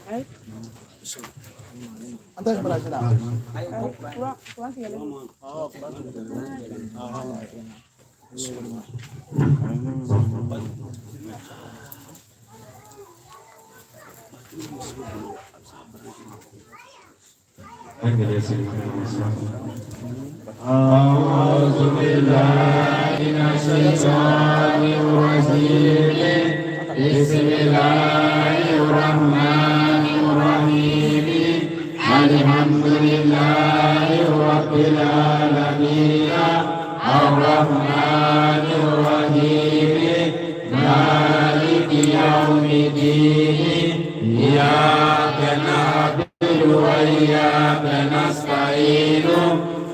An tɛ baraji la. Kuran tigɛlen don. Ɔ, kuran tigɛlen don. أعوذ بالله من الشيطان الرجيم. بسم الله الرحمن الرحيم. الحمد لله رب العالمين الرحمن الرحيم مالك يوم الدين. إياك نعبد وإياك نستعين.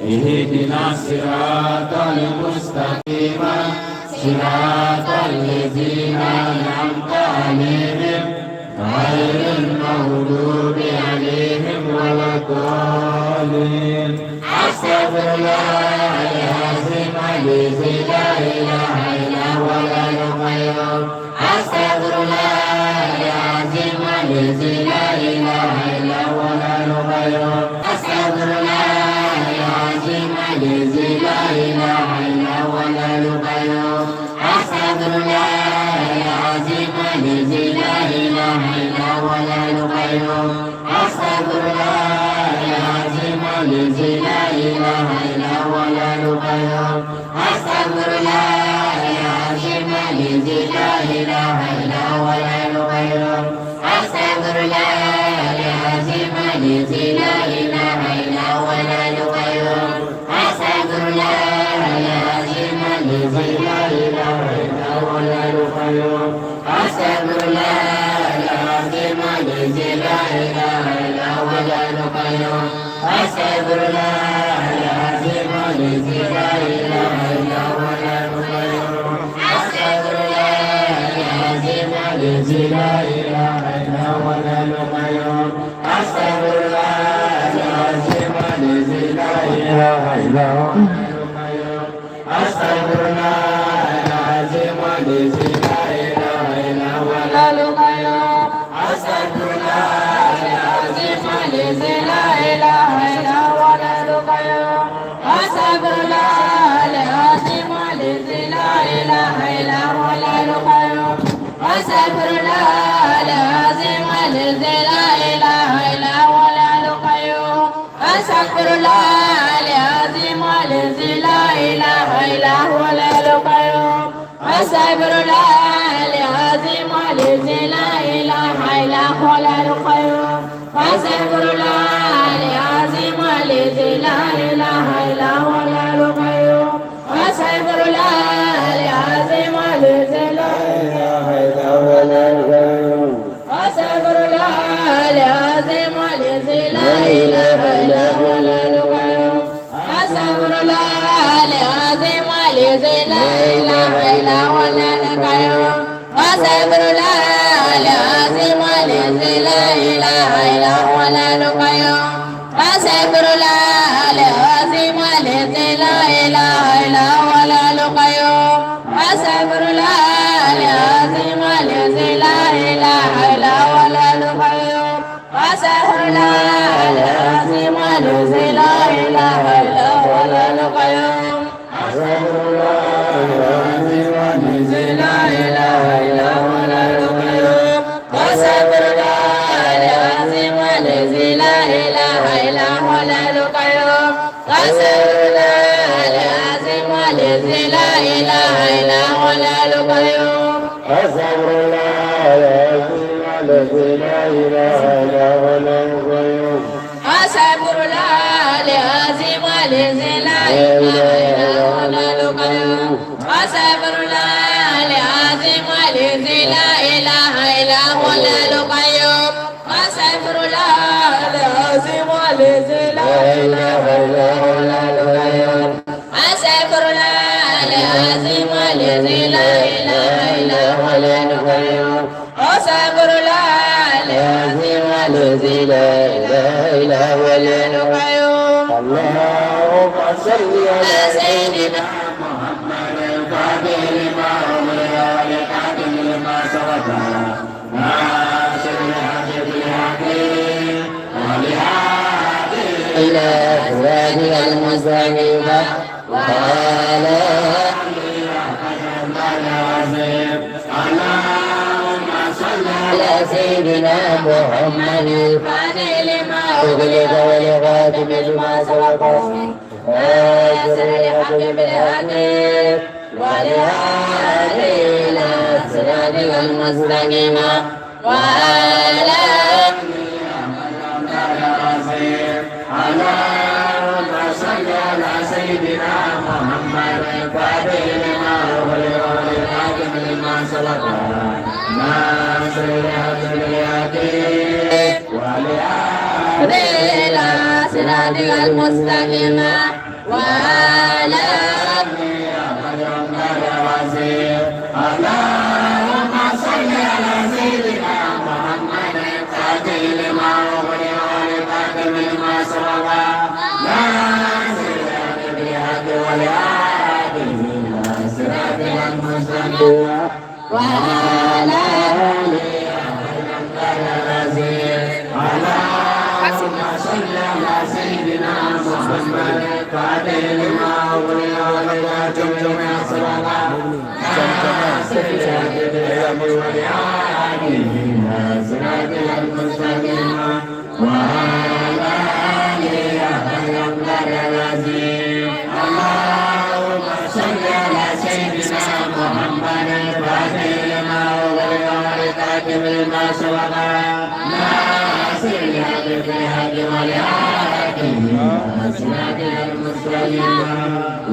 اهدنا الصراط المستقيم صراط الذين أنعمت عليهم غير المغضوب عليهم ولا الضالين. أستغفر الله العظيم الذي لا إله إلا هو الحي القيوم. أستغفر الله العظيم الذي لا إله إلا هو الحي القيوم. أستغفر الله العظيم الذي لا إله إلا هو الحي القيوم. أستغفر الله العظيم الذي لا إله إلا هو الحي القيوم. أستغفر الله العظيم الذي لا إله إلا هو الحي القيوم. أستغفر الله العظيم الذي لا إله إلا هو الحي القيوم. أستغفر الله العظيم الذي لا إله إلا هو الحي القيوم. أستغفر الله العظيم الذي لا إله إلا هو الحي القيوم. أستغفر الله العظيم الذي لا إله إلا هو الحي القيوم. أستغفر الله العظيم الذي لا إله إلا هو الحي القيوم. أستغفر الله العظيم الذي لا إله إلا هو الحي القيوم. أستغفر الله العظيم الذي لا إله إلا هو الحي القيوم. أستغفر الله العظيم الذي لا إله إلا هو الحي القيوم. أستغفر الله العظيم الذي لا إله إلا هو الحي القيوم. أستغفر الله العظيم الذي لا إله إلا هو الحي القيوم. أستغفر الله العظيم الذي لا إله إلا هو الحي القيوم. أستغفر الله العظيم الذي لا إله إلا هو الحي القيوم. أستغفر الله العظيم الذي لا إله إلا هو الحي القيوم. أستغفر الله العظيم الذي لا إله إلا هو الحي القيوم. أستغفر الله العظيم الذي لا إله إلا هو الحي القيوم. أستغفر الله العظيم الذي لا إله إلا هو الحي القيوم. أستغفر الله العظيم الذي لا إله إلا هو الحي القيوم. أستغفر الله العظيم الذي لا إله إلا هو الحي القيوم. أستغفر الله العظيم الذي لا إله إلا هو الحي القيوم. أستغفر الله العظيم الذي لا إله إلا هو الحي القيوم. أستغفر الله العظيم الذي لا إله إلا هو الحي القيوم. أستغفر الله العظيم الذي لا إله إلا هو الحي القيوم. أستغفر الله العظيم الذي لا إله إلا هو الحي القيوم. أستغفر الله العظيم الذي لا إله إلا هو الحي القيوم. أستغفر الله العظيم الذي لا إله إلا هو الحي القيوم. أستغفر الله العظيم الذي لا إله إلا هو الحي القيوم. أستغفر الله العظيم الذي لا إله إلا هو الحي القيوم. أستغفر الله العظيم الذي لا إله إلا هو الحي القيوم. أستغفر الله العظيم الذي لا إله إلا هو الحي القيوم. أستغفر الله العظيم الذي لا إله إلا هو الحي القيوم. اللهم صل على سيدنا محمد الفاتح لما أغلق والخاتم لما سبق ناصر الحق بالحق إلى صراطك المستقيم وعلى اللهم صل على سيدنا محمد الفاتح لما أغلق والخاتم لما سبق ناصر الحق بالحق والهادي إلى صراطك المستقيم وعلى اللهم صل على سيدنا محمد الفاتح لما أغلق والخاتم لما سبق ناصر الحق بالحق والهادي إلى صراطك المستقيم وعلى اللهم صل على سيدنا محمد الفاتح لما أغلق والخاتم لما سبق ناصر الحق بالحق والهادي إلى صراطك المستقيم وعلى اللهم صل على سيدنا محمد الفاتح لما أغلق والخاتم لما سبق ناصر الحق بالحق والهادي إلى صراطك المستقيم وعلى آله حق العظيم. اللهم صل على سيدنا محمد الفاتح لما أغلق والخاتم لما سبق ناصر الحق بالحق والهادي إلى صراطك المستقيم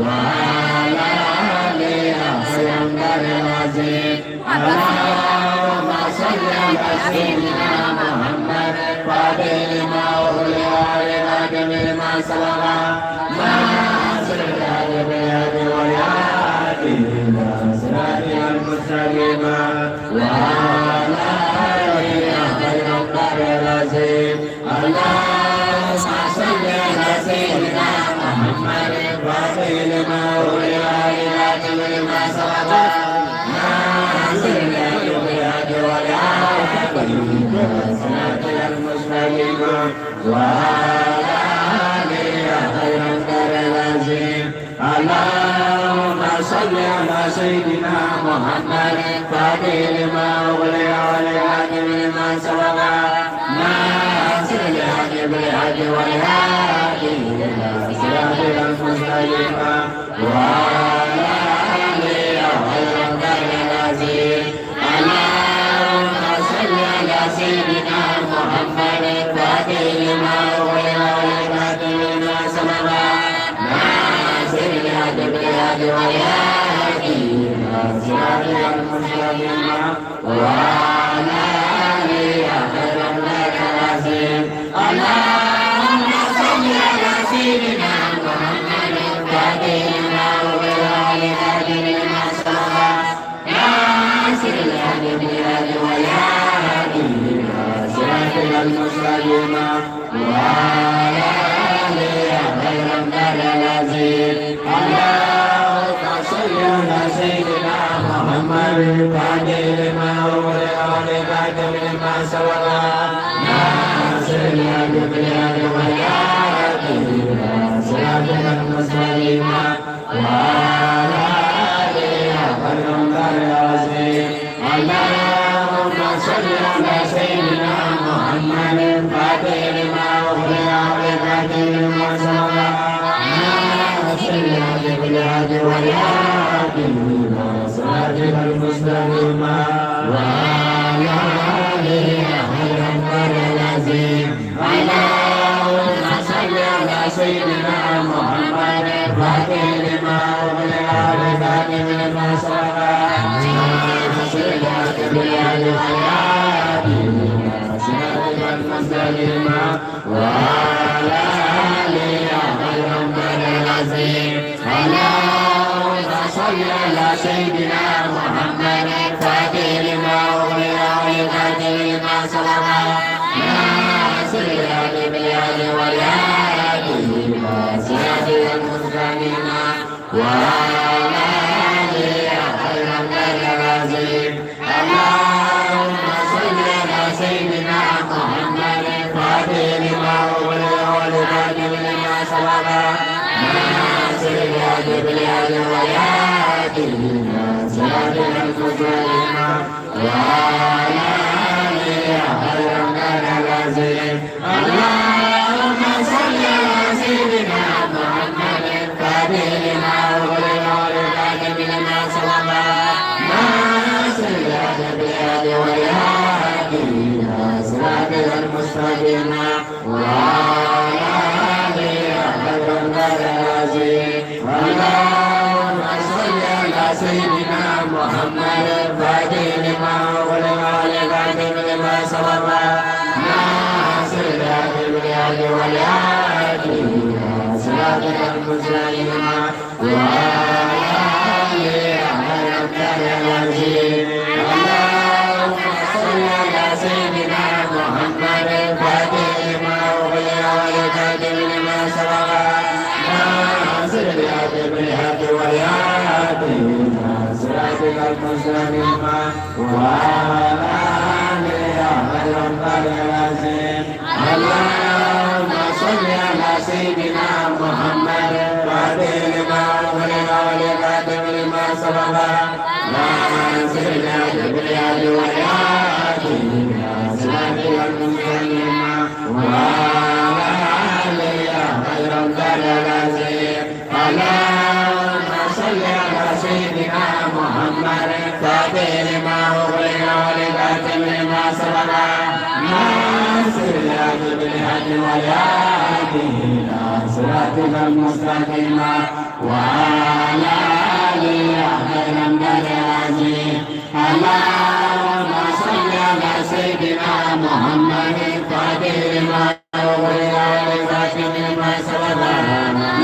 وعلى آله حق العظيم. اللهم صل على سيدنا محمد الفاتح لما أغلق والخاتم لما سبق ناصر الحق بالحق والهادي إلى صراطك المستقيم وعلى آله حق العظيم. اللهم صل على سيدنا محمد الفاتح لما أغلق والخاتم لما سبق ناصر الحق بالحق والهادي إلى صراطك المستقيم وعلى آله حق العظيم. اللهم صل على سيدنا محمد الفاتح لما أغلق والخاتم لما سبق ناصر الحق بالحق والهادي إلى صراطك المستقيم وعلى آله حق العظيم. اللهم صل على سيدنا محمد الفاتح لما أغلق والخاتم لما سبق ناصر الحق بالحق والهادي إلى صراطك المستقيم وعلى آله حق العظيم. اللهم صل على سيدنا محمد الفاتح لما أغلق والخاتم لما سبق ناصر الحق بالحق والهادي إلى صراطك المستقيم وعلى آله حق العظيم. اللهم صل على سيدنا محمد الفاتح لما أغلق والخاتم لما سبق ناصر الحق بالحق والهادي إلى صراطك المستقيم وعلى آله حق العظيم. اللهم صل على سيدنا محمد الفاتح لما أغلق والخاتم لما سبق ناصر الحق بالحق والهادي إلى صراطك المستقيم وعلى آله حق العظيم. اللهم صل على سيدنا محمد الفاتح لما أغلق والخاتم لما سبق ناصر الحق بالحق والهادي إلى صراطك المستقيم وعلى آله حق العظيم. اللهم صل على سيدنا محمد الفاتح لما أغلق والخاتم لما سبق ناصر الحق بالحق والهادي إلى صراطك المستقيم وعلى آله حق العظيم. اللهم صل على سيدنا محمد الفاتح لما أغلق والخاتم لما سبق ناصر الهدي بالهدي والهادي إلى صراطك المستقيم وعلى آله خير من العظيم. اللهم صل على سيدنا محمد الفاتح لما أغلق والخاتم لما سبق ناصر الهدي بالهدي والهادي إلى صراطك المستقيم وعلى آله خير من العظيم. اللهم صل على سيدنا محمد الفاتح لما أغلق والخاتم لما سبق ناصر الهدي بالهدي والهادي إلى صراطك المستقيم وعلى آله خير من العظيم. اللهم صل على سيدنا محمد الفاتح لما أغلق والخاتم لما سبق ناصر الهدي بالهدي والهادي إلى صراطك المستقيم وعلى آله خير من العظيم. اللهم صل على سيدنا محمد الفاتح لما أغلق والخاتم لما سبق ناصر الهدي بالهدي والهادي إلى صراطك المستقيم وعلى آله خير من العظيم. اللهم صل على سيدنا محمد الفاتح لما أغلق والخاتم لما سبق ناصر الهدي بالهدي والهادي إلى صراطك المستقيم وعلى آله خير من العظيم. اللهم صل على سيدنا محمد الفاتح لما أغلق والخاتم لما سبق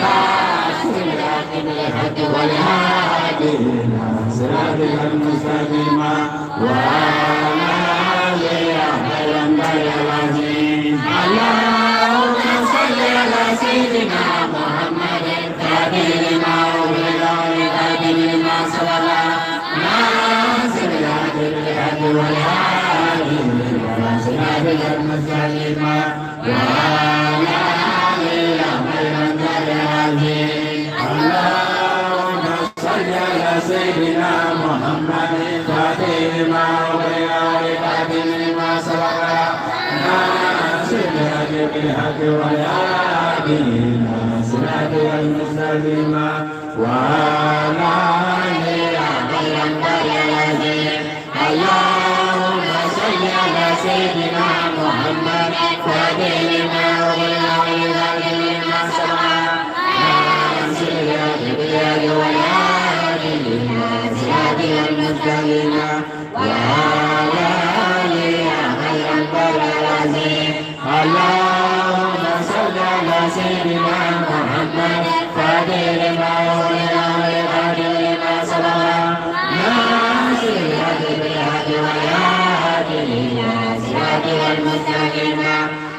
ناصر الهدي بالهدي والهادي إلى صراطك المستقيم وعلى آله خير من العظيم. اللهم صل على سيدنا محمد الفاتح لما أغلق والخاتم لما سبق ناصر الهدي بالهدي والهادي إلى صراطك المستقيم وعلى آله خير من العظيم. اللهم صل على سيدنا محمد الفاتح لما أغلق والخاتم لما سبق ناصر الهدي بالهدي والهادي إلى صراطك المستقيم وعلى آله خير من العظيم. اللهم صل على سيدنا محمد الفاتح لما أغلق والخاتم لما سبق ناصر الهدي بالهدي والهادي إلى صراطك المستقيم وعلى آله خير من العظيم. اللهم صل على سيدنا محمد الفاتح لما أغلق والخاتم لما سبق ناصر الهدي بالهدي والهادي إلى صراطك المستقيم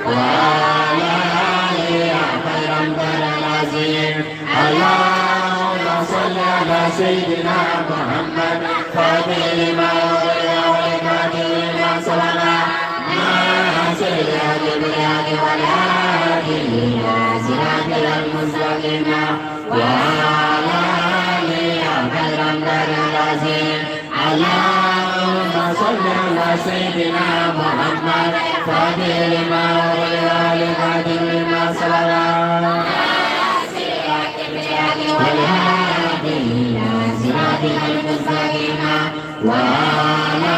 وعلى آله خير من العظيم. اللهم صل على سيدنا محمد الفاتح لما أغلق والخاتم لما سبق ناصر الهدي بالهدي والهادي إلى صراطك المستقيم وعلى آله خير من العظيم. اللهم صل على سيدنا محمد الفاتح لما أغلق والخاتم لما سبق ناصر الهدي بالهدي والهادي إلى صراطك المستقيم وعلى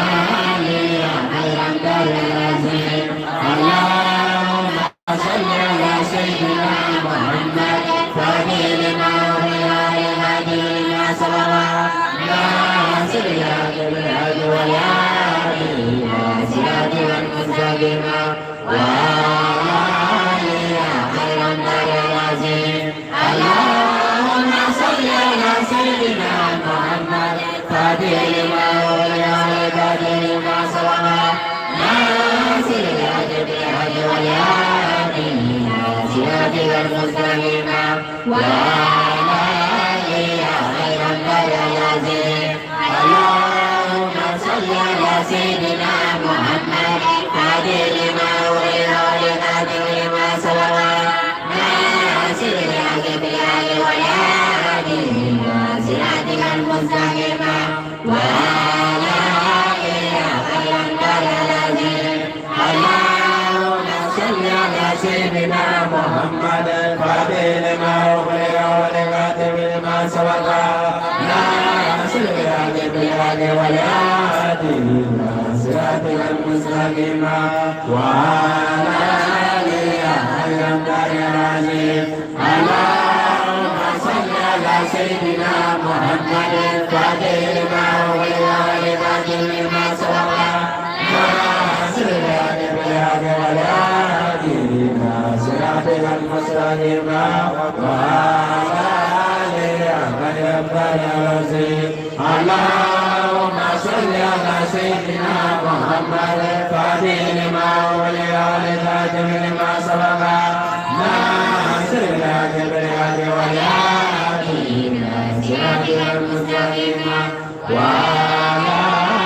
آله خير من العظيم. اللهم صل على سيدنا محمد الفاتح لما أغلق والخاتم لما سبق ناصر الهدي بالهدي والهادي إلى صراطك المستقيم وعلى آله خير من العظيم. اللهم صل على سيدنا محمد الفاتح لما أغلق والخاتم لما سبق ناصر الهدي بالهدي والهادي إلى صراطك المستقيم وعلى آله خير من العظيم. اللهم صل على سيدنا محمد الفاتح لما أغلق والخاتم لما سبق ناصر الهدي سيدنا محمد الفاتح لما أغلق والخاتم لما سبق ناصر الحق بالحق والهادي إلى صراطك المستقيم وعلى آله حق قدره العظيم. اللهم صل على سيدنا محمد الفاتح لما أغلق والخاتم لما سبق ناصر الحق بالحق والهادي إلى صراطك المستقيم وعلى آله حق قدره العظيم. اللهم صل على سيدنا محمد الفاتح لما أغلق والخاتم لما سبق ناصر الحق بالحق والهادي إلى صراطك المستقيم وعلى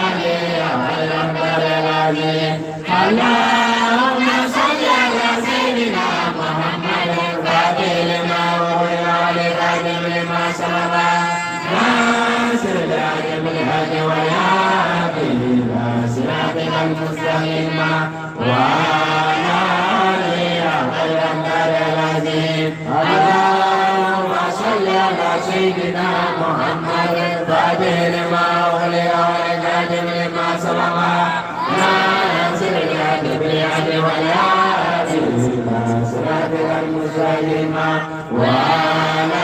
آله حق قدره العظيم. اللهم صل على سيدنا محمد الفاتح لما أغلق والخاتم لما سبق ناصر الحق بالحق والهادي إلى صراطك المستقيم وعلى آله حق قدره العظيم. اللهم صل على سيدنا محمد الفاتح لما أغلق والخاتم لما سبق ناصر الحق بالحق والهادي إلى صراطك المستقيم وعلى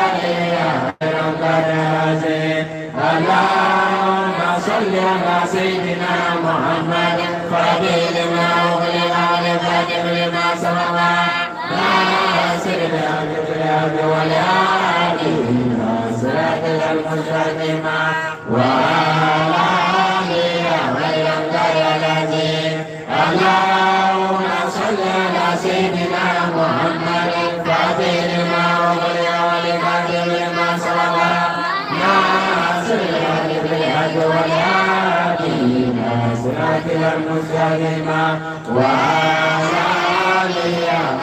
آله حق قدره العظيم. اللهم صل على سيدنا محمد الفاتح لما أغلق والخاتم لما سبق ناصر الحق بالحق والهادي إلى صراطك المستقيم وعلى آله حق قدره العظيم. اللهم صل على سيدنا محمد الفاتح لما أغلق والخاتم لما سبق ناصر الحق بالحق والهادي إلى صراطك المستقيم وعلى آله حق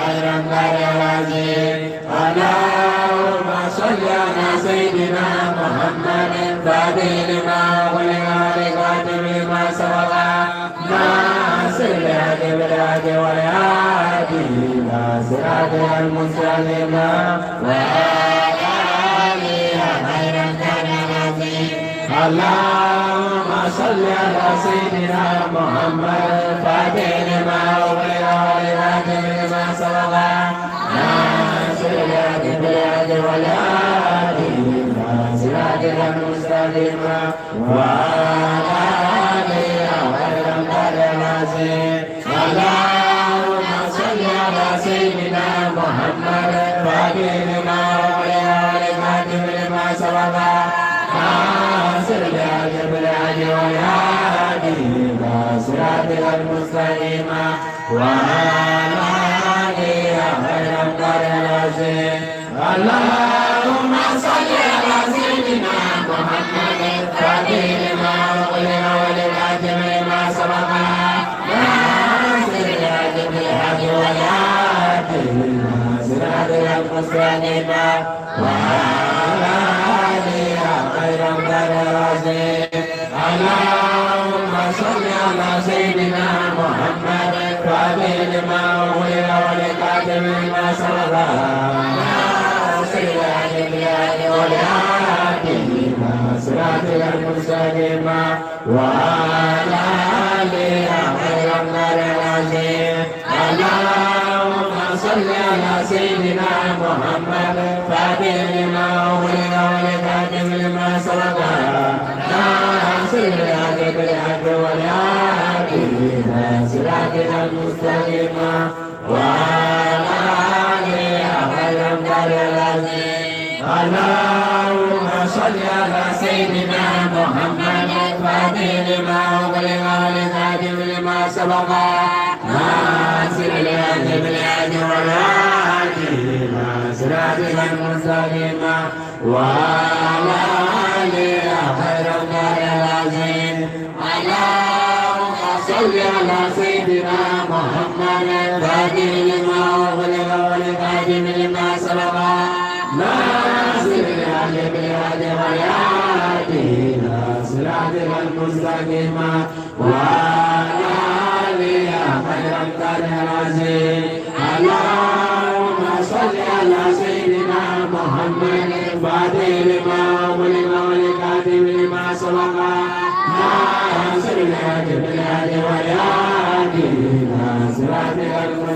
قدره العظيم. اللهم صل على سيدنا محمد الفاتح لما أغلق والخاتم لما سبق ناصر الحق بالحق والهادي إلى صراطك المستقيم وعلى آله حق قدره العظيم. اللهم صل على سيدنا محمد الفاتح لما أغلق والخاتم لما سبق ناصر الحق بالحق والهادي إلى صراطك المستقيم وعلى آله حق قدره العظيم. اللهم صل على سيدنا محمد الفاتح لما أغلق والخاتم لما سبق ناصر الحق بالحق والهادي إلى صراطك المستقيم وعلى آله حق قدره العظيم. اللهم صل على سيدنا محمد الفاتح لما أغلق والخاتم لما سبق ناصر الحق بالحق والهادي إلى صراطك المستقيم وعلى آله حق قدره العظيم. اللهم صل على سيدنا محمد الفاتح لما أغلق والخاتم لما سبق ناصر الحق بالحق والهادي إلى صراطك المستقيم وعلى آله حق قدره العظيم. اللهم صل على سيدنا محمد الفاتح لما أغلق والخاتم لما سبق ناصر الحق بالحق والهادي إلى صراطك المستقيم وعلى آله حق قدره العظيم. اللهم صل على سيدنا محمد الفاتح لما أغلق والخاتم لما سبق ناصر الحق بالحق والهادي إلى صراطك المستقيم وعلى آله حق قدره العظيم. اللهم صل على سيدنا محمد الفاتح لما أغلق والخاتم لما سبق ناصر الحق بالحق والهادي إلى صراطك المستقيم وعلى آله حق قدره العظيم.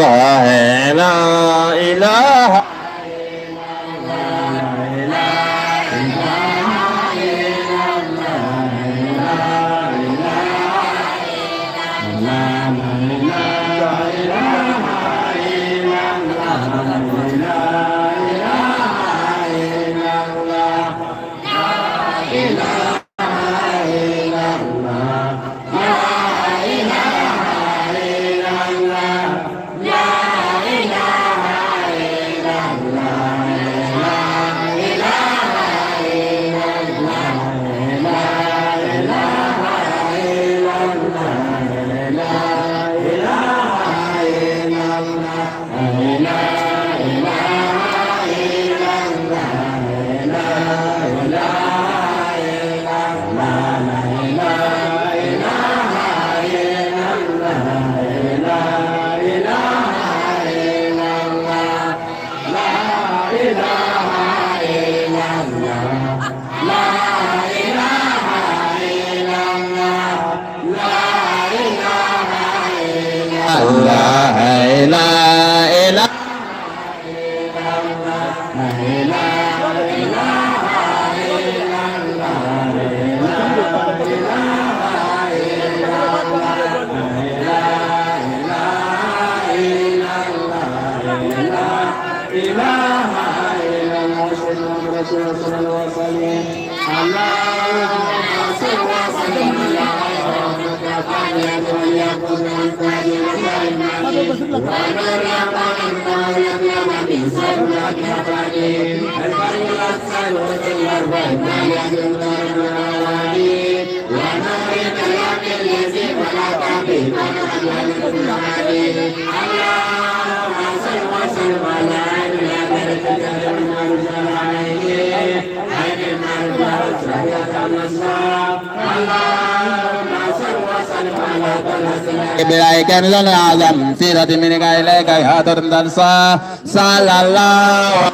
الله لا إله الله لا إله بلايك الأعظم سيرة منك إليك يا تنسى صلى الله.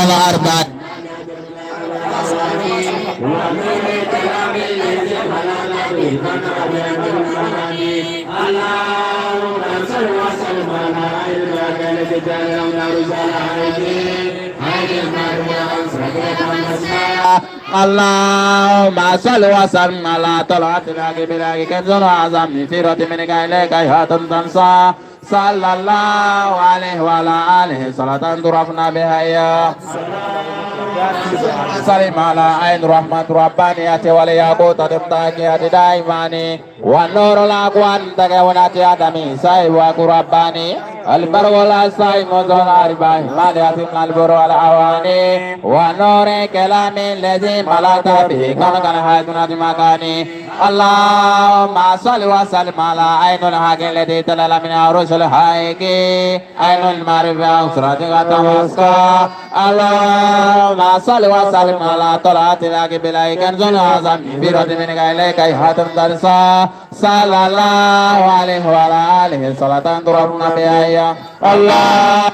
الأربعة اللهم صل وسلم على طلعة الحق كنز الأعظم سيرة منك إليك يا تنسى صلى الله عليه وعلى آله صلاة ترفنا بها يا سلم على عين رحمة ربانية ولياقوت تمتاكية دائماني والنور الأقوان تكونات آدمي سايواك رباني البر والأساي مزول أرباه ماليات من البر والأواني ونور كلام الذي ملأت به كان حياتنا مكاني. اللهم صل وسلم على عين الحق الذي تلال من عروس الحق عين المعرفة أسرتك تمسكا. اللهم صل وسلم على طلعة الحق بلا كنز الأعظم برد منك إليك حاتم تنسى صلى الله عليه وعلى آله صلاة تربنا بها يا الله.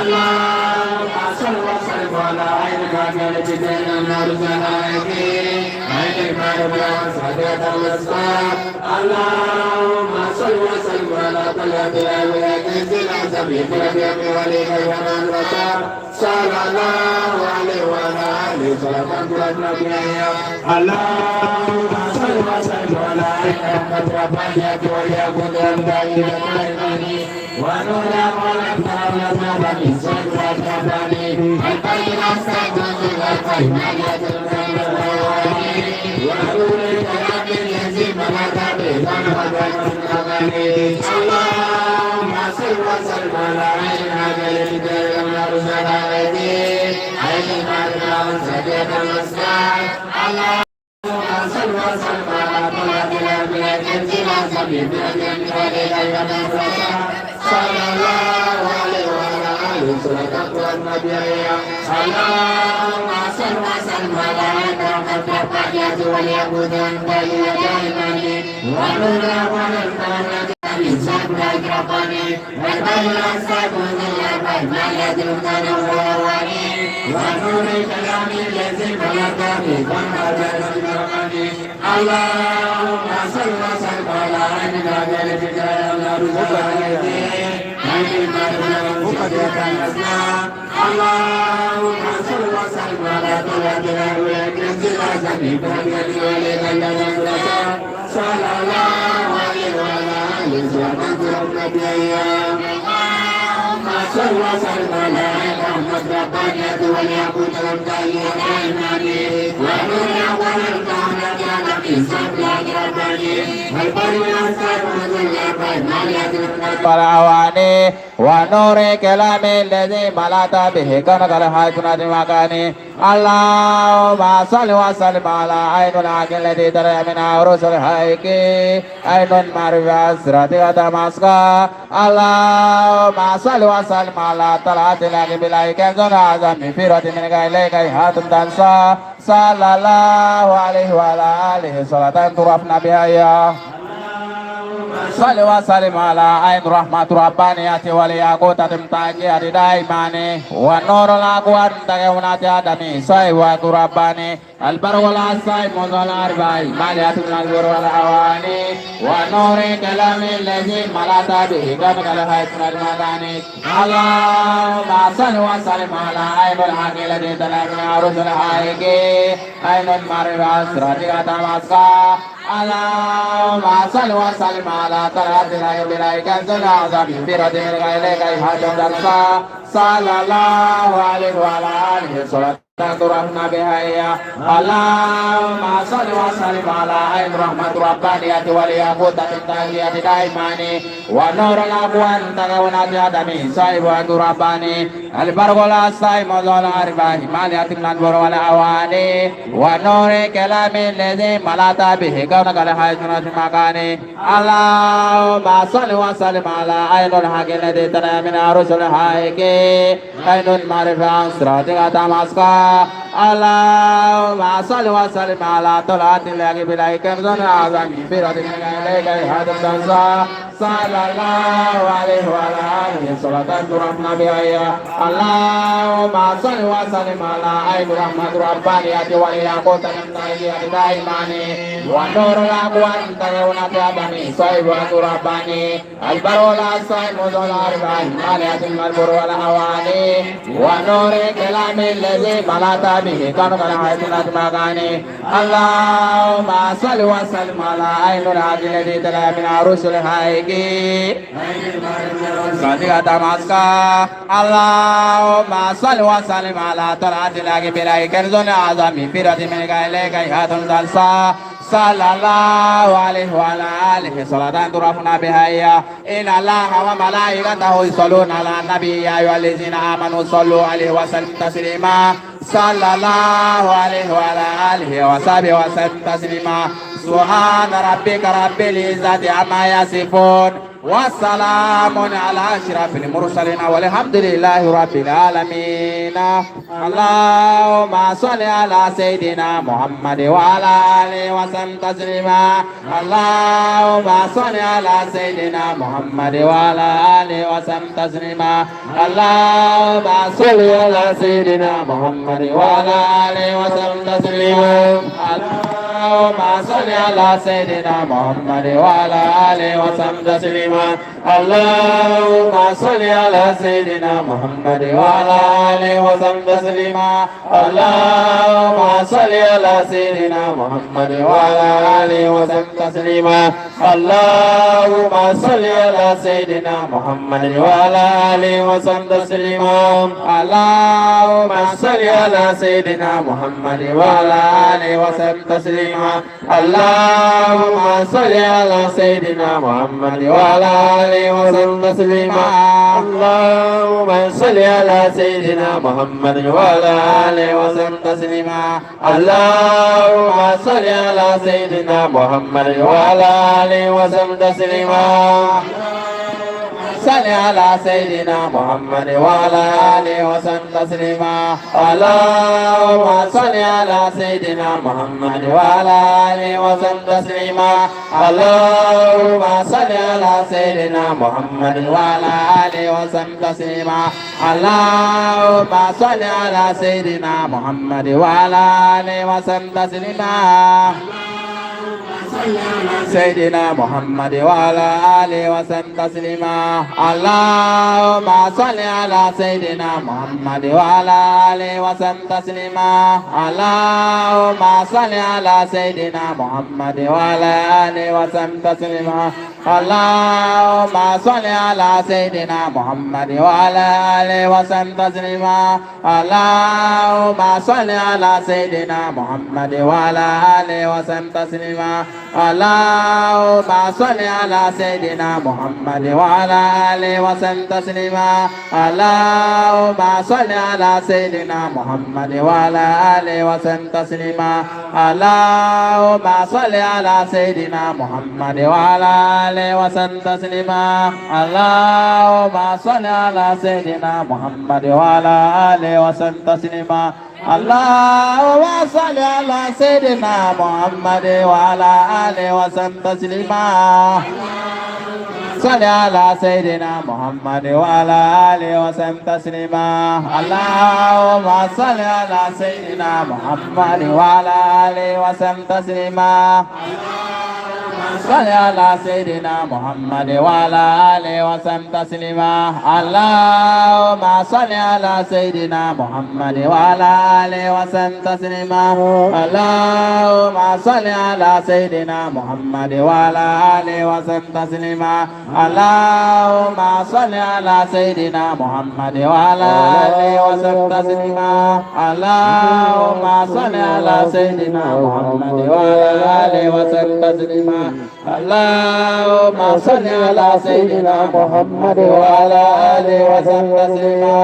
اللهم صل صل وسلم على عين ما كانت اللهم صل وسلم على طلعة الأولياء صلى الله عليه وعلى آله وصحبه. اللهم صل وسلم على محمد ربنا والياقوت اللهم صل وسلم على صلى الله عليه وعلى آله وصحبه. اللهم صل وسلم على محمد اللهم صل وسلم على اللهم صل وسلم على صلى الله عليه وعلى آله وصحبه. اللهم صل وسلم على محمد ربنا والياقوت والأواني ونور كلام الذي ملأت به كونك الحي مكاني. اللهم صل وسلم على عين الحق الذي ترى من عروس الحق عين معرفة سرات وتمسك. اللهم صل وسلم على طلعة الحق بلا كنز أعظم في رد منك إليك هاتم تنسى صلى الله عليه وعلى آله صلاة ترفنا بها يا صل وسلم على عين رحمة ربانية والياقوت تمتاجية دايماني والنور الأقوى تكونات آدمي صيوة رباني البر والعصاي منذ الأربع مالية الأنوار والأواني ونور كلام الذي ملأت به كونك الحي المكاني. اللهم صل وسلم على عين الحق الذي تلا من عروس الحق عين المعرفة سراتك تمسك. اللهم صل وسلم على طلعة الحي كنز الأعظم في رد إليك حاجة صلى الله عليه وعلى آله صلاة ترحمنا بها يا اللهم صل وسلم على عين رحمة ربانية والياقوت التاجية دايماني ونور الأقوان تكونات آدمي صاحب رباني البرق الأصاي موضوع الأربع مالية الأنوار والأواني ونور كلام الذي ملأت به كونك الحي مكاني. اللهم صل وسلم على عين الحق الذي ترى من عروس الحق عين المعرفة صراطك تمسك. اللهم صل وسلم على طلعة الله بلا كنز أعظم في رد إليك هذا التنسى صلى الله عليه وعلى آله صلاة ترحمنا بها. اللهم صل وسلم على عين رحمة ربانية والياقوت المتاجية دايماني ونور الأقوان تكونات آدمي صيب رباني البر والعصاي منذ الأربع مالية البر والأواني ونور كلام الذي ملأت به كونك الحي مكاني. اللهم صل وسلم على عين الحق الذي تلا من عروس الحق اللهم صل وسلم على طلعة الحق بلا كنز أعظم في رد منك إليك هاتم تنسى صلى الله عليه وعلى آله صلاة ترفنا بها يا إن الله وملائكته يصلون على النبي يا أيها الذين آمنوا صلوا عليه وسلموا تسليما صلى الله عليه وعلى آله وصحبه وسلم تسليما. سبحان ربك رب العزة عما يصفون وسلام على أشرف المرسلين والحمد لله رب العالمين. اللهم صل على سيدنا محمد وعلى آله وسلم تسليما. اللهم صل على سيدنا محمد وعلى آله وسلم تسليما. اللهم صل على سيدنا محمد وعلى آله وسلم تسليما. اللهم صل على سيدنا محمد وعلى آله وسلم تسليما. اللهم صل على سيدنا محمد وعلى آله وسلم تسليما. اللهم صل على سيدنا محمد وعلى آله وسلم تسليما. اللهم صل على سيدنا محمد وعلى آله وسلم تسليما. اللهم صل على سيدنا محمد وعلى آله وسلم تسليما. اللهم صل على سيدنا محمد وعلى آله وسلم تسليما. اللهم صل على سيدنا محمد وعلى آله وسلم تسليما. اللهم صل على سيدنا محمد وعلى آله وسلم تسليما. صل على سيدنا محمد وعلى آله وسلم تسليما. اللهم صل على سيدنا محمد وعلى آله وسلم تسليما. اللهم صل على سيدنا محمد وعلى آله وسلم تسليما. اللهم صل على سيدنا محمد وعلى آله وسلم تسليما. سيدنا محمد وعلى آله وسلم تسليما. اللهم صل على سيدنا محمد وعلى آله وسلم تسليما. اللهم صل على سيدنا محمد وعلى آله وسلم تسليما. اللهم صل على سيدنا محمد وعلى آله وسلم تسليما. اللهم صل على سيدنا محمد وعلى آله وسلم تسليما. اللهم صل على سيدنا محمد وعلى آله وسلم تسليما. اللهم صل على سيدنا محمد وعلى آله وسلم تسليما. اللهم صل على سيدنا محمد وعلى آله وسلم تسليما. اللهم صل على سيدنا محمد وعلى آله وسلم تسليما. اللهم صل على سيدنا محمد وعلى آله وسلم تسليما. صل على سيدنا محمد وعلى آله وسلم تسليما. اللهم صل على سيدنا محمد وعلى آله وسلم تسليما. صل على سيدنا محمد وعلى آله وسلم تسليما. اللهم صل على سيدنا محمد وعلى آله وسلم تسليما. اللهم صل على سيدنا محمد وعلى آله وسلم تسليما. اللهم صل على سيدنا محمد وعلى آله وسلم تسليما. اللهم صل على سيدنا محمد وعلى آله وسلم تسليما. اللهم صل على سيدنا محمد وعلى آله وسلم تسليما.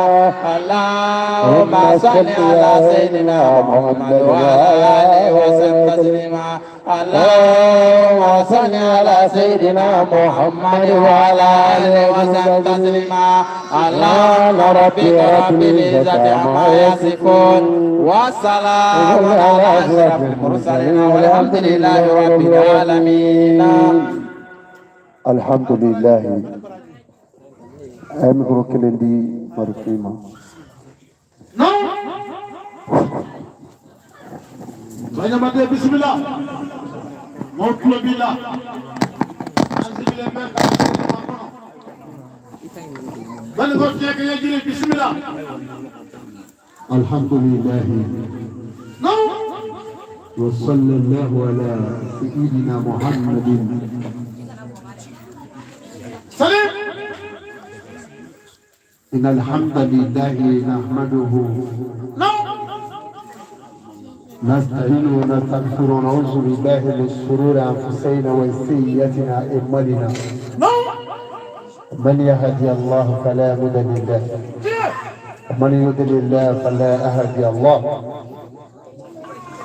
اللهم صل على سيدنا محمد وعلى آله وسلم تسليما. اللهم صل على سيدنا محمد وعلى آله وسلم تسليما. اللهم ربك رب العزة عما يصفون وسلام على أشرف المرسلين والحمد لله رب العالمين. Alhamdulilahi, a ye micro kelen di Marifin ma. Non, Baɲamade, bisimila. Maaw tulo b'i la. An sigilen bɛ ka kɔnɔ. Banikɔ fiɲɛ kɛɲɛ jiri, bisimila. الحمد لله Non. وصلى الله على سيدنا محمد. Salim. إن الحمد لله نحمده Non. نستعينه ونستغفره ونعوذ بالله من شرور أنفسنا وسيئات أعمالنا. Non. من يهدي الله فلا مضل له ومن يضلل الله فلا هادي الله.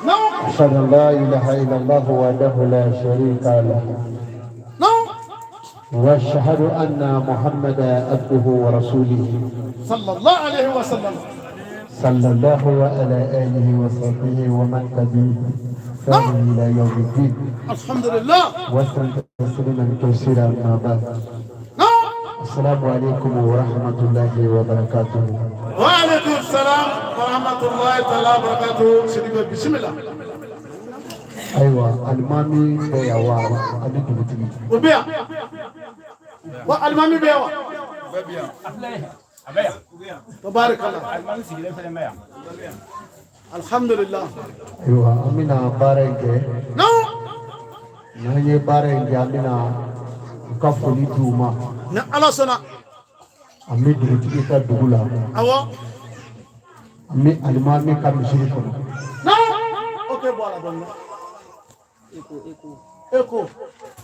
Non. أشهد أن لا إله إلا الله وحده لا شريك له. Non. واشهد ان محمدا عبده ورسوله صلى الله عليه وسلم. صلى الله على اله وصحبه ومن تبعه بإحسان الى يوم الدين. الحمد لله. وسلم تسليما كثيرا. ما بعد. نعم. السلام عليكم ورحمه الله وبركاته. وعليكم السلام ورحمة الله تعالى وبركاته. سيدي بسم الله. Ayiwa, alimami bɛ yan wa ani dugutigi? O bɛ yan wa? Alimami bɛ yan wa? Tabarakallah, alhamdulillah. Ayiwa, an bɛna baara in kɛ. Naam. N'an ye baara in kɛ, an bɛna u ka foli di u ma. Ni Ala sɔnna. An bɛ dugutigi ka dugu la. Awɔ. An bɛ alimami ka misiri kɔnɔ. Naam, ok, bɔ a la dɔɔnin. Eko.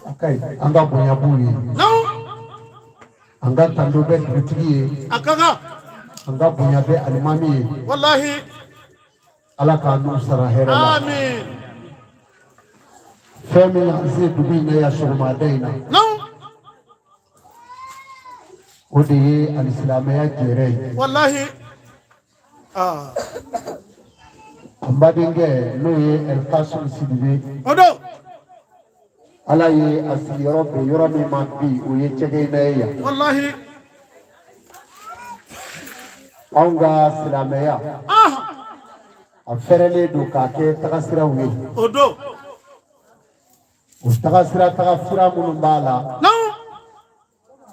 A ka ɲi, an ka bonya b'u ye. Naam. An ka tando bɛ dugutigi ye. A ka kan. An ka bonya bɛ alimami ye. Wallahi. Ala k'an n'u sara hɛrɛ la. Amin. Fɛn min y'an se dugu in na yan sɔgɔmada in na, Naam. o de ye alisilamɛya jɛrɛ ye. Wallahi, ah. An badenkɛ, n'o ye Elkasum Sidibe, O don. Ala ye a sigiyɔrɔ bɛn yɔrɔ min ma bi, o ye Cɛgɛyinɛ ye yan. Wallahi. Anw ka silamɛya, ah a fɛrɛlen don k'a kɛ tagasiraw ye. O don. O tagasira minnu b'a la, Naam.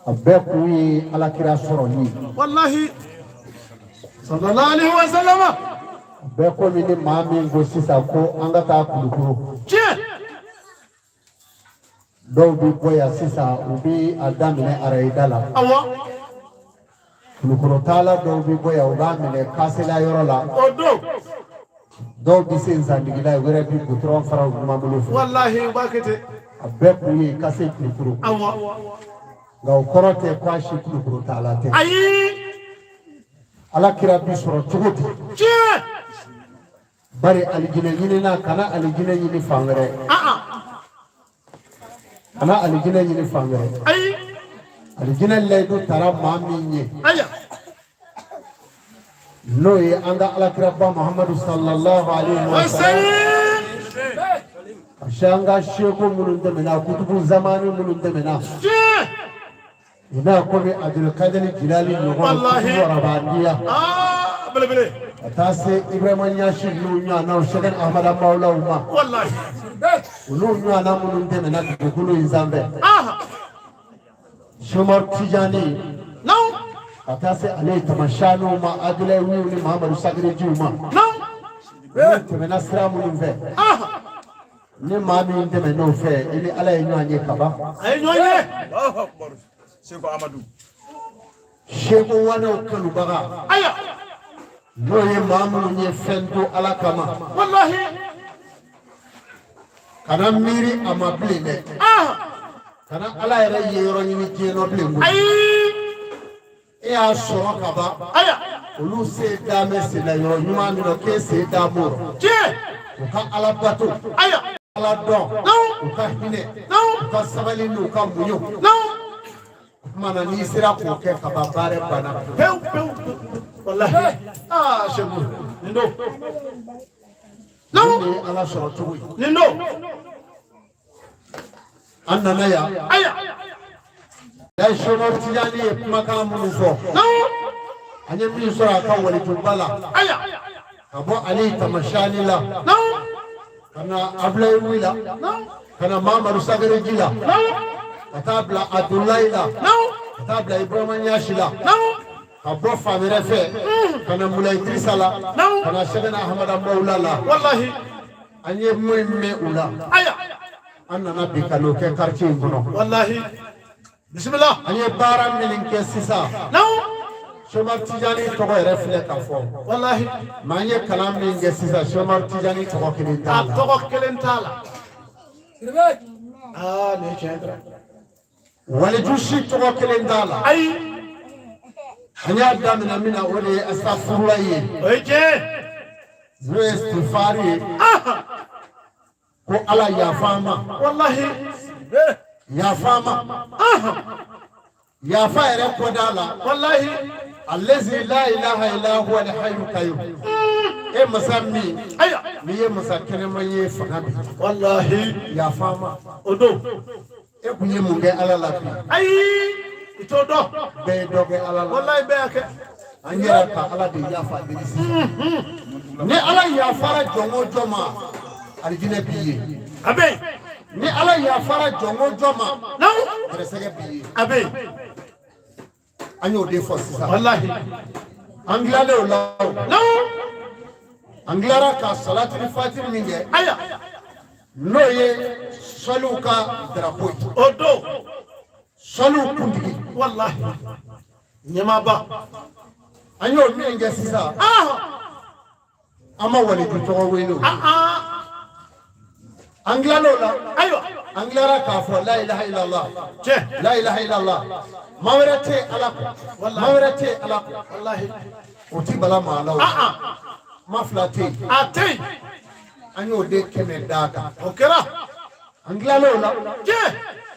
a bɛɛ kun ye alakira sɔrɔli ye. Wallahi, sallallahu alaihi wa sallam. A bɛɛ komi ni maa min ko sisan ko an ka taa Kulukoro, Tiɲɛ. Dɔw bɛ bɔ yan sisan, u bɛ a daminɛ arayida la. Awɔ. Kulukoro taala dɔw bɛ bɔ yan, u b'a minɛ kasela yɔrɔ la. O don. Dɔw bɛ se Nzandigila ye, wɛrɛ bɛ gudɔrɔn fara u numanbolo fɛ. Wallahi, u b'a kɛ ten. A bɛɛ kun ye ka se Kulukoro, Awɔ. nka o kɔrɔ tɛ ko a si Kulukoro taala tɛ. Ayi. Ala kira bi sɔrɔ cogo di? Tiɲɛ. Bari alijinɛ ɲinina, kana alijinɛ ɲini fan wɛrɛ. Ah ah. Kana alijinɛ ɲini fan wɛrɛ. Ayi. Alijinɛ layidu tara maa min ye, Aya. n'o ye an ka alakiraba Muhamadu sallallahu alaihi wa sallam, Wasalim. ka se an ka seko minnu tɛmɛna, kutubu zamani minnu tɛmɛna, Tiɲɛ. i n'a komi Abdulkadiri Jilali ɲɔgɔn, Wallahi. kutubu warabandiya, Ah, belebele. ka taa se Ibrahima Ɲasi n'u ɲɔgɔnnaw, Sɛkɛni Ahamada Mawulaw ma, Wallahi. olu ɲɔgɔnna minnu tɛmɛna dugukolo in sanfɛ, Ah. Sumar Tijani, Naam. ka taa se ale ye tamasiyaniw ma, Abdulayi Wiw ni Mahamadu Sagirejiw ma, Naam. olu tɛmɛna sira minnu fɛ, Ah. ni maa min tɛmɛn'o fɛ, i ni Ala ye ɲɔgɔn ye kaban. A ye ɲɔgɔn ye. Seko wanew kanubaga, Aya. n'o ye maa minnu ye fɛn to Ala kama, Wallahi. kana miiri a ma bilen dɛ. Ah. Kana Ala yɛrɛ ye yɔrɔ ɲini diɲɛ nɔ bilen koyi. Ayi. E y'a sɔrɔ ka ban. Aya. Olu se dan bɛ sen na yɔrɔ ɲuman min na, k'e sen dan b'o rɔ. Tiɲɛ. U ka Ala bato, Aya. Ala dɔn, Naam. u ka hinɛ, Naam. u ka sabali n'u ka muɲu. Naam. O tuma na, n'i sera k'o kɛ ka ban, baara banna. Pewu pewu. Wallahi, ah, Seku, nin don. Nin de ye Ala sɔrɔ cogo ye. Nin don. An nana yan. Aya. Layi Sɛki Tijani ye kumakan minnu fɔ, Naam. an ye min sɔrɔ a ka walituba la, Aya. ka bɔ ale tamasiyani la, Naam. ka na Abulayi Wi la, Naam. ka na Mamadu Sagereji la, Naam. ka taa bila Abdulayi la, Naam. ka taa bila Ibrahima Ɲasi la, Naam. ka bɔ fan wɛrɛ fɛ ka na Mulayi Dirisa la, Naam. ka na Sɛkɛna Ahamada Mawula la. Wallahi. An ye min mɛn u la, Aya. an nana bi ka n'o kɛ quartier in kɔnɔ. Wallahi, bisimilah. An ye baara min kɛ sisan, Naam. Sɛki Tijani tɔgɔ yɛrɛ filɛ ka fɔ, Wallahi. mais an ye kalan min kɛ sisan, Sɛki Tijani tɔgɔ kelen t'a A la. tɔgɔ kelen t'a la. Aa, nin ye tiɲɛ ye. Waliju si tɔgɔ kelen t'a la. Ayi. An y'a daminɛ min na, o de ye asafurula ye, O ye tiɲɛ. n'o ye istifari ye, Ah. ko Ala yafa an ma. Wallahi. Yafa ma. Yafa yɛrɛ kɔda la. Walahi. Allazi la ilaha illa huwa al-hayyul qayyum. E masa min. Ayiwa. N'i ye masa kɛnɛma ye fanga bi. Walahi. Yafa ma. O don. E kun ye mun kɛ Ala la bi? Ayi. I t'o dɔn. Bɛɛ ye dɔ kɛ Ala la. Walahi bɛɛ y'a kɛ. An yɛrɛ ka Ala de yafa deli sisan. Ni Ala yafara jɔn o jɔn ma, alijinɛ b'i ye. A bɛ yen. Ni Ala yafara jɔn o jɔn ma, Naamu. gɛrɛsɛgɛ b'i ye. A bɛ yen. An y'o de fɔ sisan. Walahi. An tilalen o la o. Naamu. An tilara ka salatili fatiri min kɛ. Ayiwa. N'o ye sɔliw ka darapo ye. O don. Sɔliw kuntigi. Walahi. Ɲɛmaaba. An y'o min kɛ sisan. An ma waliju tɔgɔ wele o. An tilal'o la. Ayiwa. An tilara k'a fɔ la ilaha illallah. Tiɲɛ. La ilaha illallah. Maa wɛrɛ tɛ Ala kɔ. Maa wɛrɛ tɛ Ala kɔ. Walahi. O ti bala maa la o. Maa fila tɛ yen. A tɛ yen. An y'o de kɛmɛ d'a kan. O kɛra. An tilal'o la. Tiɲɛ.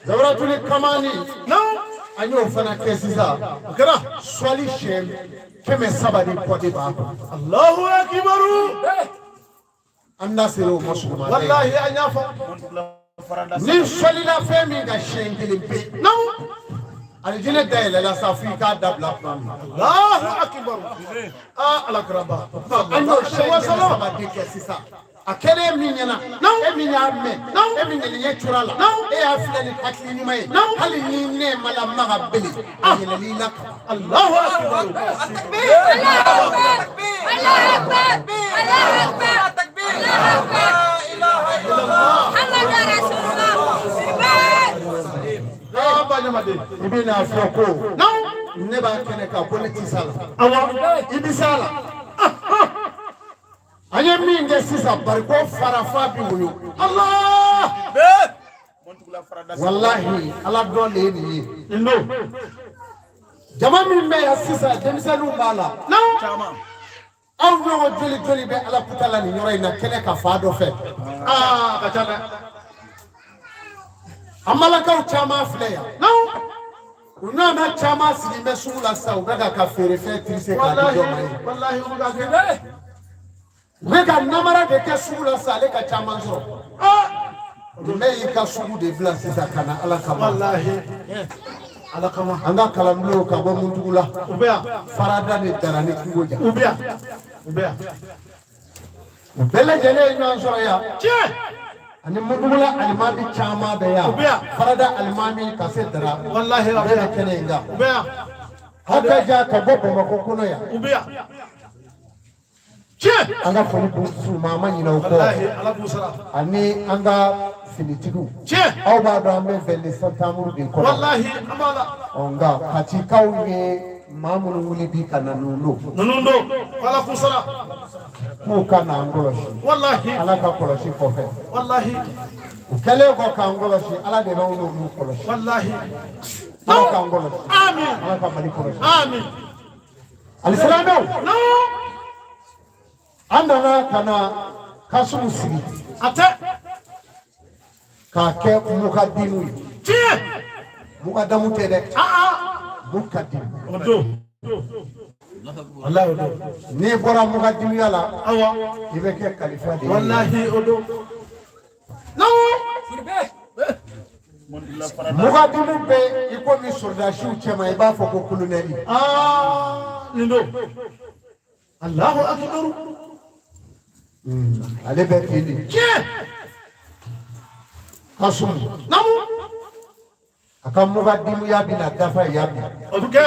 Zaburatuli kamani. Naamu. An y'o fana kɛ sisan. O kɛra. Sɔli siɲɛ 300 ni kɔ de b'a kɔnɔ. Allahu akibaru. An da sera o ma sɔgɔmada in na. Walahi an y'a fɔ. Ni sɔlila fɛn min ka siɲɛ kelen pe. Naamu. Alijinɛ dayɛlɛla sa f'i k'a dabila tuma min. Allahu akibaru. Aa Ala kɛra. An y'o siɲɛ 300 de kɛ sisan. A kɛlen min ɲɛna, e min y'a mɛn, e min ɲɛ cura la, e y'a filɛ ni hakili ɲuman ye, hali ni ne ma lamaga bele, a yɛlɛl'i la ka ban. Allahu akibaru. Allahu akbar. Allahu akbar. Allahu akbar. Allahu akbar. Muhammadu Rasulullah. Aa ba ɲamaden. I bɛna fɔ ko ne b'a kɛnɛ kan ko ne ti s'a la. Awɔ. I bɛ s'a la. An ye min kɛ sisan bariko farafa bi woyo. Allah. Walahi Ala dɔn de ye nin ye. Nin don. Jama min bɛ yan sisan denmisɛnninw b'a la. Naamu. Aw ɲɔgɔn joli joli bɛ Ala kuta la nin yɔrɔ in na kɛnɛ ka fa dɔ fɛ. Aa a ka ca dɛ. An balakaw caman filɛ yan. Naamu. U ɲɔgɔnna caman sigilen bɛ sugu la sisan u bɛ ka feerefɛn tirise k'a di dɔ ma ye. Walahi o bɛ ka kɛ. U bɛ ka namara de kɛ sugu la sisan ale ka caman sɔrɔ. Nin bɛɛ y'i ka sugu de bila sisan ka na Ala kama. Walahi. Ala kama. An ka kalandenw ka bɔ Muntugu la. U bɛ yan. Farada de dara ni kungo ja. U bɛ yan. U bɛ yan. U bɛɛ lajɛlen ye ɲɔgɔn sɔrɔ yan. Tiɲɛ. Ani Muntugula alimami caman bɛ yan. U bɛ yan. Farada alimami ka se Dara. Walahi a U bɛ bɛ yan. kɛnɛ in kan. U bɛ yan. Aw ka ja ka bɔ Bamakɔ kɔnɔ yan. U bɛ yan. Tiɲɛ. An ka foli b'u su ma, an ma ɲinɛ u kɔ. Walahi Ala b'u sara. Ani an ka finitigiw. Tiɲɛ. Aw b'a dɔn an bɛ 22 septembre de kɔnɔ. Walahi an b'a la. Ɔ nka Katikaw ye maa minnu wuli bi ka na ninnu don. Ninnu don. Ala k'u sara. K'u ka na an kɔlɔsi. Walahi. Ala ka kɔlɔsi kɔfɛ. Walahi. U kɛlen kɔ k'an kɔlɔsi, Ala de b'anw n'olu kɔlɔsi. Walahi. Ala k'an kɔlɔsi. Amin. Ala ka Mali kɔlɔsi. Amin. Alisilamɛw. Naamu. An nana ka na Kasimu sigi. A tɛ. K'a kɛ mukadimu ye. Tiɲɛ. Mukadamu tɛ dɛ. Aa. Mukadimu. O don. Walahi o don. N'i bɔra mukadimuya la. Awɔ. I bɛ kɛ kalifa de ye. Walahi o don. Naamu. Mukadimu bɛ i komi sɔrɔdasiw cɛma i b'a fɔ ko kolonɛli. Aa nin don. Allahu akibaru. Ale bɛ ten de. Tiɲɛ. Kasimu. Naamu. A ka mukadimuya bɛna dafa yan bi. O bɛ kɛ.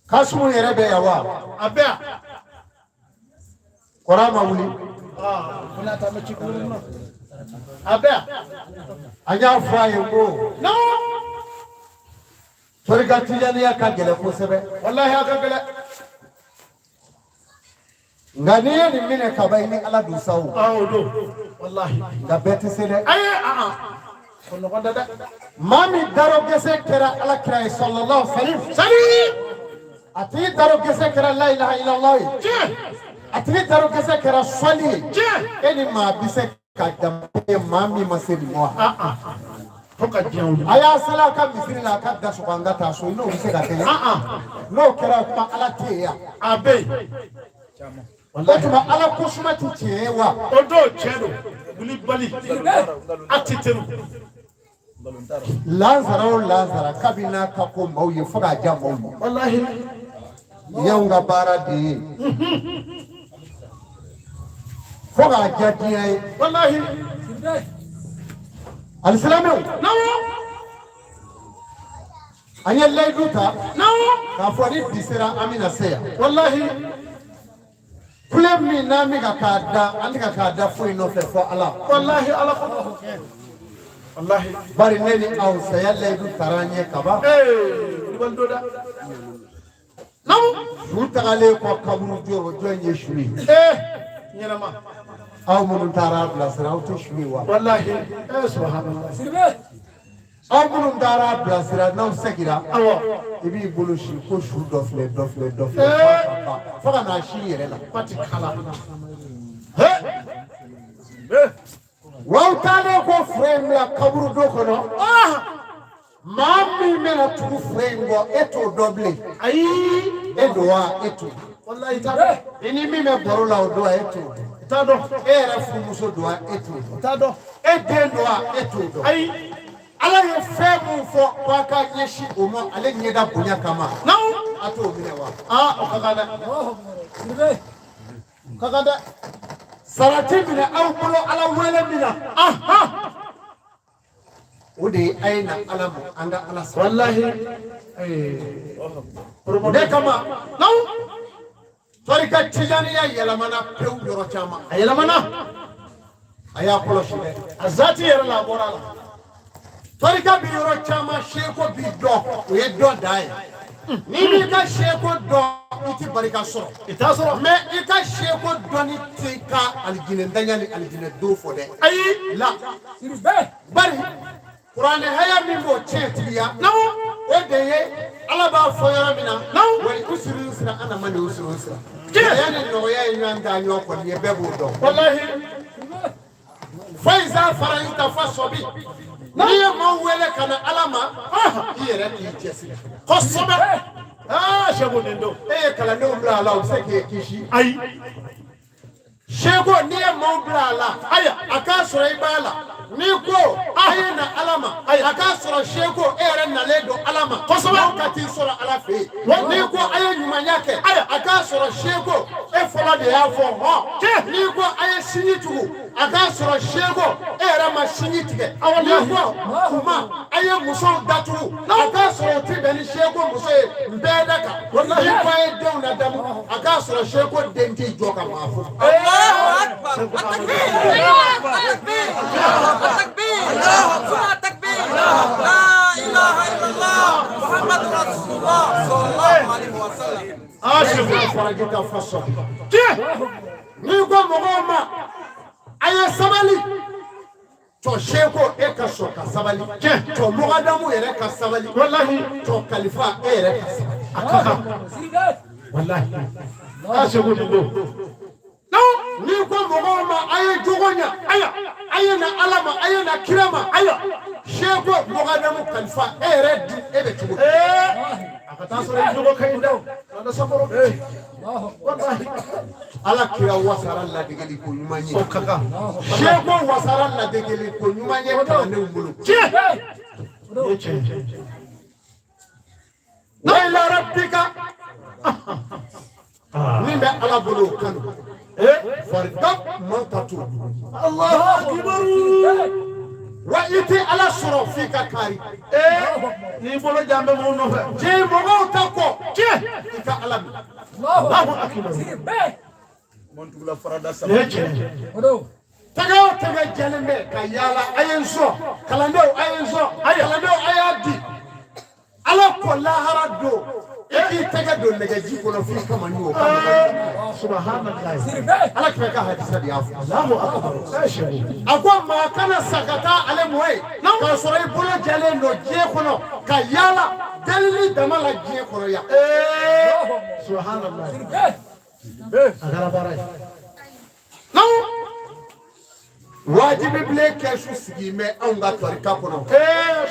Kasimu yɛrɛ bɛ yan wa? A bɛ yan. Kɔrɔ ma wuli. Aa ko n'a ta bɛ ci kunkolo kɔnɔ. A bɛ yan. An y'a fɔ a ye ko. Naamu. Torika tijaniya ka gɛlɛn kosɛbɛ. Walahi a ka gɛlɛn. Nka n'i ye nin minɛ ka ban i ni Ala don sa o. Aa o don. Walahi. Nka bɛɛ tɛ se dɛ. Ayi aa. O nɔgɔn tɛ dɛ. Maa min daro gɛsɛ kɛra Ala kira ye sallallahu alaihi Sali. A tigi daro gɛsɛ kɛra la ilaha illallah ye. Tiɲɛ. A tigi daro gɛsɛ kɛra sɔli ye. Tiɲɛ. E ni maa bi se ka dama maa min ma se nin ma wa. Fo ka diɲɛ wuli. A y'a sala a ka misiri la, a ka da sɔgɔ, an ka taa so, n'o bɛ se ka kɛ? N'o kɛra, kuma Ala tɛ yen yan. A bɛ yen. O tuma Ala ko suma tɛ tiɲɛ ye wa? O dɔw tiɲɛ don. Wulibali. A tɛ teru. Lansara o lansara, kabi n'a ka ko maaw ye fo k'a diya maaw ye. Walahi. Y'anw ka baara de ye fo k'a diya diɲɛ ye. Walahi. Alisilamɛw, Naamu. an ye layidu ta Naamu. k'a fɔ ni bi sera, an bɛna se yan. Walahi. Kule min n'an bɛ ka k'a da, an tɛ ka k'a da foyi nɔfɛ fɔ Ala. Walahi, Ala ko. Walahi. Bari ne ni aw, saya layidu taara an ɲɛ kaban. Ee, wulibali don dɛ. Naamu. Su tagalen kɔ kaburu jɔ, jɔn ye su ye? Ee, ɲɛnama. Aw minnu taara a bilasira, aw tɛ su ye wa? Walahi. Ee, subhanallah. Aw minnu taara a bilasira, n'aw seginna, Awɔ. i b'i bolo si ko su dɔ filɛ, dɔ filɛ, dɔ filɛ, fo ka n'a si yɛrɛ la. Pati kala. Wa aw taalen ko fure in bila kaburudo kɔnɔ, maa min bɛna tugu fure in kɔ, e t'o dɔn bilen. Ayi. E don wa, e t'o dɔn. Walahi, t'a dɔn. I ni min bɛ baro la, o don wa, e t'o dɔn. T'a dɔn. E yɛrɛ furumuso don wa, e t'o dɔn. T'a dɔn. E den don wa, e t'o dɔn. Ayi. Ala ye fɛn mun fɔ ko a ka ɲɛsin o ma, ale ɲɛda bonya kama, Naamu. a t'o minɛ wa? Aa, o ka kan dɛ. O ka kan dɛ. Sarati minɛ aw bolo, Ala wele min na, o de ye a ye na Ala ma, an ka Ala sɔrɔ. Walahi. O de kama, Naamu. tarika tijaniya yɛlɛmana pewu yɔrɔ caman. A yɛlɛmana. A y'a kɔlɔsi dɛ. A zaati yɛrɛ la, a bɔra a la. Tarika bi yɔrɔ caman, seko bi dɔn, o ye dɔ dan ye. N'i m'i ka seko dɔn, i ti barika sɔrɔ. I t'a sɔrɔ. Mais i ka seko dɔnni t'i ka alijinɛ daɲa ni alijinɛ don fɔ dɛ. Ayi. La bari kuranɛ haya min b'o tiɲɛ tigiya, Naamu. o de ye Ala b'a fɔ yɔrɔ min na: Naamu. wali usiri usira ana mani usiri usira. Tiɲɛ. Gɛlɛya ni nɔgɔya ye ɲɔgɔn ta ɲɔgɔn kɔni ye, bɛɛ b'o dɔn. Walahi. Fayiza farayita fa sɔbi, n'i ye maaw wele ka na Ala ma, i yɛrɛ k'i cɛsiri. Kosɛbɛ. Aa, seko nin don. E ye kalandenw bila a la, u bɛ se k'e kisi. Ayi. Seko, n'i ye maaw bila a la, Ayiwa. a k'a sɔrɔ i b'a la. N'i ko a ye na Ala ma, a k'a sɔrɔ seko e yɛrɛ nalen don Ala ma. Kosɛbɛ. N'aw ka t'i sɔrɔ Ala fɛ yen. N'i ko a ye ɲumanya kɛ, a k'a sɔrɔ seko e fɔlɔ de y'a fɔ hɔn. Tiɲɛ. N'i ko a ye sinji tugu, a k'a sɔrɔ seko e yɛrɛ ma sinji tigɛ. N'i ko kuma a ye musow datugu, a k'a sɔrɔ o ti bɛn ni seko muso ye n bɛɛ da kan. N'i ko a ye denw ladamu, a k'a sɔrɔ seko den t'i jɔ ka maa fo. الله اكبر، التكبير، التكبير، التكبير، ثم التكبير، لا اله الا الله، محمد رسول الله صلى الله عليه وسلم. Aa, seko. Farajɛ fa sɔn. Tiɲɛ. N'i ko mɔgɔw ma a ye sabali, tɔ seko e ka sɔn ka sabali, tɔ mɔgɔdamu yɛrɛ ka sabali, Walahi. tɔ kalifa e yɛrɛ ka sabali. A ka kan. Walahi. Aa, seko nin don. Naamu. N'i ko mɔgɔw ma a ye jogo ɲa, Ayiwa. a ye na Ala ma, a ye na kira ma, Ayiwa. seko, mɔgɔdamu, kalifa e yɛrɛ dun, e bɛ cogo di? Ee, a ka taa sɔrɔ i jogo ka ɲi dɛ. Ala sakɔrɔ. Walahi. Ala kira wasara ladegeli ko ɲuman ye. O ka kan. Seko wasara ladegeli ko ɲuman ye kalandenw bolo. Tiɲɛ. Nin ye tiɲɛ ye. Wa ila rabbika, min bɛ Ala bolo, o kanu. Ee. Farida man ta t'o dun. Allahu akbar. Wa i tɛ Ala sɔrɔ f'i ka kari. Ee, n'i bolo jan bɛ mun nɔfɛ? Diɲɛ mɔgɔw ta kɔ, Tiɲɛ. i ka Ala minɛ. Allahu akbar. Nin ye tiɲɛ ye. Tɛgɛ o tɛgɛ jɛlen bɛ ka yaala, a ye n sɔn kalandenw, a ye n sɔn kalandenw, a y'a di Ala kɔ lahara don, e k'i tɛgɛ don nɛgɛji kɔnɔ f'i kama ni o ka nɔgɔn. Subhanallah. Ala kira ka hadisa de y'a fɔ. Allahu akbar. Ee, seko. A ko maa kana sa ka taa ale mɔ ye k'a sɔrɔ i bolo jɛlen don diɲɛ kɔnɔ ka yaala delili dama la diɲɛ kɔnɔ yan. Ee, subhanallah. A kɛra baara ye. Naamu. Wajibi bilen kɛsu sigi bɛ anw ka tarika kɔnɔ.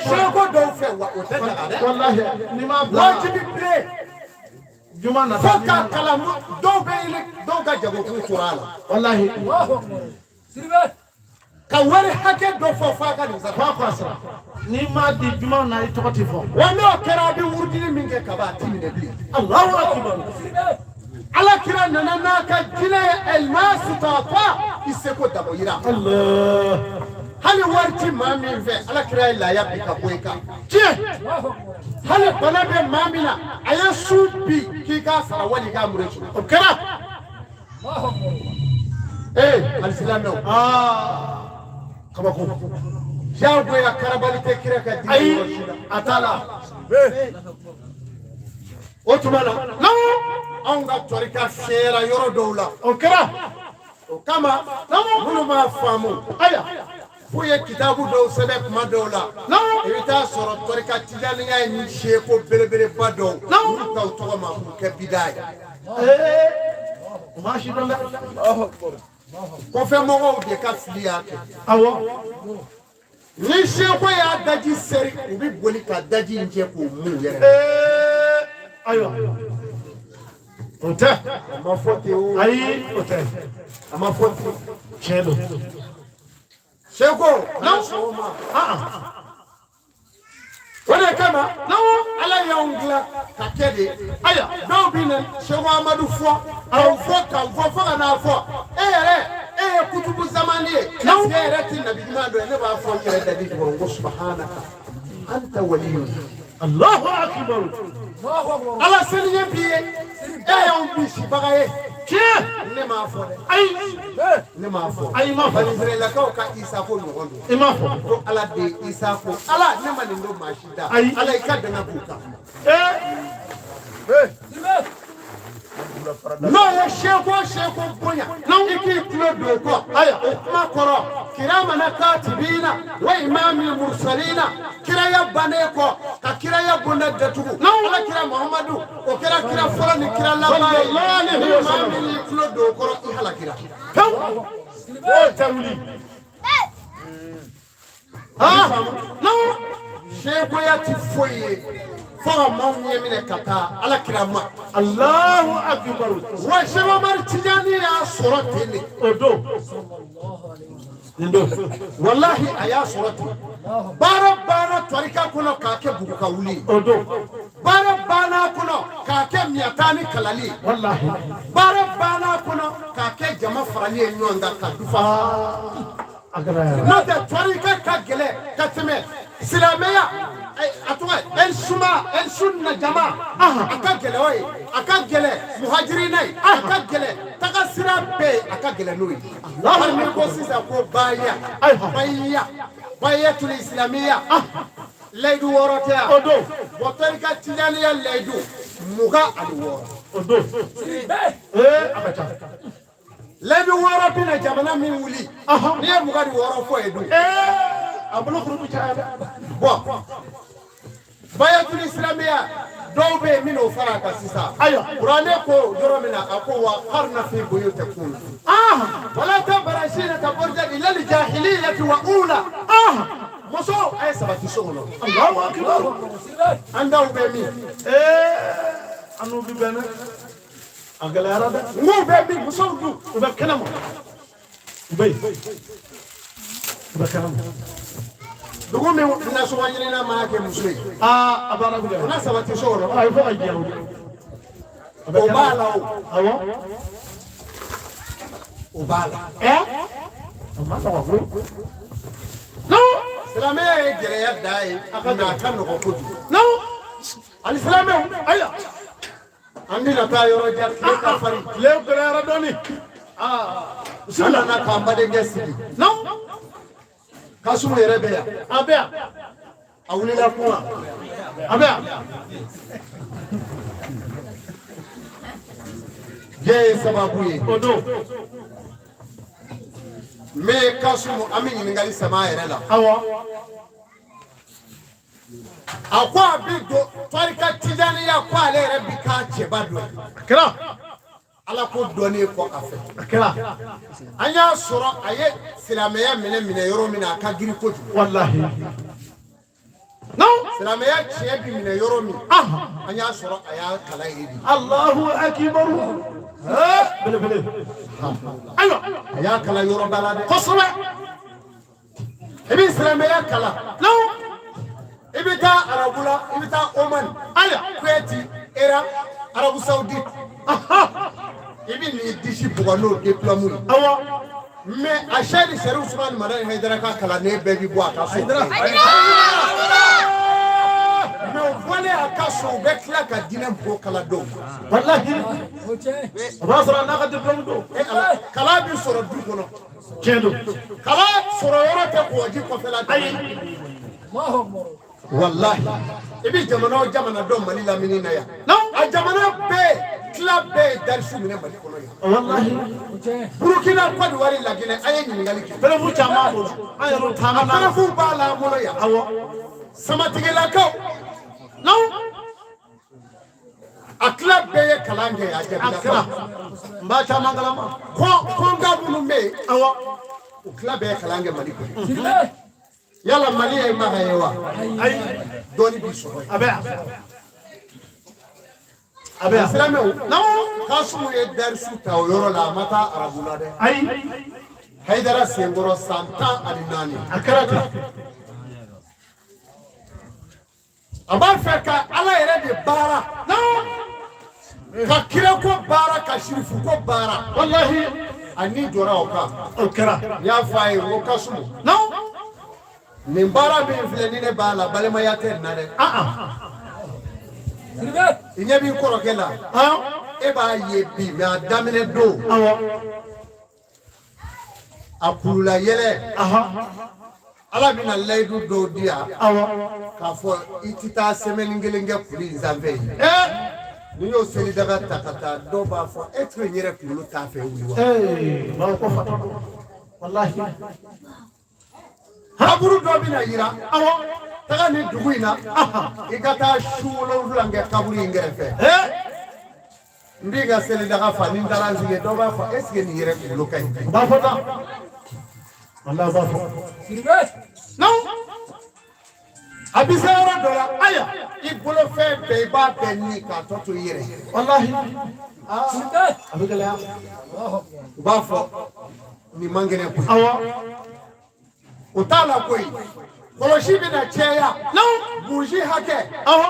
Seko dɔw fɛ wa o tɛ daga dɛ. Walahi n'i m'a bila. Wajibi bilen. Juma nata. Fo ka kalan dɔw bɛ yeli dɔw ka jagokun tora a la. Walahi. Ka wari hakɛ dɔ fɔ f'a ka nin sara. F'a k'a sara. N'i m'a di juma na i tɔgɔ tɛ fɔ. Wa n'o kɛra a bɛ wurudili min kɛ kaban a ti minɛ bilen. Alahu akibaru. Ala kira nana n'a ka jinɛ ye ɛlima sutapa i seko dabo yira. Allah. Hali wari ti maa min fɛ ala kira ye laaya bi ka bɔ i kan. Tiɲɛ. Hali bana bɛ maa min na a ye sun bi k'i k'a sara wali i k'a mure su. O kɛra. Ee alisilamɛw. Aa. Kabako. Diyagoya karabali tɛ kira ka diinɛ Ayi yɔrɔ si la. a t'a la. O tuma na anw ka tarika fiyɛra yɔrɔ dɔw la. O kɛra. O kama minnu b'a faamu. Ayiwa. F'u ye kitabu dɔw sɛbɛn kuma dɔw la. I bɛ taa sɔrɔ tarika tijaniya ye ni seko belebeleba dɔw. Olu t'aw tɔgɔ ma k'u kɛ bida ye. Ee. O ma si dɔn dɛ. Kɔfɛmɔgɔw de ka fili y'a kɛ. Awɔ. Ni seko y'a daji seri u bɛ boli ka daji in cɛ k'o mun yɛrɛ. Ee. Ayiwa. O tɛ. A ma fɔ ten o. Ayi o tɛ. A ma fɔ ten. Tiɲɛ don. Seko. N'a sɔn o ma. O de kama ala y'anw dilan ka kɛ de. Ayiwa. Dɔw bɛ na Seko Amadu fɔ k'aw fɔ k'aw fɔ fo ka n'a fɔ e yɛrɛ e ye kutubu zamani ye. Est-ce que e yɛrɛ ti nabi ɲuman dɔ ye? Ne b'a fɔ n yɛrɛ dadi jukɔrɔ n ko subahanaka anta waliyuna. Allahu akibaru. Ala seli ɲɛ b'i ye e y'anw bisibaga ye. Tiɲɛ. Ne m'a fɔ dɛ. Ayi. Ne m'a fɔ. Ayi, i m'a fɔ. Bani Israɛlakaw ka Isa ko ɲɔgɔn don. I m'a fɔ. Ko Ala de Isa ko Ala ne ma nin don maa si da. Ayi. Ala i ka danga b'u kan. Ee. N'o ye seko seko bonya i k'i tulo don o kɔ. Ayiwa. O kuma kɔrɔ kiramana katibina wa imami mursalina kiraya bannen kɔ ka kiraya bonda datugu. Ala kira Muhamadu o kɛra kira fɔlɔ ni kira laban ye. Sallallahu alaihi Ni wa maa sallam. min y'i tulo don o kɔrɔ i halakira. Pewu. O tɛ wuli. Sekoya ti foyi ye fo ka maaw ɲɛ minɛ ka taa ala kira ma. Allahu akibaru. Wa Seko Amadu Tijani y'a sɔrɔ ten de. O don. Nin don. Walahi a y'a sɔrɔ ten. Baara banna tarika kɔnɔ k'a kɛ bugu ka wuli. O don. Baara banna kɔnɔ k'a kɛ miɲata ni kalali ye. Walahi. Baara banna kɔnɔ k'a kɛ jama farali ye ɲɔgɔn kan ka du fa. A kɛra yɛrɛ. N'o tɛ tarika ka gɛlɛn ka tɛmɛ silamɛya a tɔgɔ el suma el sunna jama a ka gɛlɛn o ye a ka gɛlɛn muhajirina ye a ka gɛlɛn taga sira bɛɛ ye a ka gɛlɛn n'o ye. Hali ni ko sisan ko baya baya bayatul islamiya layidu wɔɔrɔ tɛ yan. O don. Bɔn tarika tijaniya layidu 26. O don. Ee a ka ca. Layidu wɔɔrɔ bɛna jamana min wuli n'i ye 26 fɔ ye dun. Ee a bolo kuru bɛ caya dɛ. Bɔn bayatul islamiya dɔw bɛ yen minnu fara a kan sisan. Ayiwa. Kuranɛ ko yɔrɔ min na a ko wa qarna fi buyutikunna. Wala tabarashina tabarruja ila al-jahiliyyati wa ula. Muso a ye sabati so kɔnɔ. Allahu akibaru. An daw bɛ min? Ee an n'u bi bɛn dɛ. A gɛlɛyara dɛ. N k'u bɛ min musow dun. U bɛ kɛnɛ ma. U bɛ yen. U bɛ kɛnɛ ma. Dugu min nasɔngɔ ɲinina mana kɛ muso ye. Aa a baara bɛ O gɛlɛya. na sabati so kɔnɔ. Ayi fo ka diɲɛ wuli. A bɛ O kɛnɛ b'a ma. la o. Awɔ. O b'a la. Ɛ. A ma nɔgɔn koyi. Silamɛya ye gɛlɛya dan ye. A ka a ka nɔgɔn kojugu. Non. Ani silamɛw. Ayiwa. An bɛna taa yɔrɔ jan tile ka farin. Tile gɛlɛyara dɔɔni. An nana k'an badenkɛ sigi. Non. Kasumu yɛrɛ bɛ yan. A bɛ yan. A wulila kuma. A bɛ yan. Diɲɛ ye sababu ye. O don. Mais Kasumu an bɛ ɲininkali sama a yɛrɛ la. Awɔ. A ko a bɛ don tarika tijaniya ko ale yɛrɛ bi k'a cɛba dɔ ye. A kɛra. Ala ko dɔnnen kɔ a fɛ. A kɛra. An y'a sɔrɔ a ye silamɛya minɛ yɔrɔ min na, a ka girin kojugu. Walahi. Non. Silamɛya tiɲɛ bi minɛ yɔrɔ min, an y'a sɔrɔ a y'a kalan yen de. Allahu akibaru. Belebele. Ayiwa. A y'a kalan yɔrɔ da la dɛ. Kosɛbɛ. I bɛ silamɛya kalan. Non. I bɛ taa arabu la, i bɛ taa Oman. Ayiwa. Kuwait, Iran, Arabu Saoudite. I bɛ n'i disi bugɔ n'o diplôme ye. Awɔ. Mais a sɛri Sɛri Usumani Madani Hayidara ka kalanden bɛɛ bi bɔ a ka so. Mais o bɔlen a ka so, u bɛ tila ka diinɛ mɔgɔw kalan dɔw kun. Walahi. O b'a sɔrɔ a n'a ka diplôme don. E Ala, kalan bi sɔrɔ du kɔnɔ. Tiɲɛ don. Kalan sɔrɔ yɔrɔ tɛ kɔgɔji kɔfɛla dɛ. Ayi. Walahi, i bɛ jamana o jamana dɔn Mali lamini na yan. Non. A jamana bɛɛ tila bɛɛ ye darisu minɛ Mali kɔnɔ yan. Walahi. Burukina, Kɔdiwari, Laginɛ, an ye ɲininkali kɛ. Preuve caman b'a bolo. An yɛrɛw taama n'a. Preuve b'a la an bolo yan. Awɔ. Samatigilakaw. Non. A tila bɛɛ ye kalan kɛ a A jabilakaw. kɛra. N b'a caman kalama. Kɔnga minnu bɛ yen. Awɔ. U tila bɛɛ ye kalan kɛ Mali kɔnɔ. Yala Mali ye Maka ye wa? Ayi. Dɔɔni b'i sɔrɔ yen. A bɛ yan. A bɛ yan. Silamɛw. Non. Kasimu ye darisu ta o yɔrɔ la, a ma taa arabu la dɛ. Ayi. Hayidara senkɔrɔ san 14. A kɛra ten. A b'a fɛ ka Ala yɛrɛ de baara. Non. Ka kirako baara, ka sirifuko baara. Walahi. A ni jɔra o kan. O kɛra. N y'a fɔ a ye n ko Kasimu. Non. Nin baara min filɛ ni ne b'a la, balimaya tɛ nin na dɛ. I ɲɛ b'i kɔrɔkɛ la. E b'a ye bi, mais a daminɛ don. Awɔ. A kulula yɛlɛ. Ala bɛna layidu dɔw di yan. Awɔ. K'a fɔ i tɛ taa semaine kelen kɛ kulu in sanfɛ yen. N'i y'o selidaga ta ka taa, dɔw b'a fɔ e tɛ n yɛrɛ kunkolo t'a fɛ wuli wa. Ee, b'a fɔ ko fatɔ don. Walahi. Kaburu dɔ bɛna yira. Awɔ. Taga nin dugu in na. I ka taa su 7 kɛ kaburu in kɛrɛfɛ. N b'i ka selidaga fa ni n taara n sigi, dɔw b'a fɔ est ce que nin yɛrɛ kunkolo ka ɲi. U b'a fɔ tan. Walahi u b'a fɔ. Non. A bɛ se yɔrɔ dɔ la. Ayiwa. I bolo fɛn bɛɛ, i b'a bɛɛ ni k'a tɔ to i yɛrɛ ye. Walahi. A bɛ gɛlɛya. U b'a fɔ nin man kɛnɛ koyi. Awɔ. O t'a la koyi. Kɔlɔsi bɛna caya. Non. Burusi hakɛ. Awɔ.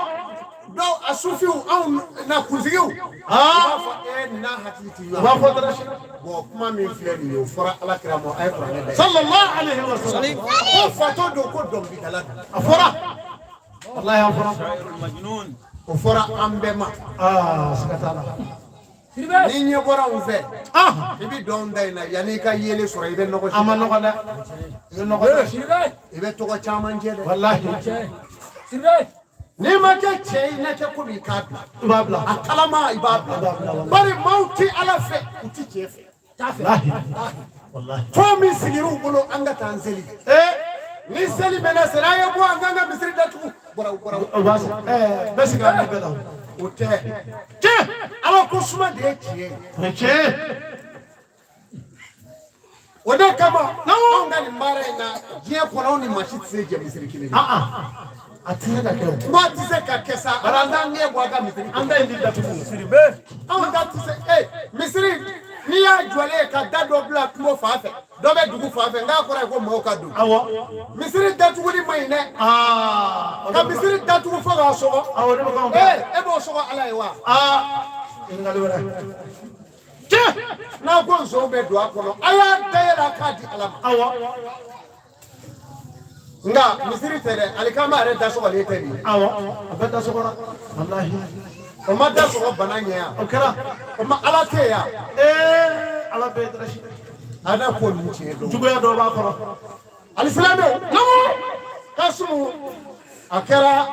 Dɔw a sufiw anw na kunsigiw. U b'a fɔ e n'a hakili tɛ U b'a ɲɔgɔn. fɔ dɔrɔn. Bɔn kuma min filɛ nin ye, o fɔra Ala kira ma, a ye kuranɛ da. Sallallahu alayhi wa sallam. Ko fatɔ don, ko dɔnkilidala don. A fɔra. Walahi a fɔra. O fɔra an bɛɛ ma. Aa, siga t'a la. Ni ɲɛ bɔra anw fɛ, Ah. i bɛ dɔn da in na, yanni i ka yelen sɔrɔ, i bɛ nɔgɔ. A ma nɔgɔn dɛ. I bɛ nɔgɔ dɛ. I bɛ tɔgɔ caman jɛ dɛ. Walahi. N'i ma kɛ cɛ ye, i na kɛ komi i k'a bila. I b'a bila. A kalama i b'a bila. Bari maaw tɛ Ala fɛ, u tɛ cɛ fɛ. Walahi. Walahi. Fɛn min sigir'u bolo, an ka taa an seli. Ni seli mɛnna sen, an ye bɔ an k'an ka misiri datugu. Bɔra bɔra. O b'a sɔrɔ. Ɛɛ, bɛɛ sigi an bɛɛ la. O tɛ. Tiɲɛ. Ala ko suma de ye tiɲɛ ye. O ye tiɲɛ ye. O de kama anw ka nin baara in na, diɲɛ kɔnɔ, anw ni maa si tɛ se jɛ misiri kelen na. A tɛ se ka kɛ o. N ko a tɛ se ka kɛ sa, an t'an ɲɛ bɔ a ka misiri. An ta in tɛ datugu. Anw ta tɛ se. Misiri n'i y'a jɔlen ye ka da dɔ bila kungo fan fɛ, dɔ bɛ dugu fan fɛ, n k'a kɔrɔ ye ko maaw ka don. Awɔ. Misiri datuguli man ɲi dɛ. Aa. Ka misiri datugu fo k'a sɔgɔ. Awɔ, ne bɛ k'anw fɛ. E b'o sɔgɔ Ala ye wa? Aa. Ɲininkali wɛrɛ. Tiɲɛ. N'a ko nson bɛ don a kɔnɔ, a y'a dayɛlɛ a k'a di Ala ma. Awɔ. Nka misiri tɛ dɛ, alikama yɛrɛ da sɔgɔlen tɛ nin ye. Awɔ. A bɛɛ da sɔgɔra. Walahi. O ma da sɔgɔ bana ɲɛ yan. O kɛra. O ma Ala tɛ yan. Ee, Ala bɛɛ dɔrɔsi. A n'a ko ninnu tiɲɛ don. Juguya dɔ b'a kɔrɔ. Alisilamɛw. Kasimu a kɛra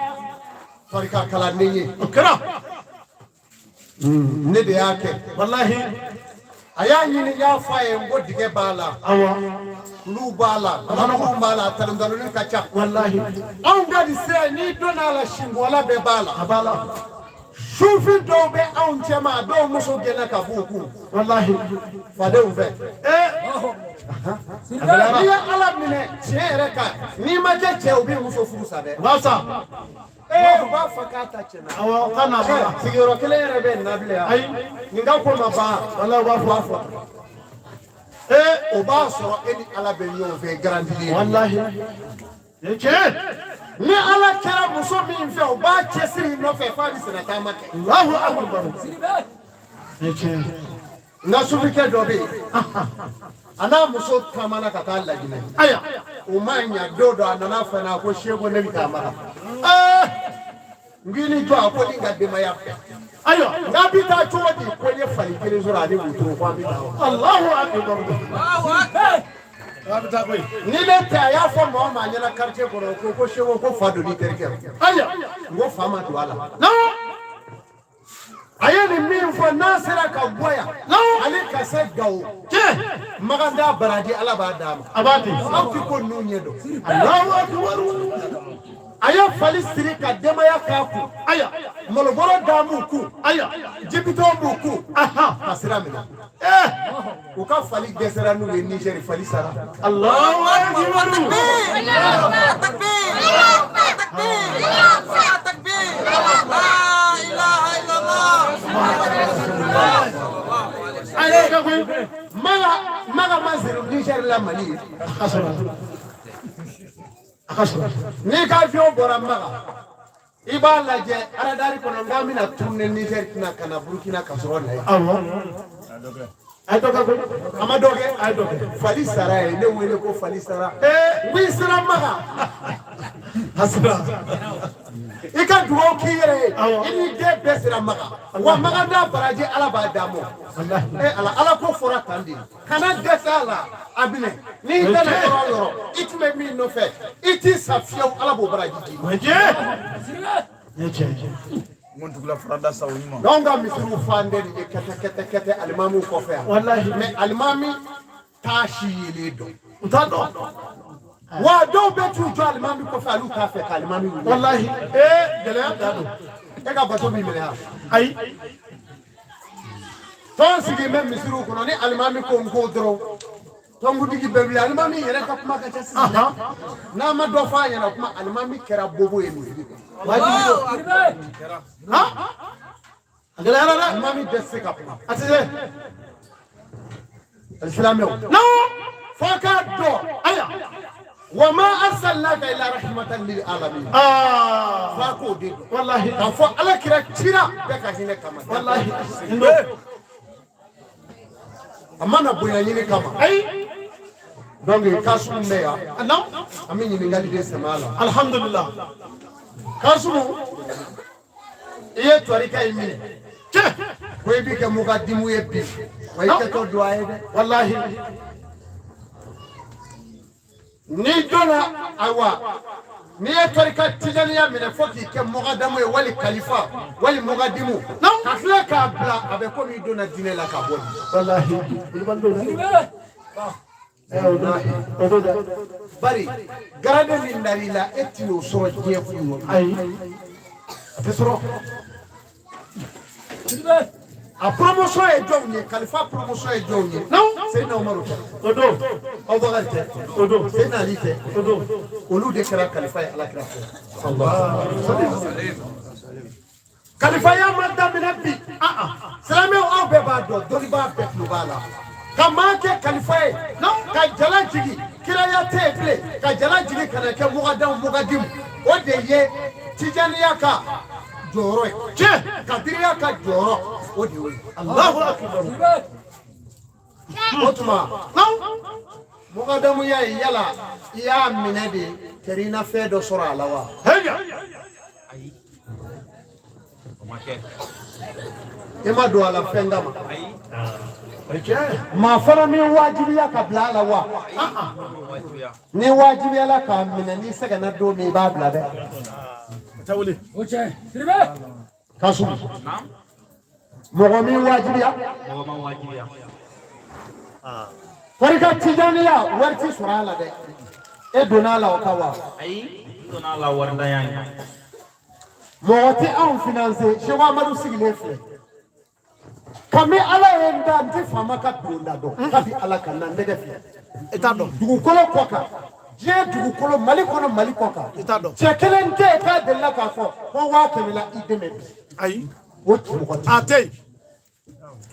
tarika kalanden ye. O kɛra. Ne de y'a kɛ. Walahi. A y'a ɲini, n y'a fɔ a ye n ko dingɛ b'a la. Awɔ. Kuluw b'a la. Kalabuguw b'a la. Talontalonni ka ca. Walahi. Anw ka nin sira in, n'i donna a la, sinbɔla bɛɛ b'a la. A b'a la. Sufin dɔw bɛ anw cɛma a dɔw muso gɛnna ka b'u kun. Walahi. Fadenw fɛ. N'i ye Ala minɛ tiɲɛ yɛrɛ kan, n'i ma kɛ cɛ, u b'i muso furu sa dɛ. U b'a sa. Ee, u b'a fɔ k'a ta tiɲɛna. Awɔ, k'a n'a b'a la. Sigiyɔrɔ kelen yɛrɛ bɛ nin na bilen yan. Ayi. Nin ka ko ma ban. Walahi, u b'a U fɔ. b'a fɔ. Ee. O b'a sɔrɔ e ni Ala bɛ ɲɔgɔn fɛ garantilen. Walahi. Nin ye tiɲɛ. Ni Ala kɛra muso min fɛ, o b'a cɛsiri i nɔfɛ f'a bɛ senna taama kɛ. Allahu akbar. Nin ye tiɲɛ. N ka sufikɛ dɔ bɛ yen, a n'a muso taamana ka taa Laginɛ. Ayiwa. O ma ɲa, don dɔ a nana fɔ n ɲɛna ko Seko, ne bɛ taa Maka. N k'i ni jɔ, a ko ni n ka denbaya bɛɛ. Ayiwa. N k'a bɛ taa cogo di? Ko n ye fali kelen sɔrɔ ani wotoro, ko an bɛ taa. Allahu akbar. Ni ne tɛ, a y'a fɔ maa o maa ɲɛna quartier kɔnɔ ko Seko, ko fa donn'i terikɛ rɔ. Ayiwa. N ko fa ma don a la. Naamu. A ye nin min fɔ, n'a sera ka bɔ yan ale ka se Gawo, Tiɲɛ. Makan baraji Ala b'a d'a ma. A b'a di. Aw ti ko ninnu ɲɛ dɔn. Allahu akbar. A ye fali siri ka denbaya k'a kun. Ayiwa. Malobɔrɔ da b'u kun. Ayiwa. Jibitɔn b'u kun. Aha. Ka sira minɛ. Ee. U ka fali dɛsɛra n'u ye Nizɛri, fali sara. Allahu akbar. تكبير تكبير تكبير لا إله إلا الله. Ayi ka koyi. Maga Maga ma siri Nizɛri la Mali ye. A ka sɔrɔ. A ka sɔrɔ. N'i ka avion bɔra Maga, i b'a lajɛ aradari kɔnɔ n k'an bɛna tourner Nizɛri tɛna ka na Burukina ka sɔrɔ na ye. Awɔ. A ye dɔ kɛ koyi. A ma dɔ kɛ. A ye dɔ kɛ. Fali sara ye ne wele ko fali sara. Ee. N ko i sera Maga. A sera. I ka dugawu k'i yɛrɛ ye. Awɔ. I n'i den bɛɛ sera Maga. Wa Maga n'a baraji Ala b'a d'a ma. Walahi. E Ala, Ala ko fɔra tan de. Kana dɛsɛ a la, a minɛ. N'i nana yɔrɔ o yɔrɔ, i tun bɛ min nɔfɛ, i t'i sa fiyewu, Ala b'o baraji d'i ma. O ye tiɲɛ. Nin ye tiɲɛ ye. N'anw ka misiriw fan de ye kɛtɛ kɛtɛ kɛtɛ alimamiw kɔfɛ yan. Walahi. Mais alimami t'a si yelen dɔn. U t'a dɔn. Wa dɔw bɛ t'u jɔ alimami kɔfɛ, olu t'a fɛ ka alimami wuli. Walahi. Ee, gɛlɛya dan don. E ka bato b'i minɛ yan. Ayi. Tɔn sigi bɛ misiriw kɔnɔ, ni alimami ko n ko dɔrɔn, tɔnkuntigi bɛɛ wuli, alimami yɛrɛ ka kuma ka ca sisan dɛ. N'a ma dɔ fɔ a ɲɛna kuma, alimami kɛra bobo ye misiri kɔnɔ. Wajibi don. Han? A gɛlɛyara dɛ. Alimami bɛɛ tɛ se ka kuma. A tɛ se. Alisilamɛw. Naamu. F'a k'a dɔn. Ayiwa. Wa ma arsalnaka illa rahmatan lil alamin. Aa. F'a k'o de dɔn. Walahi. K'a fɔ Ala kira cira bɛɛ ka hinɛ kama. Walahi. Nin don. A ma na bonya ɲini kama. Ayi. Donc Kasumu bɛ yan. Naamu. An bɛ ɲininkali de sɛmɛ a la. Alhamdulillah. Kasumu, i ye tɔrika in minɛ. Tiɲɛ. Ko i b'i kɛ mugadimu ye bi. Wa i kɛtɔ duwa ye dɛ. Walahi. N'i donna, ayiwa, n'i ye tɔrika tijaniya minɛ fo k'i kɛ mugadamu ye, wali kalifa, wali mugadimu. Ka tila k'a bila, a bɛ komi i donna diinɛ la ka bɔ yen. Walahi. Kulubali don dɛ. O don. O don dɛ. Bari garade min dar'i la, e ti n'o sɔrɔ diɲɛ kun. Ayi. A tɛ sɔrɔ. A promotion ye jɔnw ye? Kalifa promotion ye jɔnw ye? Naamu. Seyidina Umaru tɛ? O don. Abubakar tɛ? O don. Seyidina Ali tɛ? O don. Olu de kɛra kalifa ye Ala kira fɛ. Kalifaya ma daminɛ bi. Silamɛw, aw bɛɛ b'a dɔn, dɔnnibaa bɛɛ tulo b'a la. Ka maa kɛ kalifa ye, ka jala jigi, kiraya tɛ yen bilen, ka jala jigi ka na kɛ mugadamu mugadimu, o de ye tijaniya ka jɔyɔrɔ ye. Tiɲɛ. Kadiriya ka jɔyɔrɔ, o de y'o ye. Allahu akbar. O tuma, Naamu. mugadamuya ye, yala i y'a minɛ de kɛra i na fɛn dɔ sɔrɔ a la wa? Hɛɲa. I ma don a la fɛn kama. O ye tiɲɛ ye. Maa fana min wajibiya ka bila a la wa? Ni wajibiyala k'a minɛ, n'i sɛgɛnna don min, i b'a bila dɛ. A tɛ wuli. Kasumu, mɔgɔ min wajibiya Tarika tijaniya, wari ti sɔrɔ a la dɛ. E donna a la o ka wa? Ayi, n donna a la warintanya ye. Mɔgɔ tɛ anw financer. Seko Amadu sigilen filɛ. Kabi Ala ye n da, n tɛ faama ka donda dɔn. Kabi Ala ka n da, n tɛgɛ filɛ. I t'a dɔn. Dugukolo kɔ kan, diɲɛ dugukolo, Mali kɔnɔ, Mali kɔ kan. I t'a dɔn. Cɛ kelen tɛ yen k'a delila k'a fɔ ko 100 000 la i dɛmɛ bi. Ayi. O mɔgɔ tɛ. A tɛ yen,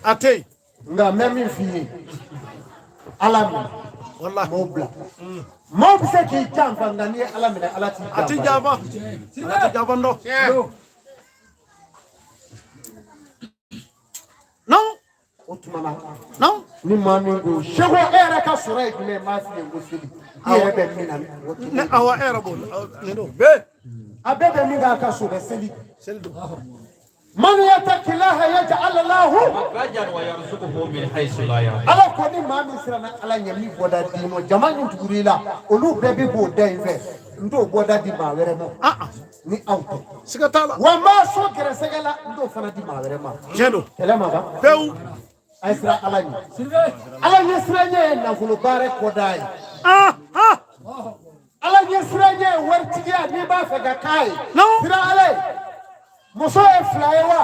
a tɛ yen. Nka n bɛ min f'i ye, Ala minɛ. Walahi. Maaw bila. Maaw bɛ se k'i janfa, nka n'i ye Ala minɛ, Ala t'i A t'i janfa. janfa, a t'i janfa dɔn. Non. O tuma na, non. Ni maa min ko Seko, e yɛrɛ ka sɔrɔ ye jumɛn ye, n b'a f'i ye ko seli. I yɛrɛ bɛ min na, o tɛ. Ne awa, e yɛrɛ b'o la, nin don. A bɛɛ bɛ min k'a ka so bɛ seli. Seli don. Man yattaqillaha yaj'al lahu مخرجا ويرزقه من حيث لا يحتسب. Ala ko ni maa min siranna Ala ɲɛ, min bɔda d'i ma, jama min tugura i la, olu bɛɛ bɛ k'o da in fɛ, n t'o bɔda di maa wɛrɛ ma Ah ah. ni aw tɛ. Siga t'a la. Wa n b'a so gɛrɛsɛgɛ la, n t'o fana di maa wɛrɛ ma. Tiɲɛ don. Kɛlɛ ma ban. Pewu. A ye siran Ala ɲɛ. Ala ɲɛ siran ɲɛ ye nafolo baara kɔda ye. Ah ah. Ala ɲɛ siran ɲɛ ye waritigiya, n'i b'a fɛ ka k'a ye. Non. Siran Ala ye. Muso ye fila ye wa,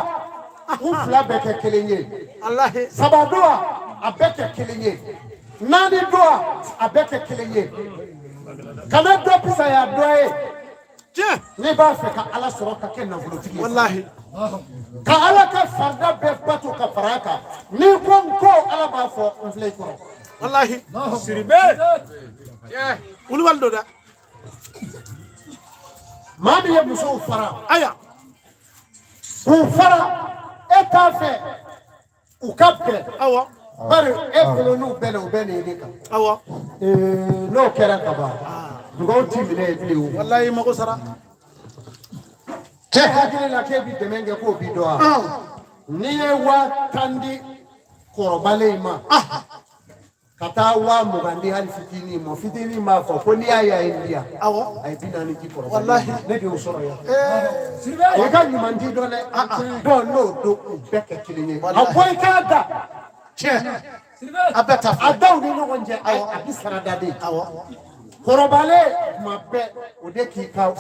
u fila bɛɛ kɛ kelen ye. Alahi. Saba don wa, a bɛɛ kɛ kelen ye. Naani don wa, a bɛɛ kɛ kelen ye. Kana dɔ fisaya dɔ ye. Tiɲɛ. N'i b'a fɛ ka Ala sɔrɔ ka kɛ nafolotigi ye, Walahi. ka Ala ka farida bɛɛ bato ka fara a kan, n'i ko n ko, Ala b'a fɔ n filɛ i kɔrɔ. Walahi. Siribe. Wulibali don dɛ. Maa min ye musow fara, Aya. k'u fara, e t'a fɛ u ka bɛn, Awɔ. bari e bolo n'u bɛnna, u bɛ nin de kan. Awɔ. N'o kɛra ka ban, dugawu t'i minɛ ye bilen o. Walahi, mago sara. Cɛ hakili la k'e bi dɛmɛ kɛ k'o bi dɔn wa? N'i ye 10 000 di kɔrɔbalen in ma, ka taa 20 000 di hali fitinin ma, fitinin b'a fɔ ko n'i y'a ye a ye nin di yan, Awɔ. a ye 40 di kɔrɔbalen Walahi. ma. Ne de y'o sɔrɔ yan. O ka ɲuman di dɔn dɛ. Dɔn n'o don, u bɛɛ kɛ kelen ye. A bɔ i k'a da. Tiɲɛ. A bɛɛ ta A filɛ. daw ni ɲɔgɔn cɛ, a bi sara da de. Awɔ. Kɔrɔbalen tuma bɛɛ, o de k'i ka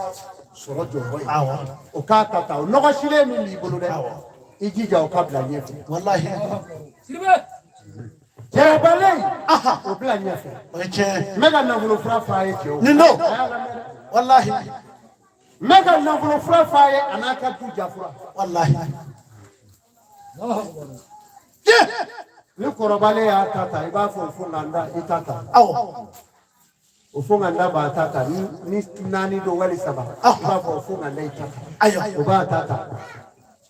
sɔrɔ jɔyɔrɔ ye. Awɔ. O k'a ta ta, o nɔgɔsilen min b'i bolo dɛ, i jija o ka bila ɲɛfɛ. Walahi. Kɔrɔbalen, o bila ɲɛfɛ. O ye tiɲɛ. N bɛ ka nafolo fura f'a ye, cɛw. Nin don. A y'a lamɛn dɛ. Walahi. N bɛ ka nafolo fura f'a ye, a n'a ka du jafura. Walahi. Tiɲɛ. Ni kɔrɔbalen y'a ta ta, i b'a fɔ o fo nka n da i ta ta. Awɔ. O fo nka n da b'a ta ta, ni naani don wali saba, i b'a fɔ o fo nka n da i ta ta. Ayiwa. O b'a ta ta.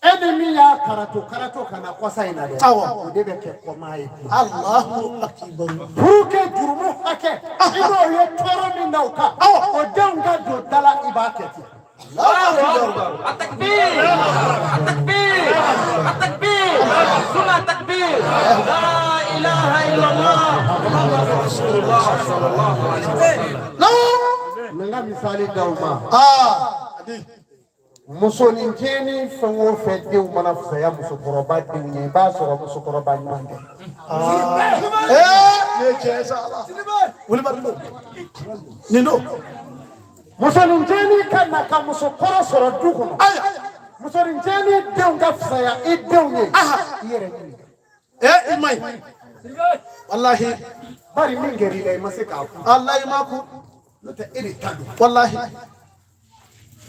E ni min y'a karato karato ka na kɔsa in na dɛ, Awɔ. o de bɛ kɛ kɔmaa ye bi. Allahu akibaru. Pour que jurumu hakɛ i n'o ye tɔɔrɔ min da o kan, o denw ka don da la, i b'a kɛ ten. التكبير التكبير التكبير ثم التكبير، لا إله إلا الله محمد رسول الله صلى الله عليه وسلم. N bɛ n ka misali d'aw ma. Aa. Adi. Musoninncinin fɛn o fɛn denw mana fisaya musokɔrɔba denw ye, i b'a sɔrɔ musokɔrɔba ɲuman tɛ. Ee, ne ye tiɲɛ ye sa Ala. Wulibali don. Nin don. Musoninncinin ka na ka musokɔrɔ sɔrɔ du kɔnɔ, Aya. musoninncinin denw ka fisaya i denw ye, i yɛrɛ ɲininka. Ee, i ma ɲi. Walahi. Bari min kɛra i la, i ma se k'a kun. Alahi ma kun. N'o tɛ, e de ta don. Walahi.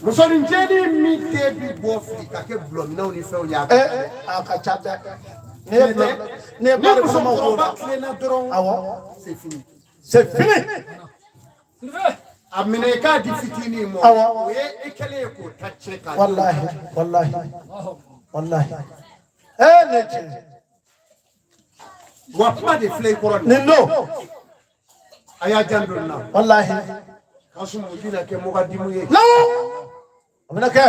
Musoninncinin min den bi bɔ fili ka kɛ gulɔminɛw ni fɛnw ye, a ka Ee, a ka ca dɛ. Ne ye bila, ne ye ni bila de kɔnɔ ma musokɔrɔba o. tilenna dɔrɔn, Awɔ. c'est fini. C'est fini. A minɛ i k'a di fitinin ma, Awɔ. o ye e kɛlen ye k'o ta tiɲɛ k'a di. Walahi, walahi. Walahi. Ee, ne ye tiɲɛ ye. Wa kuma de filɛ i kɔrɔ nin. Nin don. A y'a janto nin na. Walahi. Kasumu tɛna kɛ mugadimu ye. Non. A bɛna kɛ.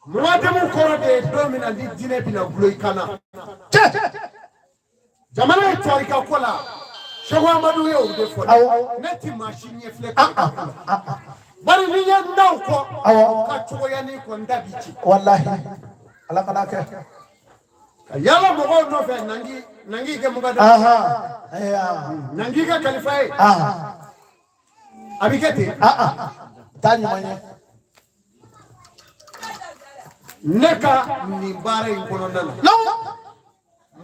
Mugadimu kɔrɔ de ye don min na ni diinɛ bɛna gulo i kan na. Tiɲɛ. Jamana ye tarika ko la, Seko Amadu ye o de fɔ. Awɔ. Ne ti maa si ɲɛ filɛ k'a ko la. Bari ni n ye n da o kɔ, Awɔ. ka cogoya ni kɔ, n da b'i ci. Walahi. Ala kana kɛ. Ka yala mɔgɔw nɔfɛ nangi nangi kɛ mugadimu, Aha. Ayiwa. nangi ka kalifa ye, Aha. a bɛ kɛ ten. Ah ah. Taa ɲuman ye. Ne ka nin baara in kɔnɔna na,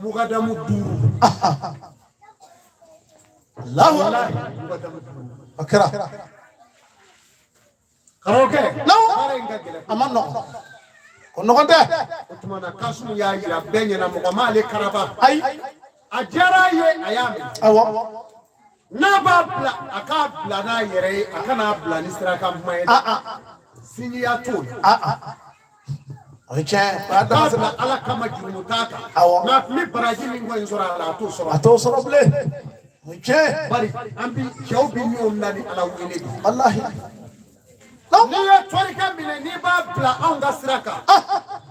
mugadamu 5. Allahu Walahi, mugadamu 5. A kɛra. Karamɔgɔkɛ, Naam. baara in ka gɛlɛn. A ma nɔgɔn, o nɔgɔn tɛ. O tuma na, Kasumu y'a yira bɛɛ ɲɛna, mɔgɔ m'ale karaba. Ayi. A diyara a ye, a y'a minɛ. Awɔ. N'a b'a bila, a k'a bila n'a yɛrɛ ye, a kan'a bila ni sira kan kuma ye dɛ. Sinjiya t'o la. O ye tiɲɛ, o y'a dama K'a sira. bila Ala kama, jurumu t'a kan. Awɔ. Nka a tun bɛ baraji min kɔni sɔrɔ a la, a t'o sɔrɔ. A t'o sɔrɔ bilen, o ye tiɲɛ. Bari an bi cɛw bi ɲɔgɔn na ni Ala wele de. Walahi. N'i ye tɔrikɛ minɛ, n'i b'a bila anw ka sira kan,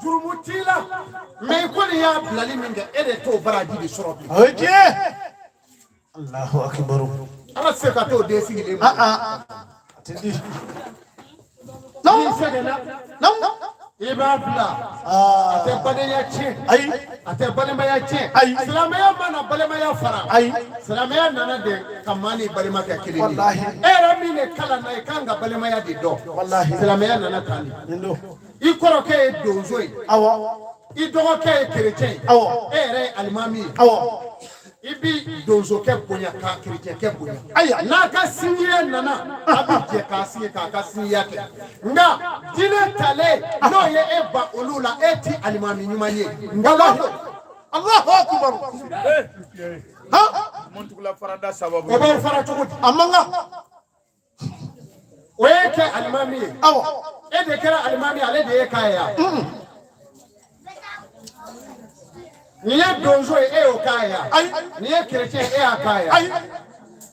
jurumu t'i la, mɛ i kɔni y'a bilali min kɛ, e de t'o baraji de sɔrɔ bilen. O ye tiɲɛ, Allahu akibaru. Ala tɛ se ka t'o den sigilen ma. A tɛ di. N'i sɛgɛnna, Naam. i b'a bila. A tɛ badenya tiɲɛ. Ayi. A tɛ balimaya tiɲɛ. Ayi. Silamɛya mana balimaya fara. Ayi. Silamɛya nana de ka maa ni balima kɛ kelen ye. Walahi. E yɛrɛ min de kalan na, i kan ka balimaya de dɔn. Walahi. Silamɛya nana tan de. Nin don. I kɔrɔkɛ ye donso ye. Awɔ. I dɔgɔkɛ ye kerecɛn ye. Awɔ. E yɛrɛ ye alimami ye. Awɔ. I bi donsokɛ bonya ka kerecɛnkɛ bonya. Ayiwa. N'a ka sinjiya nana, a bi jɛ k'a sigi k'a ka sinjiya kɛ. Nka diinɛ talen n'o ye e ban olu la, e ti alimami ɲuman ye. Nkalon don. Allahu akibaru, han. Muntugula farada sababu. O b'aw fara cogo di? A man kan. O ye kɛ alimami ye. Awɔ. E de kɛra alimami ye, ale de ye k'a ye yan. Nin ye donso ye, e y'o k'a ye yan. Ayi. Nin ye kerecɛn ye, e y'a k'a ye yan. Ayi.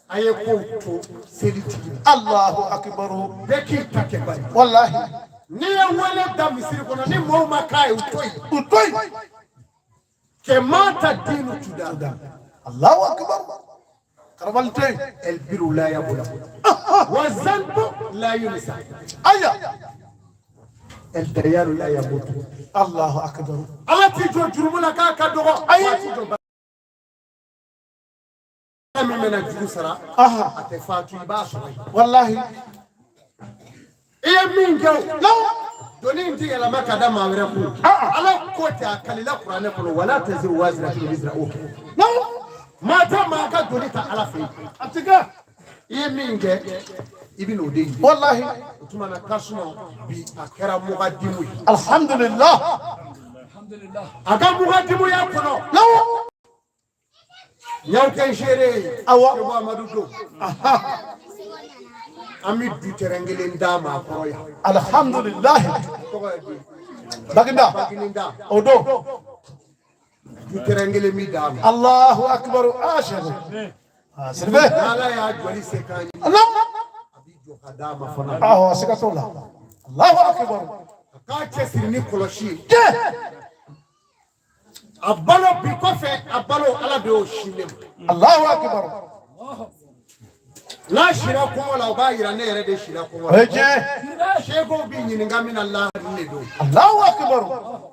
A ye kow to seli tigi ma. Allahu akibaru. Bɛɛ k'i ta kɛ bari. Walahi. N'i ye wele da misiri kɔnɔ, ni mɔɔw ma k'a ye, u to yen. U to yen. Kɛ ta diinu tuda. Allahu akibaru, karabali tɛ yen. El biru la yabula. Wa zanbu la yunsa. Aya. El dayaru la yamutu. Allahu akibaru. Ala t'i jɔ jurumu la k'a ka dɔgɔ. Ayi. Wa t'i jɔ bara min bɛna juru sara, Aha. a tɛ faatu, i b'a sɔrɔ yen. Walahi. I ye min kɛ o, doni in ti yɛlɛma ka da maa wɛrɛ kun. Ala ko tɛ, a kalila kuranɛ kɔnɔ, wala taziru waziratun wizra ukhra. Maa tɛ maa ka doni ta Ala fɛ yen. A ti kɛ. I ye min kɛ, i bɛ n'o de ye. Walahi. O tuma na, Kasuma bi a kɛra mugadimu ye. Alhamdulillah. A ka mugadimuya kɔnɔ, n y'aw kɛ n seere ye. Awɔ. Seko Amadu don, an bɛ du tɛrɛn kelen d'a ma a kɔrɔ yan. Alhamdulillah. Tɔgɔ ye di? Baginda. Baginda. O don. Du tɛrɛn kelen bɛ d'a ma. Allahu akbar, ashehu, ah Sidibe. N'Ala y'a jɔli se k'an ye, Allah. a b'i jɔ ka d'a ma fana. Awɔ, siga t'o la, Allahu akbar. A k'a cɛsiri ni kɔlɔsi ye. Tiɲɛ. A balo bi kɔfɛ, a balo, Ala de y'o si ne ma. Allahu akbar. N'a sira kɔngɔ la, o b'a yira ne yɛrɛ de sira kɔngɔ O ye la. tiɲɛ. Sekow b'i ɲininka min na, lahadi de don. Allahu akbar.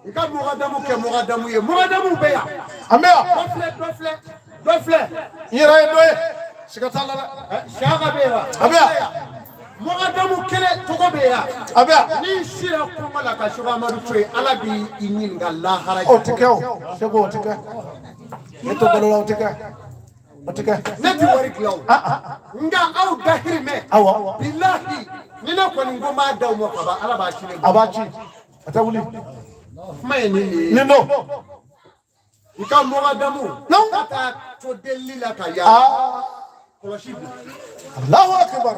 I ka mɔgɔdamu kɛ mɔgɔdamu ye, mɔgɔdamu bɛ yan. An bɛ yan. Dɔ filɛ, dɔ filɛ, dɔ filɛ. N yɛrɛ ye dɔ ye, siga t'a la dɛ. Saka bɛ yan. A bɛ yan. Mɔgɔdamu kelen tɔgɔ bɛ yan. A bɛ yan. N'i sira kɔngɔ la ka Seko Amadu to yen, Ala b'i ɲininka lahara. O ti kɛ, o Seko, o ti kɛ. Ne to balo la, o ti kɛ, o ti kɛ. Ne ti wari dilan o. Nka aw dahirimɛ. Awɔ. Bilahi, ni ne kɔni ko n b'a d'aw ma ka ban, Ala b'a ci ne A ma. b'a ci, a tɛ wuli. Kuma ye nin de ye. Nin don. I ka mɔgɔdamu. Non. Ka taa to delili la ka yaala. Aa. Kɔlɔsi bila. Allahu akbar,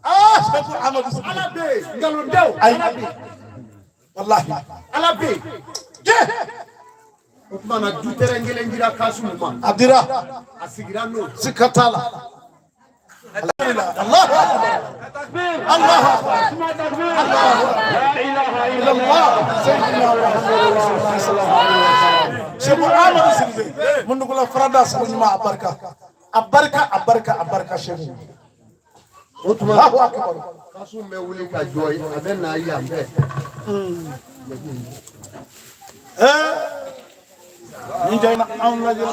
aa Seko Amadu Sidibe. Ala bɛ yen, nkalon tɛ o. Ayi. Ala bɛ yen. Walahi. Ala bɛ yen. Tiɲɛ. O tuma na, du tɛrɛn kelen dira Kasimu ma. A dira. A sigira n'o ye. Siga t'a la. Alhamdulillah, Allahu akbar, Allahu akbar, Allahu akbar, illallah sayyidina Muhammad rasulullah sallallahu alaihi wasallam. Seko Amadu Sidibe, Mundugula farada, sako ɲuman, a barika, a barika, a barika, a barika, Seko. O tuma Allahu akbar. Kasimu bɛ wuli ka jɔ yen, a bɛ na yan fɛ. Nin jɛ in na anw lajɛ.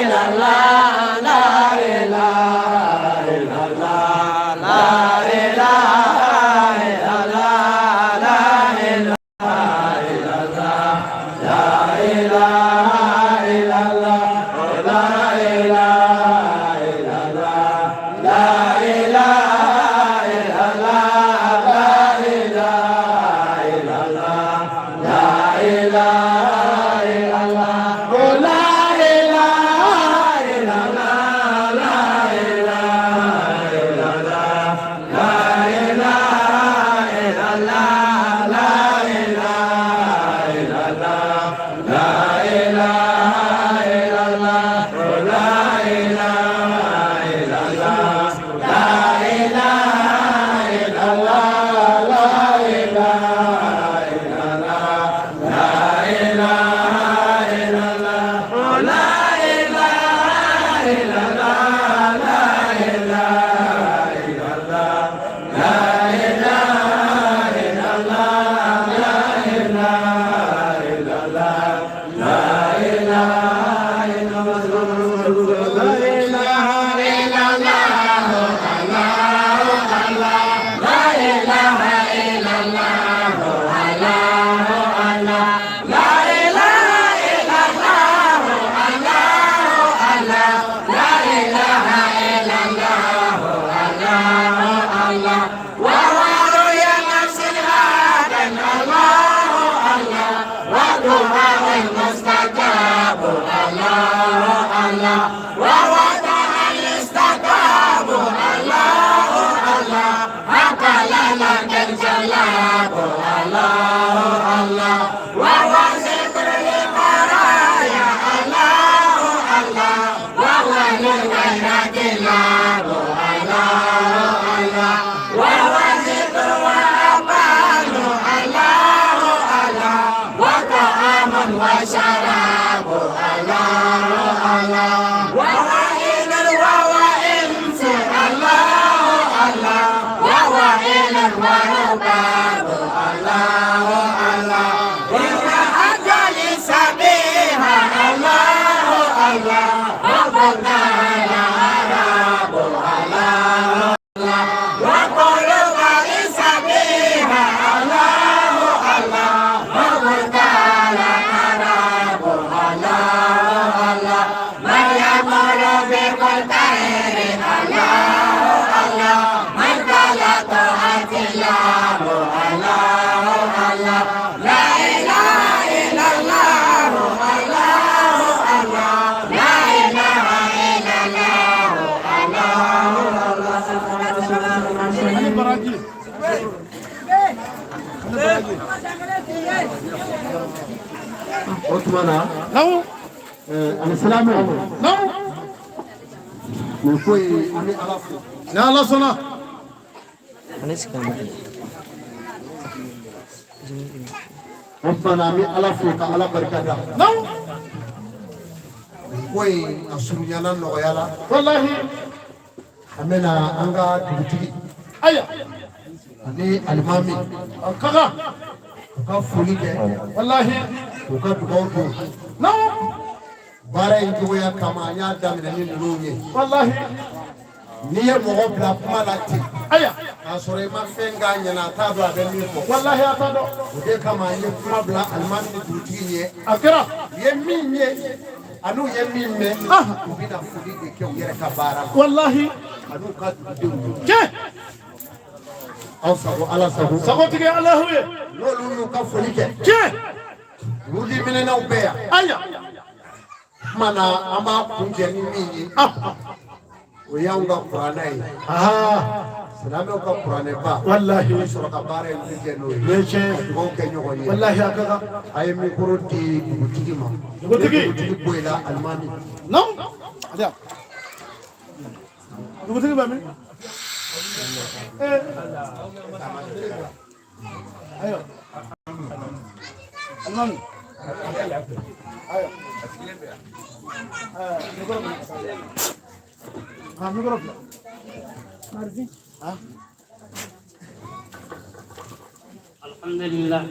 illallah, la ilaha illallah, la ilaha illallah, la ilaha illallah, la ilaha illallah, la ilaha illallah, la ilaha illallah, la ilaha illallah, la ilaha illallah, oh la ilaha illallah, la ilaha illallah, la ilaha illallah, la ilaha illallah, la ilaha illallah, oh la ilaha illallah, la ilaha illallah, la ilaha illallah, la ilaha illallah, oh la ilaha illallah, la ilaha illallah, la ilaha illallah, la ilaha illallah, la ilaha illallah, la ilaha illallah, Allah, la ilaha illallah, Allah, Allah, la ilaha illallah, Allah, Allah, la ilaha illallah, Allah, Allah. وواري نفس الهادى الله الله ودعاء المستجاب الله الله ووضع الاستجاب الله الله عقل لك الجلاب الله الله وهو ذكر البرايا الله الله وهو للغيرة لاب الله الله وهو ذكر وأمان الله الله وطعام وشراب الله الله وهو إلى وهو إنس الله الله وهو إلى ورباب الله الله وهو أجل سبيها الله الله ربنا العرب الله الله وقلوب سبيها الله الله ربنا العرب الله الله من يقول بقدر الله الله من قال طاعة الله الله الله لا إله إلا الله الله الله لا إله إلا الله الله Ani baraji. O tuma na Namu. ani silamɛw Namu. nin ko in an bɛ Ala fo. Ni Ala sɔnna. O tuma na an bɛ Ala fo ka Ala barika da. Namu. Nin ko in a surunyana nɔgɔya la. Walahi. An bɛna an ka dugutigi Aya. ani alimami A ka kan. u ka foli kɛ Walahi. u ka dugawu don. Namu. Baara in cogoya kama an y'a daminɛ ni ninnu ye. Walahi. N'i ye mɔgɔ bila kuma la ten Aya. k'a sɔrɔ i ma fɛn k'a ɲɛna a t'a dɔn a bɛ min fɔ. Walahi a t'a dɔn. O de kama an ye kuma bila alimami ni dugutigi ɲɛ. A kɛra. U ye min ye ani u ye min mɛn u bɛna foli de kɛ u yɛrɛ ka baara la Walahi. ani u ka dugudenw. Tiɲɛ. Aw sago Ala sago. Sagotigi Alahu ye. N'olu y'u ka foli kɛ Tiɲɛ. wurudi minɛnnaw bɛ yan. Aya. Kuma na an b'a kuncɛ ni min ye o y'anw ka kuranɛ ye. Aa. Silamɛw ka kuranɛba. Walahi. An bɛ sɔrɔ ka baara in kuncɛ n'o ye. Nin ye tiɲɛ ye. Ka dugawu kɛ ɲɔgɔn ye. Walahi a ka kan. A ye mikoro di dugutigi ma. Dugutigi. Ni dugutigi bɔ yen la alimami. Namu. Adiya. Dugutigi bɛ min? Ee. Ayiwa. Alimami. Ayiwa. Mikoro bila. Ah, mikoro bila. Ah. الحمد لله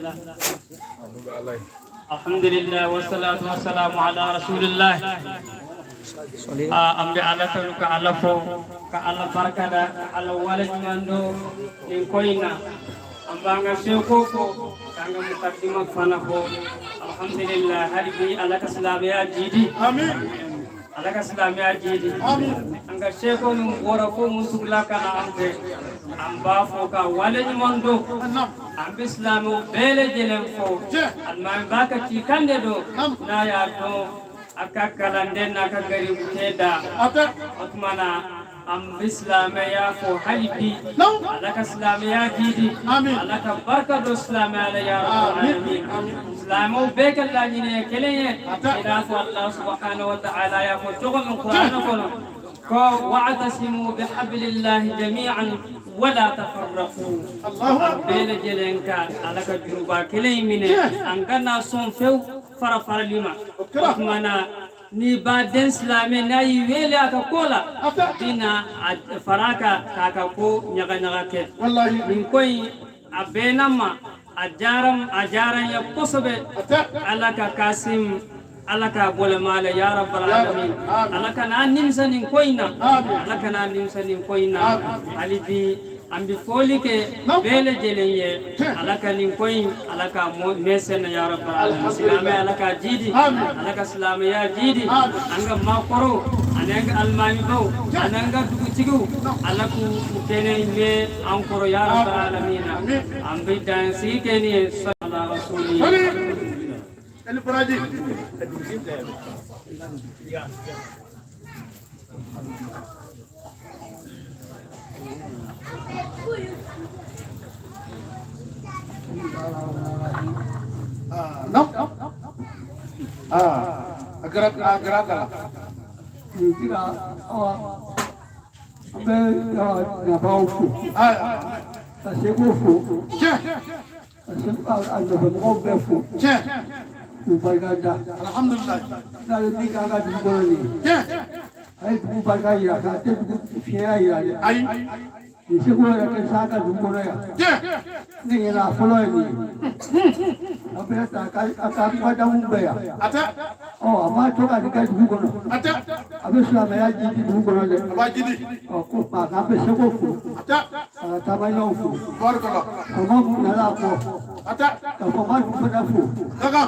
الحمد لله والصلاة والسلام على رسول الله. An bɛ Ala tanu ka Ala fo ka Ala barika da ka Ala waleɲuman dɔn nin ko in na. An b'an ka seko fo k'an ka mukadima fana fo. Alhamdulillah, hali bi Ala ka silamɛya jidi. Amin. Ala ka silamɛya jidi. An ka seko min bɔra fo Muntugula ka na an fɛ, an b'a fɔ ka waleɲuman dɔn. An bɛ silamɛw bɛɛ lajɛlen fo. Alimami b'a ka cikan de don n'a y'a dɔn a ka kalanden n'a ka garibukɛ da. O tuma na an bɛ silamɛya fo hali bi. Ala ka silamɛya jidi. Ala ka barika don silamɛya la, ya rabbal alamin. Silamɛw bɛɛ ka laɲini ye kelen ye, i n'a fɔ Allah subhanahu wa ta'ala y'a fɔ cogo min kuranɛ kɔnɔ ko wa'tasimu bihablillahi jami'an wala tafarraqu. An bɛɛ lajɛlen ka Ala ka juruba kelen in minɛ, an kana sɔn fewu fara farali ma. O tuma na ni baden silamɛ n'a y'i wele a ka ko la, a bɛna a fara a kan k'a ka ko ɲagaɲaga kɛ. Nin ko in a bɛnna ma, a diyara, a diyara n ye kosɛbɛ. Ala ka Kasim, Ala ka bɔlɛma la, ya rabbal alamin. Ala kana nimisa nin ko in na, Ala kana nimisa nin ko in na. Hali bi an bɛ foli kɛ bɛɛ lajɛlen ye. Ala ka nin ko in, Ala ka mɛn sen na, ya rabbal alamin. Silamɛ, Ala ka jidi, Ala ka silamɛya jidi. An ka maakɔrɔw ani an ka alimamibaw ani an ka dugutigiw, Ala k'u kɛnɛ mɛn an kɔrɔ, ya rabbal alamin. An bɛ dan sigi kɛ nin ye. Sala rasuli. Ɛni baraji. Nam. A kɛra, a kɛra kala. Dugutigi, awa, an bɛ nabaw fo ka seko fo ka se a nɔfɛmɔgɔw bɛɛ fo k'u barika da. Alhamdulilayi. N'a ye min k'an ka dugu kɔnɔ nin ye, a ye dugu barika yira k'a tɛ dugu fiɲɛ yira dɛ. Ayi. Nin seko yɛrɛ kɛ sa ka dugu kɔnɔ yan, ne ɲɛna a fɔlɔ ye nin ye. A bɛna ta a ka mukadamu bɛɛ yan. A tɛ. Ɔ, a m'a to ka nin kɛ dugu kɔnɔ. A tɛ. A bɛ silamɛya jidi dugu kɔnɔ dɛ. A b'a jidi. Ɔ, ko maa k'an bɛ seko fo. A tɛ. A ka taamaɲɔgɔnw fo. Barikala. Faama mun nana a kɔ. A tɛ. Ka faama ninnu fana fo. Kaka.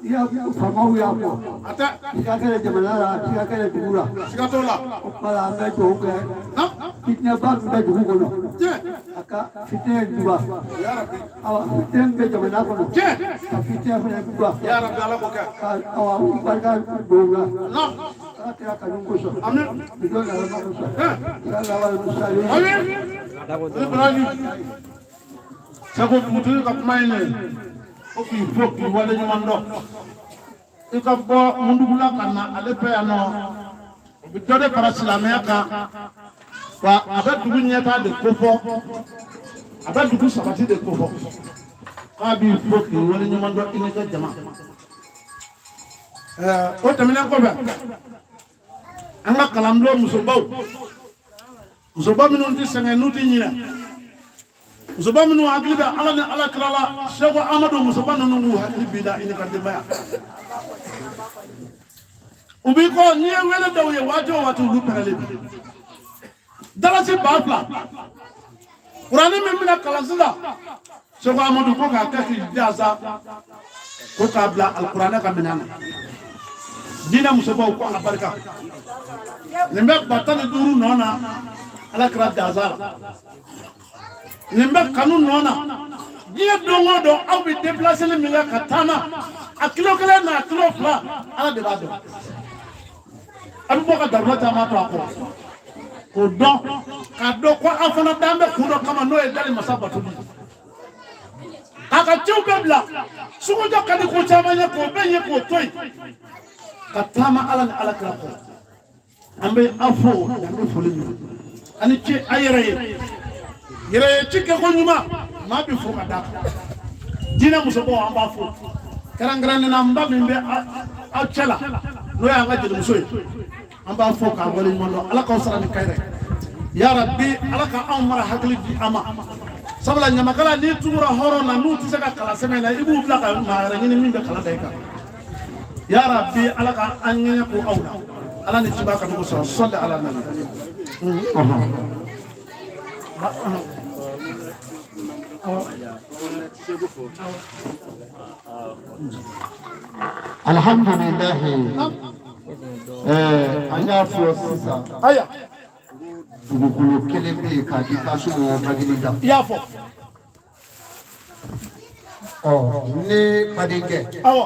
I y'a faamaw y'a kɔ. A tɛ. Siga kɛlɛ jamana la, siga kɛlɛ dugu la. Siga t'o la. O tuma la an bɛ dugawu kɛ. Fitinɛba min bɛ dugu kɔnɔ. A ka fitinɛ duba. Awa, fitinɛ min bɛ jamana kɔnɔ. Ka fitinɛ fana duba. Ya Rabbi, Ala k'o kɛ. Ka awa u barika don u la. Ala kira kanu kosɔn. Amin. Bidɔn alama kosɔn. Sallallahu alaihi wasallam. Amin. Ni baraji. Seko dugutigi ka kuma in ye ko k'i fo k'i waleɲuman dɔn. I ka bɔ Mundugula ka na ale fɛ yan nɔ, o bɛ dɔ de fara silamɛya kan, wa a bɛ dugu ɲɛtaa de kofɔ, a bɛ dugu sabati de kofɔ. K'a b'i fo k'i waleɲuman dɔn i n'i ka jama. O tɛmɛnen kɔfɛ, an ka kalanbulon musobaw, musoba minnu tɛ sɛgɛn n'u tɛ ɲinɛ, musoba minnu hakili bɛ Ala ni Ala kira la, Seko Amadu, musoba ninnu k'u hakili b'i la i n'i ka denbaya. U b'i kɔ n'i ye wele dɔw ye waati o waati, olu pɛrɛlen don. Dalasi 2000 kuranɛ min bɛna kalan sisan, Seko Amadu ko k'a kɛ k'i jasa ko k'a bila alikuranɛ ka minɛn na. Diinɛ musobaw ko a barika nin bɛ 15 000 nɔ na Ala kira dansa la, nin bɛ kanu nɔ na. Diɲɛ don o don aw bɛ déplaceli min kɛ ka taa na, a kilo kelen n'a kilo fila, Ala de b'a dɔn. A bɛ bɔ ka darula caman to a kɔrɔ k'o dɔn, k'a dɔn ko aw fana dan bɛ kun dɔ kama, n'o ye dali masa batoli ye. K'a ka ciw bɛɛ bila, sugujɔ ka di ko caman ye, k'o bɛɛ ye k'o to yen ka taama Ala ni Ala kira kɔ. An bɛ aw fo, an bɛ foli min ani ce a yɛrɛ ye, yɛrɛ ye ci kɛ ko ɲuman, maa bɛ fo ka d'a kan. Diinɛ musobaw, an b'a fo kɛrɛnkɛrɛnnen na. N ba min bɛ aw cɛ la, n'o y'an ka jelimuso ye, an b'a fo k'a waleɲuman dɔn. Ala k'aw sara ni kayɛrɛ, ya Rabbi. Ala ka anw mara hakili di an ma, sabula ɲamakala n'i tugura hɔrɔn na, n'u tɛ se ka kalan sɛbɛn na, i b'u bila ka maa wɛrɛ ɲini min bɛ kalan da i kan. Ya Rabbi, Ala ka an ŋɛɲɛ ko aw la. Ala ni ciba kanu kosɔn, sɔli ala nabi. Alhamdulilahi, an y'a fɔ sisan. Aya. Dugukolo kelen bɛ yen k'a di Kasimu Baginida. I y'a fɔ. Ɔ, ne badenkɛ. Awɔ.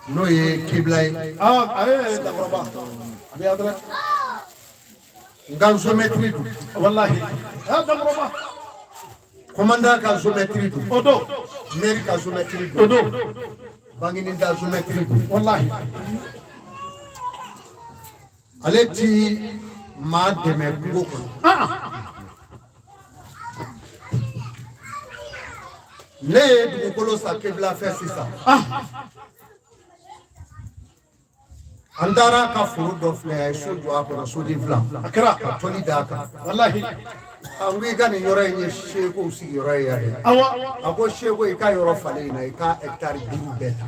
N'o ye kibila ye. Awɔ, a ye dakɔrɔba a bɛ yan dɛrɛ. N ka géomètre don. Walahi, a dakɔrɔba. Commandant ka géomètre don. O don. Maire ka géomètre don. O don. Baginida géomètre don. Walahi. Ale ti maa dɛmɛ kungo kɔnɔ. Ne ye dugukolo san kibila fɛ sisan. An taara a ka foro dɔ filɛ, a ye so jɔ a kɔnɔ, soden fila. A kɛra. Ka tɔli d'a kan. Walahi. A ko i ka nin yɔrɔ in ye sekow sigiyɔrɔ ye yan dɛ. Awɔ. A ko seko, i ka yɔrɔ falen in na, i ka hɛkitari 5 bɛɛ ta.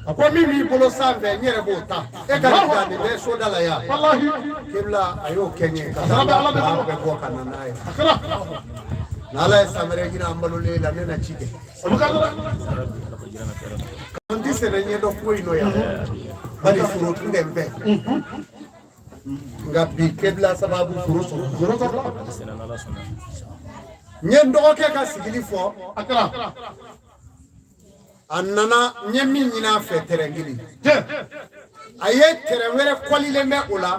A ko min b'i bolo sanfɛ, n yɛrɛ b'o ta, e ka nin ta, nin bɛ soda la yan. Walahi. Kibila a y'o kɛ n ye ka Ala bɛ- Ala bɛ- taa bɛɛ bɔ ka na n'a ye. A kɛra. N'Ala ye san wɛrɛ ɲinɛ an balolen la, ne na ci kɛ. O bɛ kɛ dɔrɔn. N tɛ sɛnɛ ɲɛdɔn ko in nɔ yan, bari foro tun tɛ n fɛ, nka bi kebila sababu foro sɔrɔ. Foro sɔrɔ. N ye n dɔgɔkɛ ka sigili fɔ. A kɛra. A nana, n ye min ɲini a fɛ, tɛrɛn kelen. Tiɲɛ. A ye tɛrɛn wɛrɛ kɔlilen bɛ o la,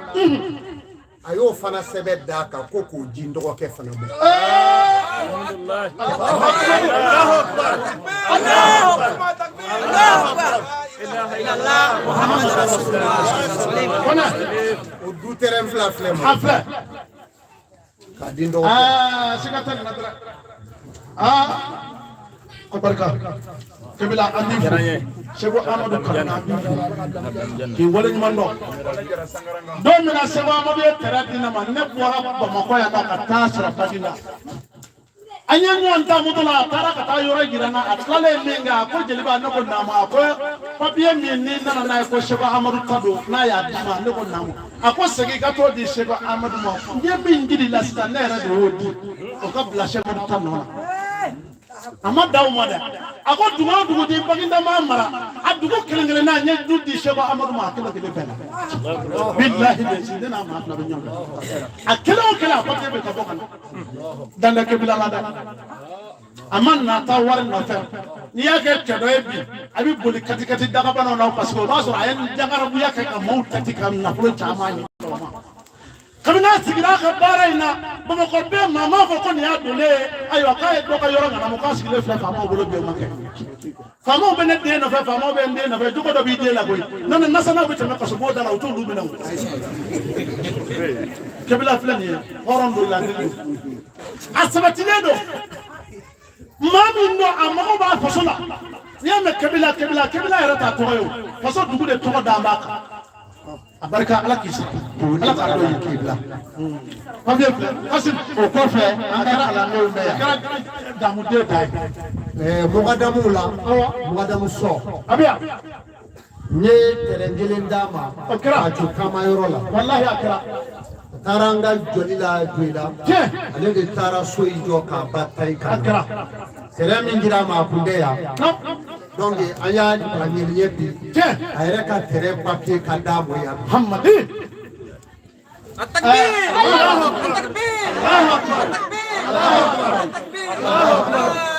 a y'o fana sɛbɛn d'a kan ko k'o di n dɔgɔkɛ fana ma. O du tɛrɛn fila filɛ ma. A filɛ. K'a di n dɔgɔkɛ. Aa, siga tɛ nin na dɛrɛ. Aa, ko barika. Kebila, an b'i fo. Seko Amadu Kamana, an b'i fo. K'i waleɲuman dɔn. Don min na Seko Amadu ye tɛrɛ di ne ma, ne bɔra Bamakɔ yan nɔ ka taa sɔrɔ Baginda. An ye ɲɔgɔn ta moto la, a taara ka taa yɔrɔ jira n na, a tilalen min kɛ, a ko jeliba, ne ko naamu, a ko papiye min n'i nana n'a ye ko Seko Amadu ta don, n'a y'a d'i ma, ne ko naamu, a ko segin i ka t'o di Seko Amadu ma, n ye min jira i la sisan, ne yɛrɛ de y'o di, o ka bila Seko Amadu ta nɔ na. A ma da o ma dɛ, a ko dugu o dugu di Baginda maa mara, a dugu kelen kelen na, n ye du di Seko Amadu ma, a kelen kelen bɛɛ la. Bilahi de si ne n'a maa fila bɛ ɲɔgɔn fɛ, a kelen o kelen a papiye bɛ ka bɔ ka na dandan kebila la dɛ. A ma nata wari nɔfɛ. N'i y'a kɛ cɛ dɔ ye bi, a bɛ boli katikati dagabanaw la, parce que o b'a sɔrɔ a ye jagarabuya kɛ ka maaw tati ka nafolo caman ɲini. Kabini a sigira a ka baara in na Bamakɔ bɛɛ, maa m'a fɔ ko nin y'a donnen ye. Ayiwa, k'a ye dɔ ka yɔrɔ ŋanamu, k'a sigilen filɛ faamaw bolo bi, o ma kɛ. Faamaw bɛ ne den nɔfɛ, faamaw bɛ n den nɔfɛ, jogo dɔ b'i den la koyi. N'o tɛ nasanaw bɛ tɛmɛ kasobon da la, u t'olu minɛ o. Kebila filɛ nin ye, hɔrɔn don, ladiri don, a sabatilen don. Maa min don, a mago b'a faso la. N'i y'a mɛn kebila, kebila, kebila yɛrɛ t'a tɔgɔ ye o, faso dugu de tɔgɔ d'an b'a kan. A barika, Ala k'i sara, Ala k'a dɔn k'i bila. Papiye filɛ Kasim. O kɔfɛ, an ka kalandenw bɛ yan. A kɛra damuden ta ye. Mugadamuw la, mugadamu sɔ. A bɛ yan. N ye tɛrɛn kelen d'a ma. O kɛra. A jɔ taama yɔrɔ la. Walahi, a kɛra. A taara an ka jɔli la Joyila. Tiɲɛ. Ale de taara so in jɔ k'a ba ta i A kan. kɛra. Tɛrɛn min dira a ma, a kun tɛ yan. Donc an y'a a ɲɛniye bi. Tiɲɛ. A yɛrɛ ka tɛrɛn papiye ka d'a ma yan. Hamadi. التكبير التكبير التكبير التكبير لا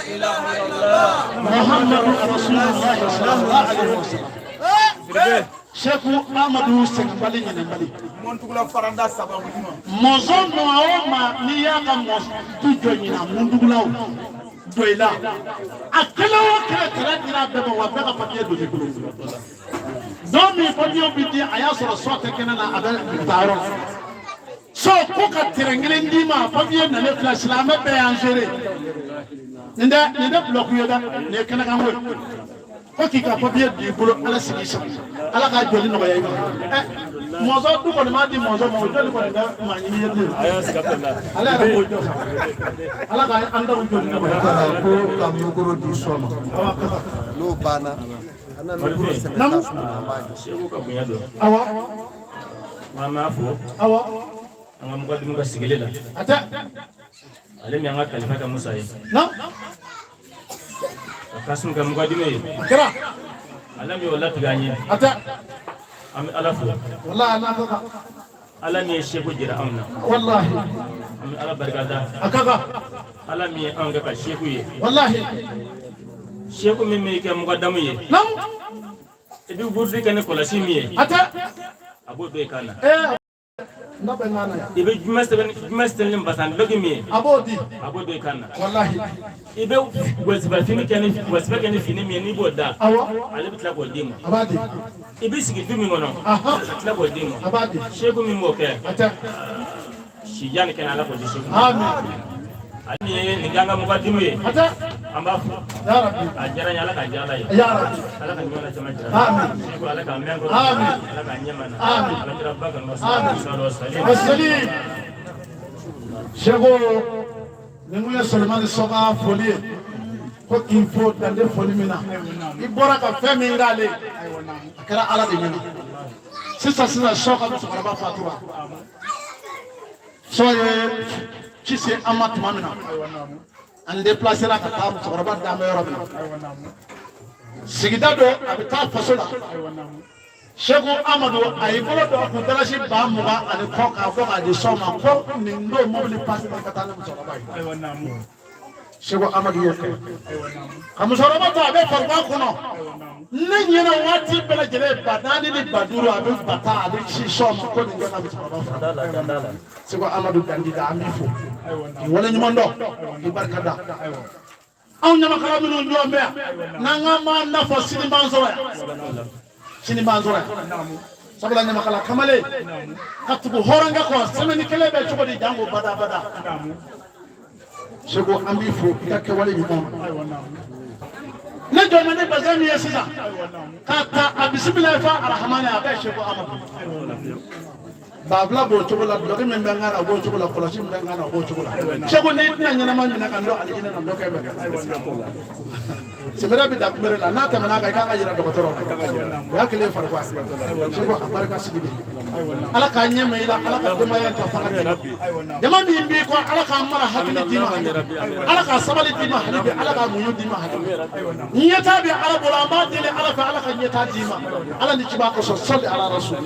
اله الا الله Muhammadu Rasulullah sallallahu alaihi wasallam. Seku Amadu seginbali ɲinɛbali. Mɔntugula faranda sababu ɲuman. Mɔzɔn maa o maa, n'i y'a ka mɔzɔn du jɔ ɲina, mundugulaw don i la. A kelen o kelen tɛrɛ dira a bɛɛ ma, wa bɛɛ ka papiye don i bolo. Don min papiye bɛ di, a y'a sɔrɔ sɔ tɛ kɛnɛ na, a bɛ taa yɔrɔ la. Sɔ ko ka tɛrɛn kelen d'i ma, papiye nalen filɛ, silamɛ bɛɛ y'an seere. Nin tɛ bulɔku ye dɛ, nin ye kɛnɛkanko ye. Ko k'i ka papiye d'i bolo, Ala sigi sago, Ala k'a jɔli nɔgɔya i ma. Ɛ Mɔzɔn du kɔni m'a di mɔzɔn ma, o jɔli kɔni bɛ maa ɲini ye bilen. Ale yɛrɛ b'o jɔ sa. Ala ka an taw joli nɔgɔya. Ko ka micro di sɔ ma. N'o banna, an na micro sɛbɛn ta an b'a jɔ. Segu ka bonya dɔn. Awɔ. An b'a fɔ. Awɔ. An ka mukadimu ka sigili la. A tɛ. Ale min y'an ka kalifa kɛ Musa ye. Naamu. Ka Kasimu kɛ mukadimu ye. A kɛra. Ale min y'o latigɛ an ye. A tɛ. An bɛ Ala fo. Walahi a n'a ka kan. Ala min ye seko jira anw na. Walahi. An bɛ Ala barika da. A ka kan. Ala min ye anw kɛ ka seku ye. Walahi. Seku min b'i kɛ mukadamu ye. Naamu. I bɛ wurudi kɛ ni kɔlɔsi min ye. A tɛ. A b'o don i kan na. Ee. N bɛ n na yan. I bɛ jumɛn sɛbɛn ni basan dulɔki min ye. A b'o di. A b'o don i kan na. Walahi. I bɛ wasiba fini kɛ ni wasiba kɛ ni fini min ye n'i b'o da. Awɔ. Ale bɛ tila k'o d'i ma. A b'a di. I bɛ sigi du min kɔnɔ. A tila k'o d'i ma. A b'a di. Seku min b'o kɛ. A tɛ. Sijan ni kɛnɛ Ala k'o di seku ma. Amin. Ale min ye nin k'an ka mukadimu ye. A tɛ. An b'a fɔ. Ya Rabbi. A diyara n ye, Ala k'a diya Ala ye. Ya Rabbi. Ala ka ɲɔgɔn na caman jira. Amin. Seku Ala k'a mɛn kɔrɔ. Amin. Ala k'a ɲɛ ma na. Amin. Ala kira ba kanu. Amin. Amin. Wasali. Seko nin kun ye Solomani Sɔka foli ye ko k'i fo dan tɛ foli min na i bɔra ka fɛn min k'ale a kɛra Ala de ɲɛna sisan sisan Sɔka musokɔrɔba fatura Sɔ ye ci se an ma tuma min na an déplacera ka taa musokɔrɔba dan bɛ yɔrɔ min na sigida dɔ a bɛ taa faso la Seko Amadu a y'i bolo don a kun dalasi 20,000 ani kɔ k'a bɔ k'a di Sɔ ma ko nin don mobili pasi ka taa ni musokɔrɔba ye Seko Amadu y'o kɛ ka musokɔrɔba to a bɛ fariba kɔnɔ ne ɲɛna waati bɛɛ lajɛlen 4,000 ni 5,000 a bɛ 10,000 a bɛ ci Sɔ ma ko nin ka musokɔrɔba fara Seko Amadu Dandida an b'i fo k'i waleɲuman dɔn k'i barika da anw ɲamakala minnu ɲɔgɔn bɛ yan n'an k'an b'an nafa sini b'an sɔrɔ yan sini b'an sɔrɔ yan sabula ɲamakala kamalen ka tugu hɔrɔnkɛ kɔ sɛmɛni kelen bɛ cogo di janko bada bada Seko an b'i fo i ka kɛwale ɲuman ne jɔ bɛ ni bazɛn min ye sisan k'a ta a bisimila fa arahamani a bɛɛ Seko Amadu 20,000 b'o cogo la dulɔki min bɛ n kan na o b'o cogo la kɔlɔsi min bɛ n kan na o b'o cogo la Seko n'i tɛna ɲɛnama minɛ ka n don alijinɛ na dɔ kɛ bɛ sɛbɛrɛ bɛ da kunbere la n'a tɛmɛna a kan i kan ka yira dɔgɔtɔrɔ la o y'a kɛlen farikolo Seko a barika sigi bɛ Ala k'a ɲɛ mɛn i la Ala ka denbaya ta fanga d'i ma jama min b'i kɔ Ala k'a mara hakili d'i ma Ala k'a sabali d'i ma hali bi Ala k'a muɲu d'i ma hali bi ɲɛtaa bɛ Ala bolo an b'a deli Ala fɛ Ala ka ɲɛtaa d'i ma Ala ni ciba kosɔn sɔli ala rasul.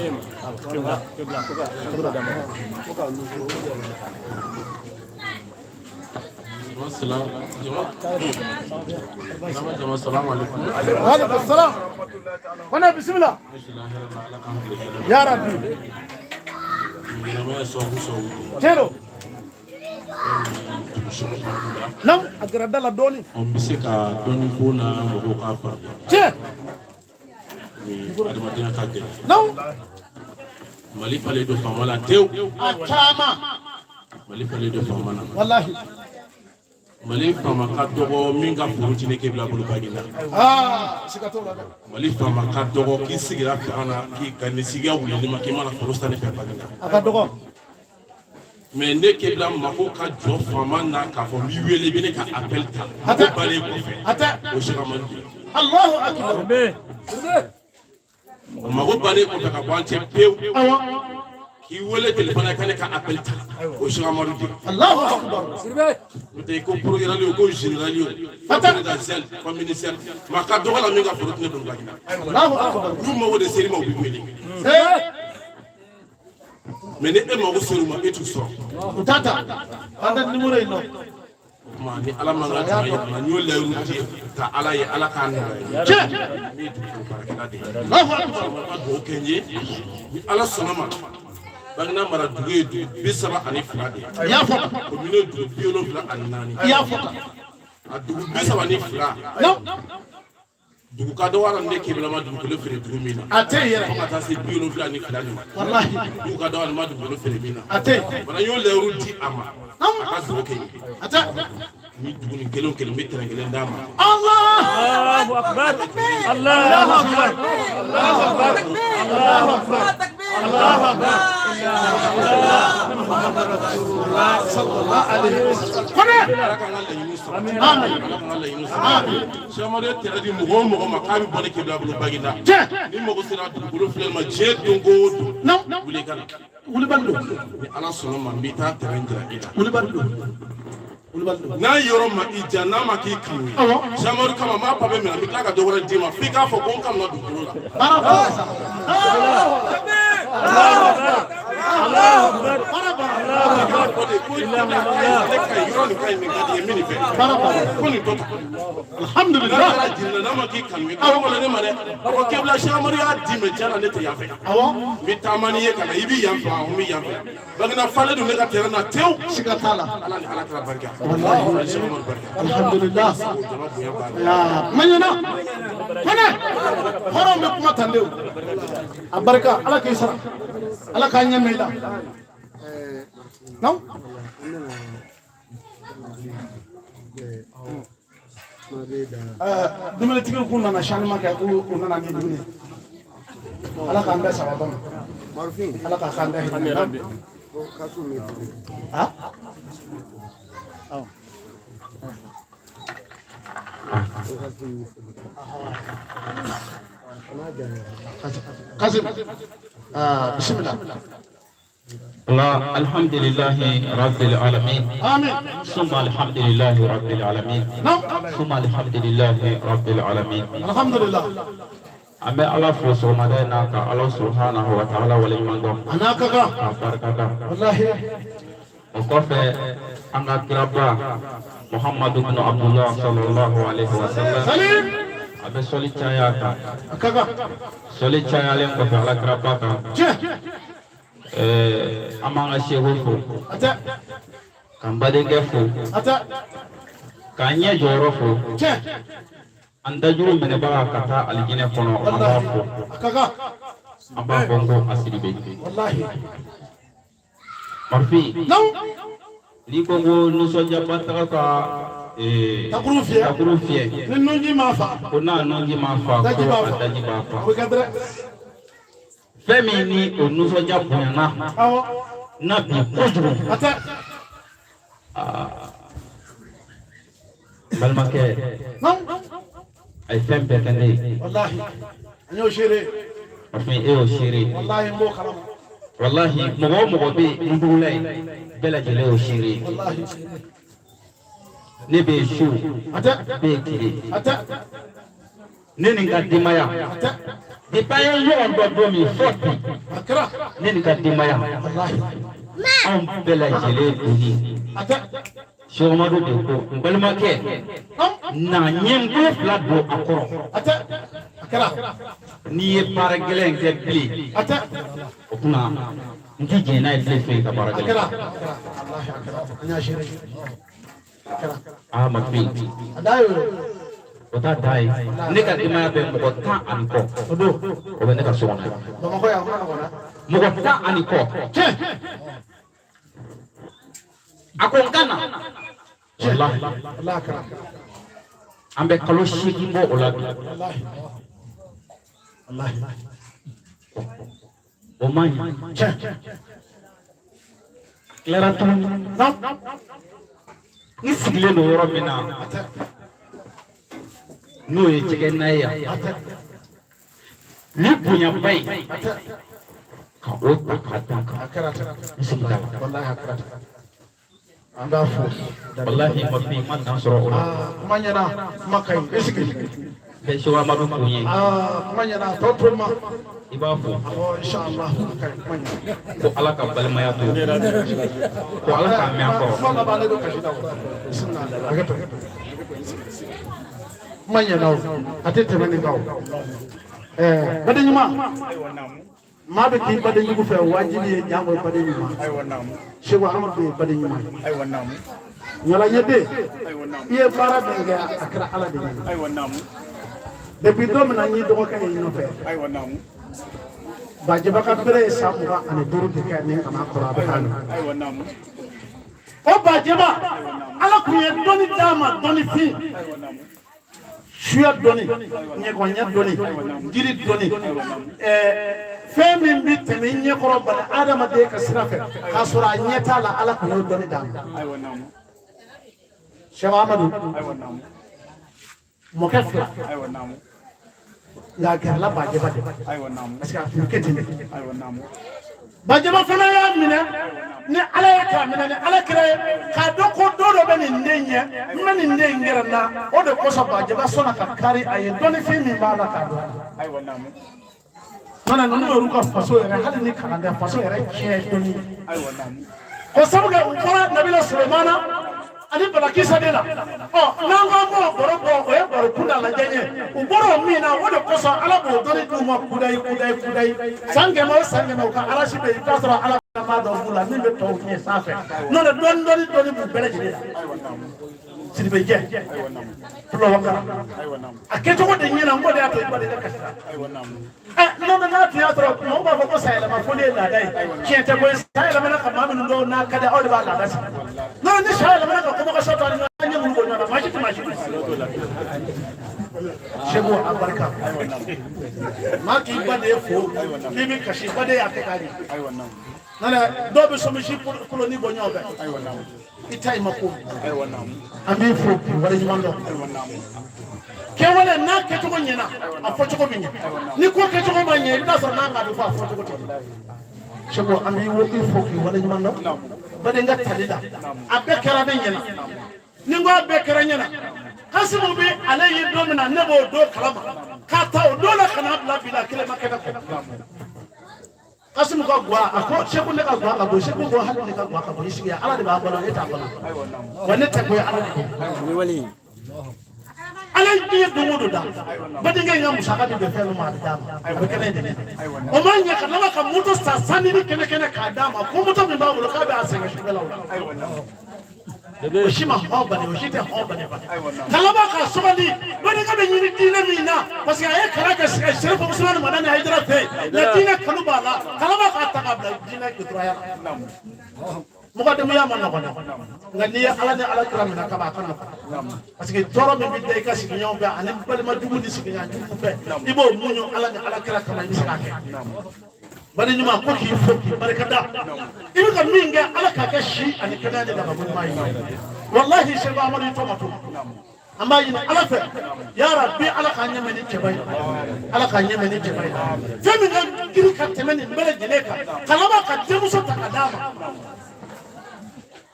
Waaleykum salaam. Kone bisimila. Ya Rabbi. Tiɲɛ don. Nam a gɛrɛ da la dɔɔni. An bɛ se ka dɔɔni k'o la mɔgɔw k'a faamuya. Tiɲɛ. Ni adamadenya ka gɛlɛn. Nam. Mali falen don faama la tewu. A caman. Mali falen don faama na. Walahi. Mali faama ka dɔgɔ min ka foro ti ne k'e bila bolo Baginda. Aa siga t'o la dɛ. Mali faama ka dɔgɔ k'i sigira fanga na k'i ka nin sigiya wulili ma k'i mana foro san ne fɛ Baginda. A ka dɔgɔ. Mais ne k'e bila mako ka jɔ faama na k'a fɔ n b'i wele i bɛ ne ka appel ta. A tɛ. O balen kɔfɛ. A tɛ. O Seko Amadu de ye. Allahu akbar. O mako bannen kɔfɛ ka bɔ an cɛ pewu. Awɔ. K'i wele téléphone na k'ale ka appel ta. O Seko Amadu de ye. Allahu akbar. N'o tɛ ko procureur o ko général o. A tɛ. Présidentiel ko ministère. Maa ka dɔgɔ la min ka foro tɛ ne bolo Baginda. Allahu akbar. N'u mago de ser'i ma u b'i wele. Ee. Mais ni e mago ser'u ma e t'u sɔrɔ. U t'a ta. An tɛ numéro in dɔn. O tuma ni Ala man ka jama yɛlɛma n y'o layiru di ta Ala ye Ala k'a nɔgɔya. Tiɲɛ. Ne ye dugukolo baarakɛla de ye. Allahu akbar. Ka dugawu kɛ n ye ni Ala sɔnna ma Baginda mara dugu ye dugu 32 de ye. I y'a fɔ. Commune ye dugu 74. I y'a fɔ. A dugu 32. Nam. Dugu ka dɔgɔ la ne k'e ma dugukolo feere dugu min na. A tɛ yen yɛrɛ. Fo ka taa se 72 nin ma. Walahi. Dugu ka dɔgɔ la ne ma dugukolo feere min na. A tɛ yen. Fana n y'o layiru di a ma. A ka dugawu kɛ n ye. A tɛ. Ni dugu nin kelen o kelen n bɛ tɛrɛn kelen d'a ma. Allah. Allahu akbar. Allahu akbar. Allahu akbar. Allahu akbar. Allahu akbar. Sallallahu alaihi wasallam. Kone. Ala k'an ka laɲiniw sabati. Amin. Ala k'an ka laɲiniw sabati. Cheikh Amadu ye tɛrɛ di mɔgɔ o mɔgɔ ma k'a bɛ bɔ ne kebila bolo Baginda. Tiɲɛ. Ni mago sera dugukolo filɛli ma diɲɛ don o don. Non. Wuli i ka na. Wulibali don. Ni Ala sɔnna ma n b'i taa tɛrɛn jira i la. Wulibali don. Wulibali don. N'a yɔrɔ ma i diya n'a ma k'i kanu ye. Awɔ. Cheikh Amadu kama n b'a papiye minɛ n bɛ tila ka dɔ wɛrɛ d'i ma f'i k'a fɔ ko n kanu na dugukolo la. Baara banna sa. Baara banna. I k'a fɔ de ko kebila ka ɲi ne ka ɲi yɔrɔ nin ka ɲi nin ka di n ye n bɛ nin fɛ. Baara banna. Ko nin tɔ ta. Alhamdulillah. N'a taara jira n'a ma k'i kanu ye. K'a fɔ ne ma dɛ. A ko kebila Cheikh Amadu y'a di mɛ tiɲɛ na ne tɛ yan fɛ. Awɔ. N bɛ taama n'i ye ka na i bɛ yan fɛ n bɛ yan fɛ. Baginda falen don ne ka terrain na tewu. Siga t'a la. Ala ni Ala kɛra barika. Wallahi. Cheikh Amadu barika. Alhamdulillah. O jama bonya b'a la. Ya kuma ɲɛna. Kone. Hɔrɔn bɛ kuma tan de o. A barika Ala k'i sara. Ala k'a ɲɛ mɛn i la. Non? Dumunitigiw kun nana sanima kɛ k'u u nana ni dumuni ye. Ala k'an bɛɛ sababa ma. Ala k'a k'an bɛɛ hinɛ ye. Ah? Awɔ. Kasim. Ah, bismillah. Allah alhamdulillahi rabbil alamin. Amin. Summa alhamdulillahi rabbil alamin. Naam. Summa alhamdulillahi rabbil alamin. Alhamdulillah. An bɛ Ala fo sɔgɔmada in na ka Ala subhanahu wa ta'ala waleɲuman dɔn. A n'a ka kan. K'a barika da. Wallahi. O kɔfɛ an ka kiraba Muhammadu bin Abdullah sallallahu alaihi wa sallam. Salim. A bɛ sɔli caya a kan. A ka kan. Sɔli cayalen kɔfɛ Ala kiraba kan. Tiɲɛ. An b'an ka seku fo. A tɛ. K'an badenkɛ fo. A tɛ. K'an ɲɛ jɔyɔrɔ fo. Tiɲɛ. An dajuru minɛbaga ka taa alijinɛ kɔnɔ an b'a fo. A ka kan. An b'a fɔ n ko a Sidibe. Wallahi. Marifin. Naam. N'i ko ko nisɔndiyaba taga ka Takuru fiyɛ. Takuru fiyɛ. Ni nunji m'a fa. Ko n'a nunji m'a fa Daji ko b'a a fa. daji b'a fa. O bɛ kɛ dɛrɛ. Fɛn min ni o nisɔndiya bonyana Awɔ. na bi kojugu. A tɛ. N balimakɛ Naam. a ye fɛn bɛɛ kɛ ne ye. Wallahi. An y'o seere. Marifin e y'o seere ye. Wallahi n b'o kalama. Walahi mɔgɔ o mɔgɔ bɛ yen n dugula ye bɛɛ lajɛlen y'o seere ye. Wallahi. Ne bɛ yen su A tɛ. ne bɛ yen tile. A tɛ. Ne ni n ka denbaya. A tɛ. Depuis an ye ɲɔgɔn dɔn don min fo bi. A kɛra. Ne ni n ka denbaya. Wallahi. Anw bɛɛ lajɛlen donni. A tɛ. Cheikh Amadu de ko n balimakɛ na n ye n bolo fila don a kɔrɔ. A tɛ. A kɛra. N'i ye baara gɛlɛn in kɛ bilen. A tɛ. O tuma n ti jɛn n'a ye bilen fo i ka baara A gɛlɛn. kɛra. A kɛra. Wallahi a kɛra. An y'a seere. A kɛra. Aa Marifin A da y'o ye. o t'a da ye ne ka denbaya bɛ mɔgɔ 10 ani kɔ. O don. O bɛ ne ka so kɔnɔ yan. Bamakɔ yan a ma nɔgɔn dɛ. Mɔgɔ 10 ani kɔ. Tiɲɛ. A ko n ka na. Walahi Wallahi a kɛra. an bɛ kalo 8 bɔ o la bi. Wallahi. Wallahi. O man ɲi. Tiɲɛ. Tilara tuguni. Naam. N sigilen don yɔrɔ min na A tɛ. n'o ye jɛgɛ na ye yan. A tɛ. Ni bonyaba in A tɛ. ka o ta k'a d'a kan. A kɛra ten. N sigi t'a la. Wallahi a kɛra ten. An b'a fo. Walahi Marifin ma dan sɔrɔ o la. Aa kuma ɲɛna kuma ka ɲi. I sigi. Bɛɛ Cheikh Amadu kun ye. Aa kuma ɲɛna a tɔ to ma. I b'a fo. Awɔ inshallah a ka ɲi kuma ɲɛna. Ko Ala ka balimaya to. Ko Ala k'a mɛn a kɔrɔ. Kuma laban ne don kasi la o. Bisimila hakɛ to. Kuma ɲɛna o. A tɛ tɛmɛ nin kan o. Ɛɛ baden ɲuman. Maa bɛ k'i baden jugu fɛ wajibi ye jango baden ɲuman. Seko Amadu ye baden ɲuman ye. Ɲɔla ɲɛden i ye baara min kɛ a kɛra Ala de ɲɛna. Depuis don min na n y'i dɔgɔkɛ ye nɔfɛ. Bajɛba ka bere ye san 25 de kɛ ni kana kɔrɔ a bɛ k'a min. O Bajɛba Ala kun ye dɔnni d'a ma dɔnni fin. Suya dɔnni, ɲɛgɔɲɛ dɔnni, jiri dɔnni, Fɛn min bɛ tɛmɛ i ɲɛkɔrɔ bani adamaden ka sira fɛ k'a sɔrɔ a ɲɛ t'a la, Ala kun y'o dɔnni d'a ma. Sɛki Amadu mɔkɛ fila, nka a gɛrɛla Bajɛba de, parce que a tun bɛ kɛ ten de. Bajɛba fana y'a minɛ ni Ala ye, k'a minɛ ni Ala kira ye, k'a dɔn ko don dɔ bɛ nin den ɲɛ, n bɛ nin den gɛrɛ n na. O de kosɔn Bajɛba sɔnna ka kari a ye dɔnnifin min b'a la k'a dɔn. Mana ninnu yɛrɛ ka faso yɛrɛ, hali ni kalan tɛ, faso yɛrɛ tiɲɛ ye dɔnni ye. Ko sabu kɛ u bɔra Nabila Sulemana ani Balakisa de la. Ɔ, n'an ko an b'o baro bɔ, o ye baro kunda lajɛ ye. U bɔra o min na, o de kosɔn Ala b'o dɔnni d'u ma kudayi kudayi kudayi. San 100 o san 100, u ka arasi bɛ yen, i bɛ t'a sɔrɔ Ala b'a dɔn b'u la min bɛ tɔw ɲɛ sanfɛ. N'o tɛ dɔɔni dɔɔni dɔɔni b'u bɛɛ lajɛlen la. Sidibe jɛ tulowakara a kɛcogo de ɲɛna, n ko de y'a to i baden kasira. Ɛ, n'o tɛ n'a tun y'a sɔrɔ maaw b'a fɔ ko sayɛlɛma foli ye laada ye, tiɲɛ tɛ koyi. Sayɛlɛmana ka maa minnu dɔw n'a ka di aw de b'a laada sigi. N'o ni sayɛlɛmana ka kɔmɔkɔsɔ to a ni ɲɔgɔn ɲɛ minnu bɔ ɲɔgɔn na, maa si tɛ maa si dɔn. Segu a barika, maa k'i ba de ye fo k'i bɛ kasi, ba de y'a kɛ k'a ɲɛ. N'o tɛ dɔw bɛ sɔmisi koloni bɔ ɲɔgɔn fɛ, i ta i ma ko. An b'i fo k'i waleɲuman dɔn. Kɛwale n'a kɛcogo ɲɛna, a fɔcogo bɛ ɲɛ. Ni ko kɛcogo ma ɲɛ, i bɛ taa sɔrɔ n'a bɛ fɔ a fɔcogo tɛ. Segu, an b'i i fo k'i waleɲuman dɔn. Baden ka tali la, a bɛɛ kɛra ne ɲɛna. Ni n ko a bɛɛ kɛra ɲɛna, Kasimu bɛ ale ye don min na, ne b'o don kalama k'a ta o don la ka n'a bila bi la, kelen ma kɛnɛ kɔ. Kasimu ka guwa, a ko Segu, ne ka guwa ka bon. Segu ko hali ne ka guwa ka bon, i sigi yan, Ala de b'a balo, e t'a balo wa, ne tɛ koyi, Ala de bɛ. Ala ye diɲɛ don o don da, badenkɛ in ka musaka bɛ bɛn fɛn min ma, a bɛ d'a ma, a bɛ kɛnɛ in de. O ma ɲɛ ka laban ka moto san sanni kɛnɛ kɛnɛ k'a d'a ma, ko moto min b'a bolo k'a bɛ a sɛgɛn sufɛlaw la. O si ma hɔn bali, o si tɛ hɔn bali ka laban k'a sugandi. Badenkɛ bɛ ɲini diinɛ min na, parce que a ye kalan kɛ Serifu Usumani Madani Hayidara fɛ yen, nka diinɛ kanu b'a la, ka laban k'a ta k'a bila diinɛ dɔgɔtɔrɔya la. Mɔgɔ denbaya ma nɔgɔn dɛ, nka n'i ye Ala ni Ala kira minɛ kaban, a ka nɔgɔn, parce que tɔɔrɔ min bɛ da i ka sigiɲɔgɔn fɛ ani balima jugu ni sigiɲɔgɔn jugu fɛ, i b'o muɲu Ala ni Ala kira kama, i bɛ se k'a kɛ. Bari ɲuman ko k'i fo k'i barika da, i bɛ ka min kɛ, Ala k'a kɛ si ani kɛnɛya de daga ɲuman ye. Walahi, Sɛki Amadu, i tɔ ma to. An b'a ɲini Ala fɛ, yarabi, Ala k'an ɲɛmɛ ni cɛba ye, Ala k'an ɲɛmɛ ni cɛba ye. Fɛn min ka girin ka tɛmɛ nin bɛɛ lajɛlen kan, ka laban ka denmuso ta ka d'a ma.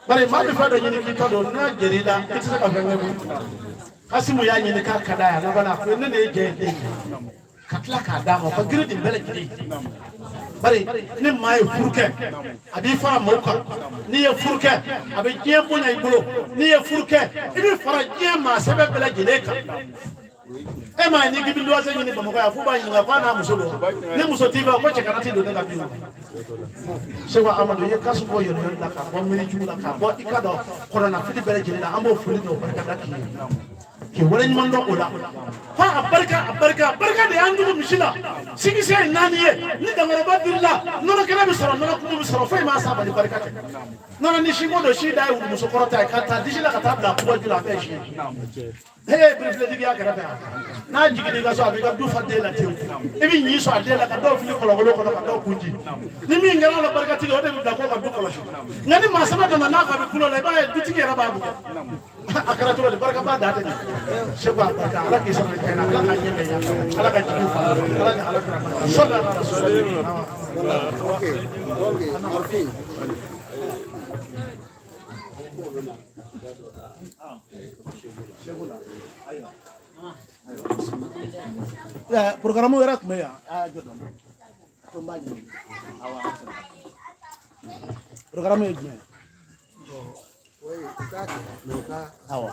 Bari maa bɛ fɛn dɔ ɲini k'i ta don, n'a jɛr'i la, i tɛ se ka fɛn kɛ koyi. Kasimu y'a ɲini k'a ka d'a ye, a laban a ko ne de ye jɛ ye den ye, ka tila k'a d'a ma, o ka girin nin bɛɛ lajɛlen. Bari ni maa ye furu kɛ, a b'i fara maaw kan. N'i ye furu kɛ, a bɛ diɲɛ bonya i bolo. N'i ye furu kɛ, i bɛ fara diɲɛ maa sɛbɛ bɛɛ lajɛlen kan. E m'a ye, n'i k'i bɛ luwanse ɲini Bamakɔ yan, f'u b'a ɲininka k'a n'a muso don. Ni muso t'i fɛ, ko cɛ kana t'i don ne ka du kɔnɔ. Segu Amadu, i ye kasu bɔ yɔrɔ la, k'a bɔ miiri jugu la, k'a bɔ i ka dɔn kɔnɔna fili bɛɛ lajɛlen la. An b'o foli n'o barika da k'i ye, k'i waleɲuman dɔn o la. Fo a barika, a barika, a barika de y'an dugu misi la. Sikisɛ ye naani ye, ni dankɔrɔba birila, nɔnɔ kɛnɛ bɛ sɔrɔ, nɔnɔ kumu bɛ sɔrɔ, foyi m'a sa bali barika tɛ. Nɔnɔ ni siko don, si da ye wulumuso kɔrɔ ta ye, ka taa disi la ka taa bila kubaju la, a bɛɛ ye si ye. He, birifilɛtigi y'a kɛrɛfɛ yan, n'a jiginna i ka so, a b'i ka du fa den la tewu. I bɛ ɲi sɔn a den la, ka dɔw fili kɔlɔnkolo kɔnɔ, ka dɔw kun ci. Ni min kɛra la barikatigi, o de bɛ bila ko ka du kɔlɔsi. Nka ni maa saba donna n'a fa bɛ kulo la, i b'a ye dutigi yɛrɛ b'a bugɔ. A kɛra cogo di? Barika b'a da tɛ nin. Segu, a barika, Ala k'i sara kɛnɛ, Ala k'a ɲɛ bɛn, Ala ka jigi fa, Ala ni Ala kira sɔlɔ ala. Ok. Programme yɛrɛ tun bɛ yan, a jɔ dɔn ko n b'a ɲini. Awɔ, programme ye jumɛn ye? Awɔ,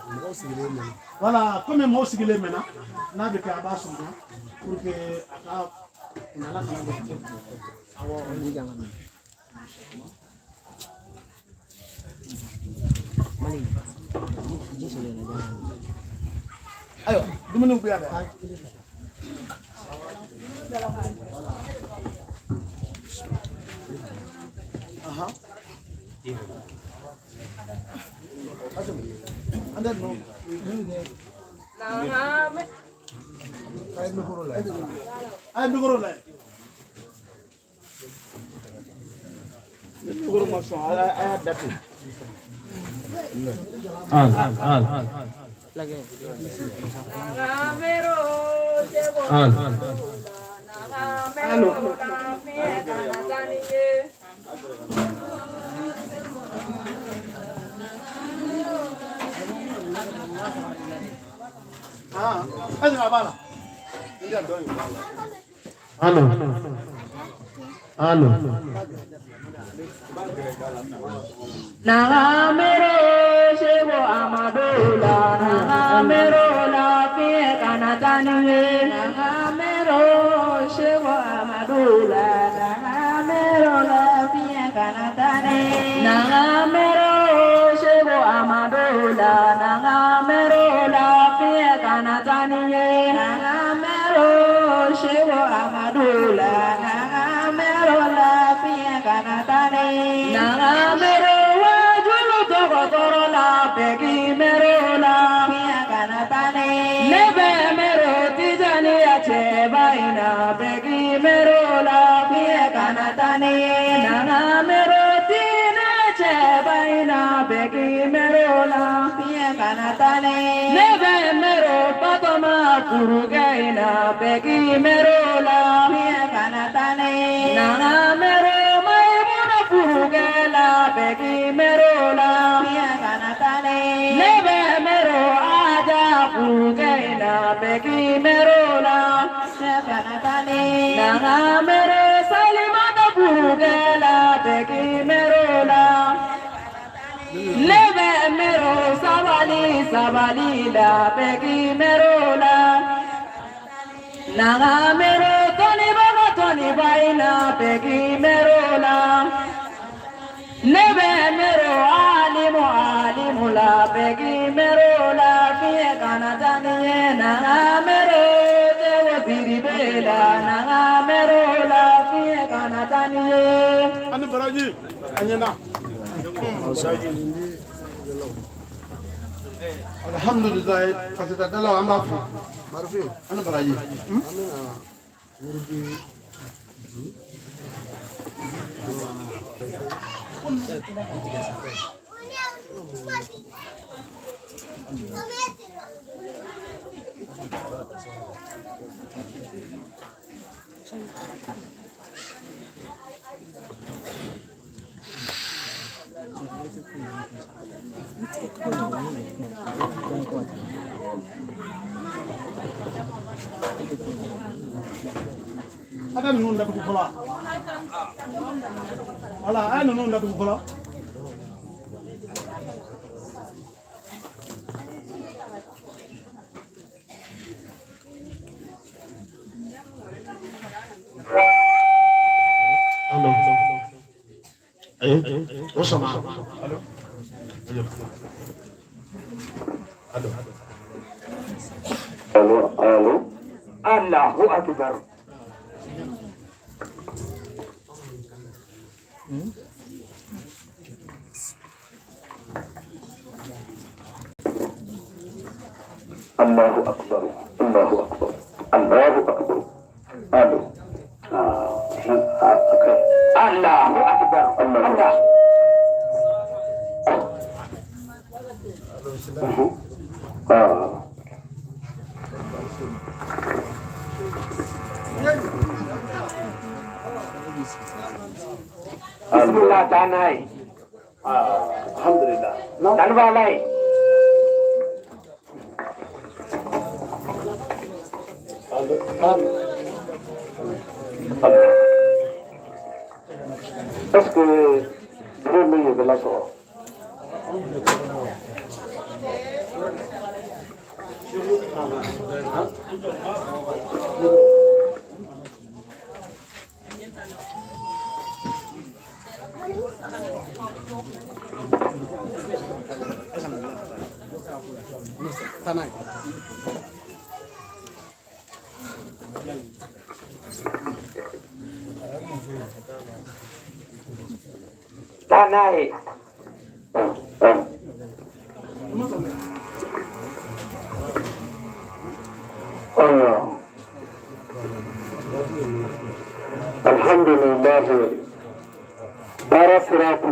voilà, komi mɔgɔw sigilen mɛnna, n'a bɛ kɛ a b'a surunya pour que a ka nana kana don. Awɔ. Ayiwa, dumuniw bɛ yan dɛ. Ahan. An tɛ ninnu. A ye micro lajɛ. sukaro ma sɔn a y'a datugu. Al al al. Ah, est-ce que b'a la? Allo. Allo. Nagamero sebo amadola, nagamero la fie kanataniwe, nagamero sebo amadola, nagamero la fie kanatane, nagamero sebo amadola, nagamero la fie kanataniwe, nagamero sebo amadola, nagamero la fie kanatane, nagamero begi mero la nebe mero tijani ache baina begi mero la kanatane nana mero tina che baina begi mero la kanatane nebe mero patoma kurugaina begi mero la kanatane nana mero maimuna kurugela begi mero la nebe mero aja pugaina begi mero la nana mero salimata pugela begi mero la nebe mero sabali sabali la begi mero la nana mero toni baba toni baina begi mero la nebe mero alimu alimu la begi mero la fie kanataniye nana mero tewo siribela nana mero la fie kanataniye. Ani baraji anyena. Alhamdulillah kasita dala an b'a fo. Marfi ani baraji. Ada ninnu datugu fɔlɔ wala a ye ninnu datugu fɔlɔ. Allo. O sɔnna. Allo. Allo allo. Allahu akbar. Allahu akbar, Allahu akbar, Allahu akbar. Allo. Allahu akbar, Allah. Bismillah tanai. Alhamdulillah. Tanwalai. Est-ce que vraiment il y a la sort? Tanai. Alhamdulillah. Baara sira kun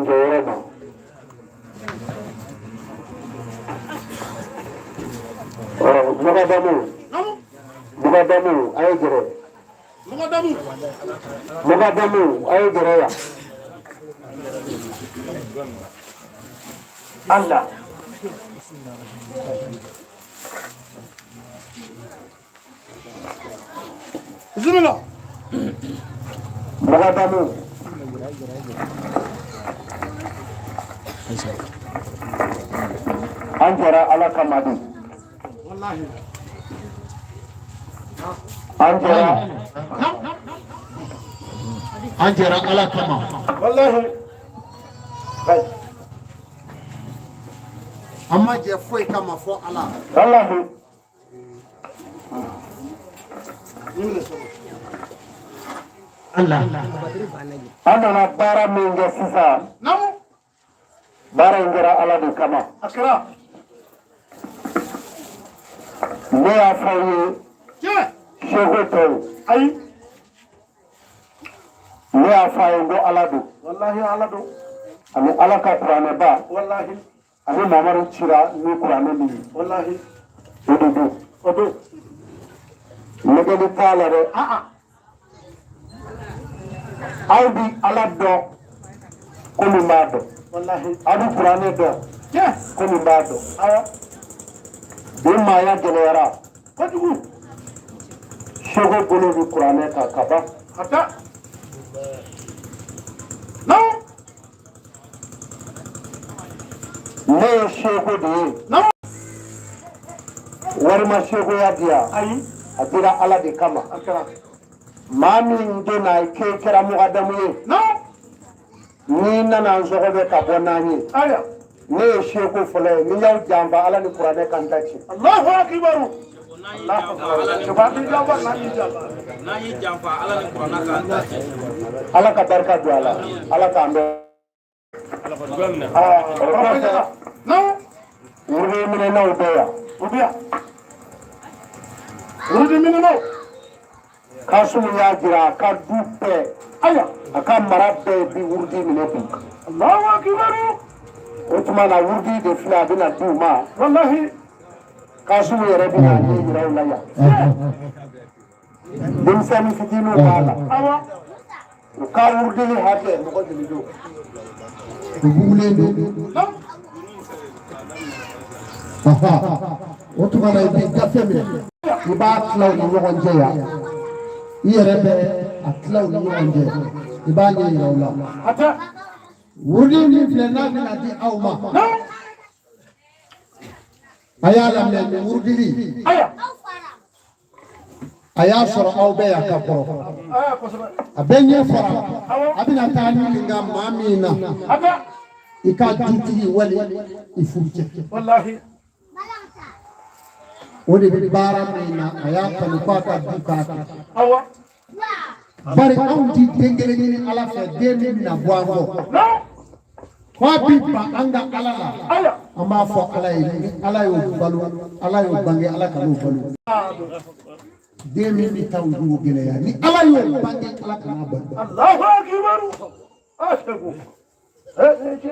Mugadamu. Mugadamu a ye gɛrɛ. Mugadamu. Mugadamu a ye gɛrɛ yan. Allah. Bismillah. Mugadamu. An jɛra Ala kama de. Wallahi. An jɛra. An jɛra Ala kama. Wallahi. An ma jɛ foyi kama fɔ Ala. Wallahi. Allah. An nana baara min kɛ sisan. Naamu. Baara in kɛra Ala de kama. A kɛra. Ne y'a fɔ aw ye. Tiɲɛ. Seko tɛ yen. Ayi. Ne y'a fɔ a ye ko Ala don. Wallahi Ala don. Ani Ala ka kuranɛba. Wallahi. Ani Mamadu cira ni kuranɛ min ye. Wallahi. O de don. O don. Nɛgɛli t'a la dɛ. Ah ah. Aw bi Ala dɔn komi n b'a dɔn. Wallahi. Aw bi kuranɛ dɔn Tiɲɛ. komi n b'a dɔn. Awɔ. Bi maaya gɛlɛyara. Kojugu. Seko bolo bi kuranɛ kan ka ban. A ta. Naamu. Ne ye seko de ye. Naamu. Wari ma sekoya di yan. Ayi. A dira Ala de kama. A kɛra. Maa min donna k'e kɛra mugadamu ye. Naamu. N'i nana n sɔgɔbɛ ka bɔ n'an ye. Ayiwa. Ne ye seko fɔlɔ ye. Ni y'aw janfa Ala ni kuranɛ kan ta ci. Allahu akibaru. Allahu akbar. Cɛba b'i janfa n'a y'i janfa. N'an y'i janfa Ala ni kuranɛ k'an ta ci. Ala ka barika don a la. Ala k'an bɛn. O kɔfɛ. Naamu. Wurudi minɛnaw bɛ yan. O bɛ yan. Wurudi minɛnaw. Kasumu y'a jira a ka du bɛɛ. Ayiwa. A ka mara bɛɛ bi wurudi minɛ bi. Allahu akibaru. O tuma na wurudi de filɛ a bɛna di u ma. Wallahi. Kasumu yɛrɛ bɛna a ɲɛ yira u la yan. Denmisɛnnin fitininw b'a la. Awɔ. U ka wurudili hakɛ mɔgɔ joli don? U bugulen don. Naamu. O tuma na i bɛ gafe minɛ i b'a tila u ni ɲɔgɔn cɛ yan i yɛrɛ bɛ a tila u ni ɲɔgɔn cɛ i b'a ɲɛ yira u la. A tɛ. Wurudi min filɛ n'a bɛna di aw ma. Naamu. A y'a lamɛn nin wurudili. Ayiwa. A y'a sɔrɔ aw bɛ yan ka kɔrɔ. Aa kosɛbɛ. A bɛ ɲɛ fɔra a bɛna taa ɲininka maa min na. A tɛ. I ka dutigi wali i furucɛ. Wallahi. O de bɛ baara min na a y'a kanu k'a ka du k'a kɛ. Awɔ. Bari anw ti den kelen ɲini Ala fɛ den min bɛna bɔ an kɔ. Naamu. K'a bi ban an ka Ala la. Ayiwa. An b'a fɔ Ala ye ni Ala y'o balo Ala y'o bange Ala kan'o balo. Den min bɛ taa o dugu gɛlɛya ni Ala y'o bange Ala kan'a balo. Allahu akibaru. Aa segu. Ee cɛ.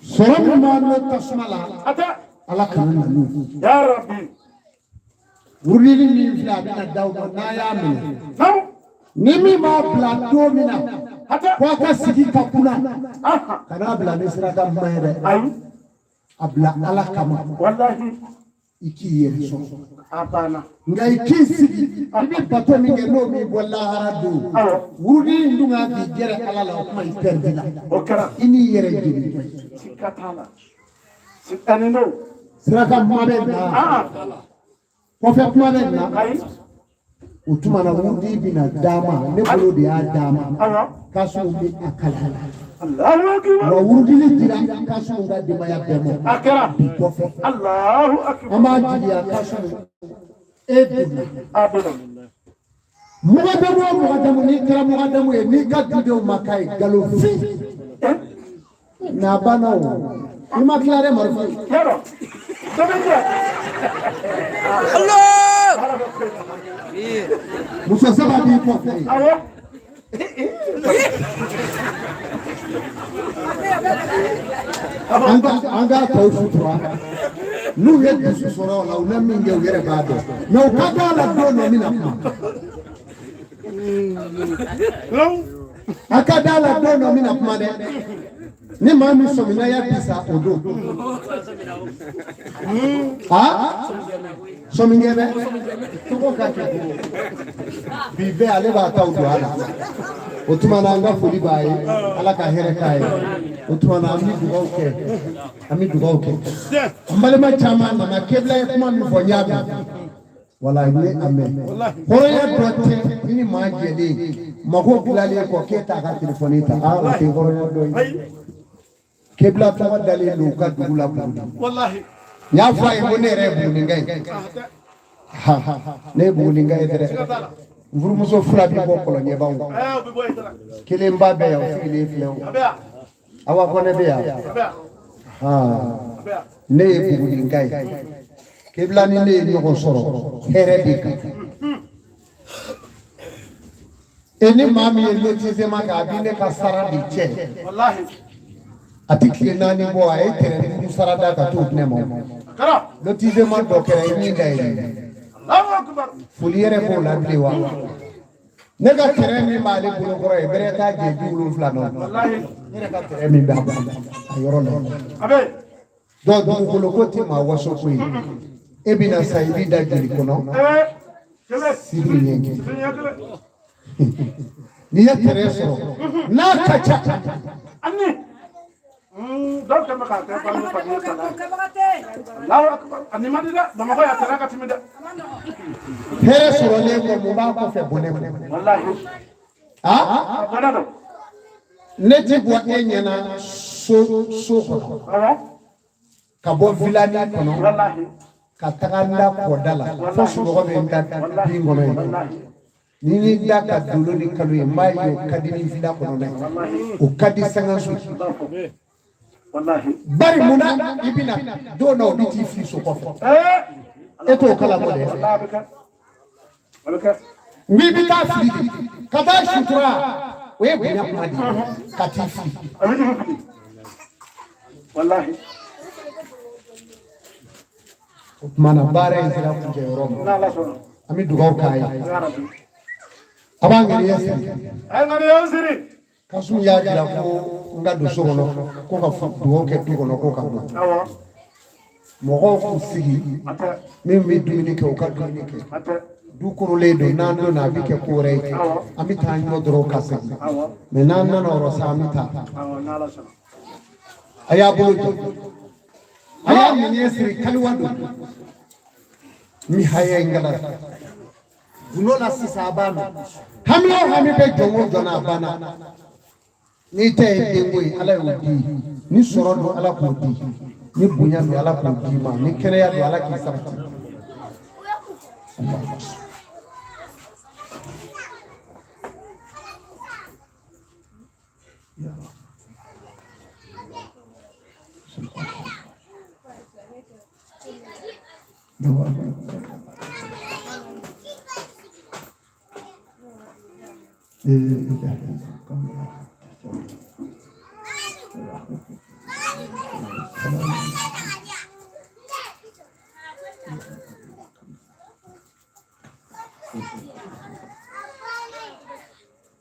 Sɔrɔ min b'an n'o tasuma la A tɛ. Ala kana na n'o ye. Ya Rabbi. Wurudili min filɛ a bɛna d'aw ma n'a y'a minɛ. Naamu. Ni min b'a bila don min na A tɛ. ko a ka sigi ka kunna Aha. kan'a bila ni sirada ɲuman ye dɛ. Ayi. A bila Ala kama Wallahi. i k'i yɛrɛ sɔrɔ. A banna. Nka i k'i sigi i bɛ bato min kɛ n'o b'i bɔ lahara don. Awɔ. Wurudi in dun kan k'i gɛrɛ Ala la o kuma i pɛridi la. O kɛra. I n'i yɛrɛ jeni tɔ ye. Siga t'a la. Siga ni don. Siraka kuma bɛ na. Aa. Kɔfɛ kuma bɛ na. Ayi. O tuma na wurudi bɛna d'a ma ne bolo de y'a d'a ma. Awɔ. Kasumu bɛ a kalan. Allahu akibaru. Wa wurudili dira Kasumu ka denbaya bɛɛ ma. A kɛra. Bi kɔfɛ. Allahu akibaru. An b'a jigiya Kasumu e donna. A donna. Mugadamu o mugadamu n'i kɛra mugadamu ye n'i ka dudenw ma k'a ye nkalonfin. N'a banna o. I ma tila dɛ Marifin. Yarɔ. Dɔ bɛ jɛ. Allah! Muso saba b'i kɔfɛ yen. Awɔ. An ka tɔw sutura. N'u ye dusu sɔrɔ o la, u na min kɛ, u yɛrɛ b'a dɔn. Mais u ka dɔn a la, don dɔ n bɛna kuma. A ka d'a la, don dɔ n bɛna kuma dɛ. Ni maa min sɔmina ya bi sa, o don. Ha, sɔminkɛ bɛ tɔgɔ ka kɛ bi bɛɛ, ale b'a taw don a la. O tuma na, an ka foli b'a ye, Ala ka hɛrɛ k'a ye. O tuma na, an bɛ dugawu kɛ, an bɛ dugawu kɛ. An balima caman nana. Kebila ye kuma min fɔ, n y'a mɛn. Wala n ye a mɛn. Hɔrɔnya dɔ tɛ i ni maa jɛlen mako dilanlen kɔ k'e t'a ka telefɔni ta. Aa, o tɛ hɔrɔnya dɔ ye. Kebila tɔgɔ dalen don u ka dugu la, Buguni. N y'a fɔ a ye ko ne yɛrɛ ye Buguninka ye. Ha, ne ye Buguninka ye dɛrɛ. N furumuso fila bi bɔ Kɔlɔnjɛbaw, kelen ba bɛ yan, o sigilen filɛ. O awa kɔnɛ bɛ yan. Ha, ne ye Buguninka ye. Kebila ni ne ye ɲɔgɔn sɔrɔ hɛrɛ de kan. E ni maa min ye lotissement kɛ, a bɛ ne ka sara de cɛ. A tɛ tile 4 bɔ, a ye tɛrɛn 5 sara da ka t'o di ne ma. Lotissement dɔ kɛra i min da ye, foli yɛrɛ b'o la bilen wa. Ne ka tɛrɛn min b'ale bolo kɔrɔ ye, bɛrɛ t'a jɛ 70 nɔ. Ne yɛrɛ ka tɛrɛn min b'a bolo a yɔrɔ la. Donc dugukolo ko tɛ maa waso ko ye. E bɛna sa, i b'i da joli kɔnɔ sibiri ɲɛ kelen. N'i ye tɛrɛn sɔrɔ n'a ka ca. Dɔw kɛ bɛ k'a kɛ bange papiye ta. Allahu akbar, a nin man di dɛ. Bamakɔ yan, tɛrɛn ka timi dɛ. Hɛrɛ sɔrɔlen kɔ, mun b'a kɔfɛ? Bɔnɛ kɔ. Walahi. Aa, bɔnɛ don. Ne ti bɔ e ɲɛna so kɔnɔ ka bɔ vilani kɔnɔ ka taga n da kɔda la fo sunɔgɔ bɛ n da bin kɔnɔ yen. Ni n y'i da ka dolo ni kalo ye, n b'a ye o ka di ni vila kɔnɔna ye, o ka di sangaso. Bari mun na? I bɛna don dɔ, o bɛ t'i fili so kɔfɛ, e t'o kalama dɛ. N k'i bɛ taa fili de ka taa sutura, o ye bonya kuma de ye, ka t'i fili. O tuma na, baara in sera kuncɛ yɔrɔ ma, an bɛ dugawu k'a ye. A b'an ŋaniya siri. Kasum y'a jira ko n ka don so kɔnɔ, ko ka dugawu kɛ du kɔnɔ, ko ka bɔ mɔgɔw k'u sigi. Min bɛ dumuni kɛ, o ka dumuni kɛ. Du korolen don, n'an donna a bɛ kɛ ko wɛrɛ ye. An bɛ taa ɲɔ dɔrɔn ka segin. Mais n'an nana o yɔrɔ sa, an bɛ taa. A y'a bolo jɔ, a y'a ŋaniya siri. Kaliwa don n bɛ haya in kala gundo la sisan. A b'a mɛn, hami o hami bɛ jɔn o jɔn na, a banna. N'i ta ye denko ye, Ala y'o di. Ni sɔrɔ don, Ala k'o di. Ni bonya don, Ala k'o d'i ma. Ni kɛnɛya don, Ala k'i sabati.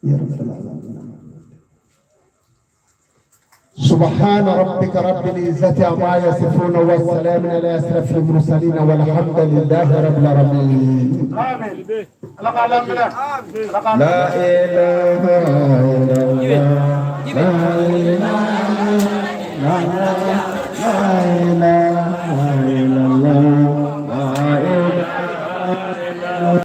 يا رب العالمين. سبحان ربك رب العزة عما يصفون والسلام على أشرف المرسلين والحمد لله رب العالمين. لا إله إلا الله.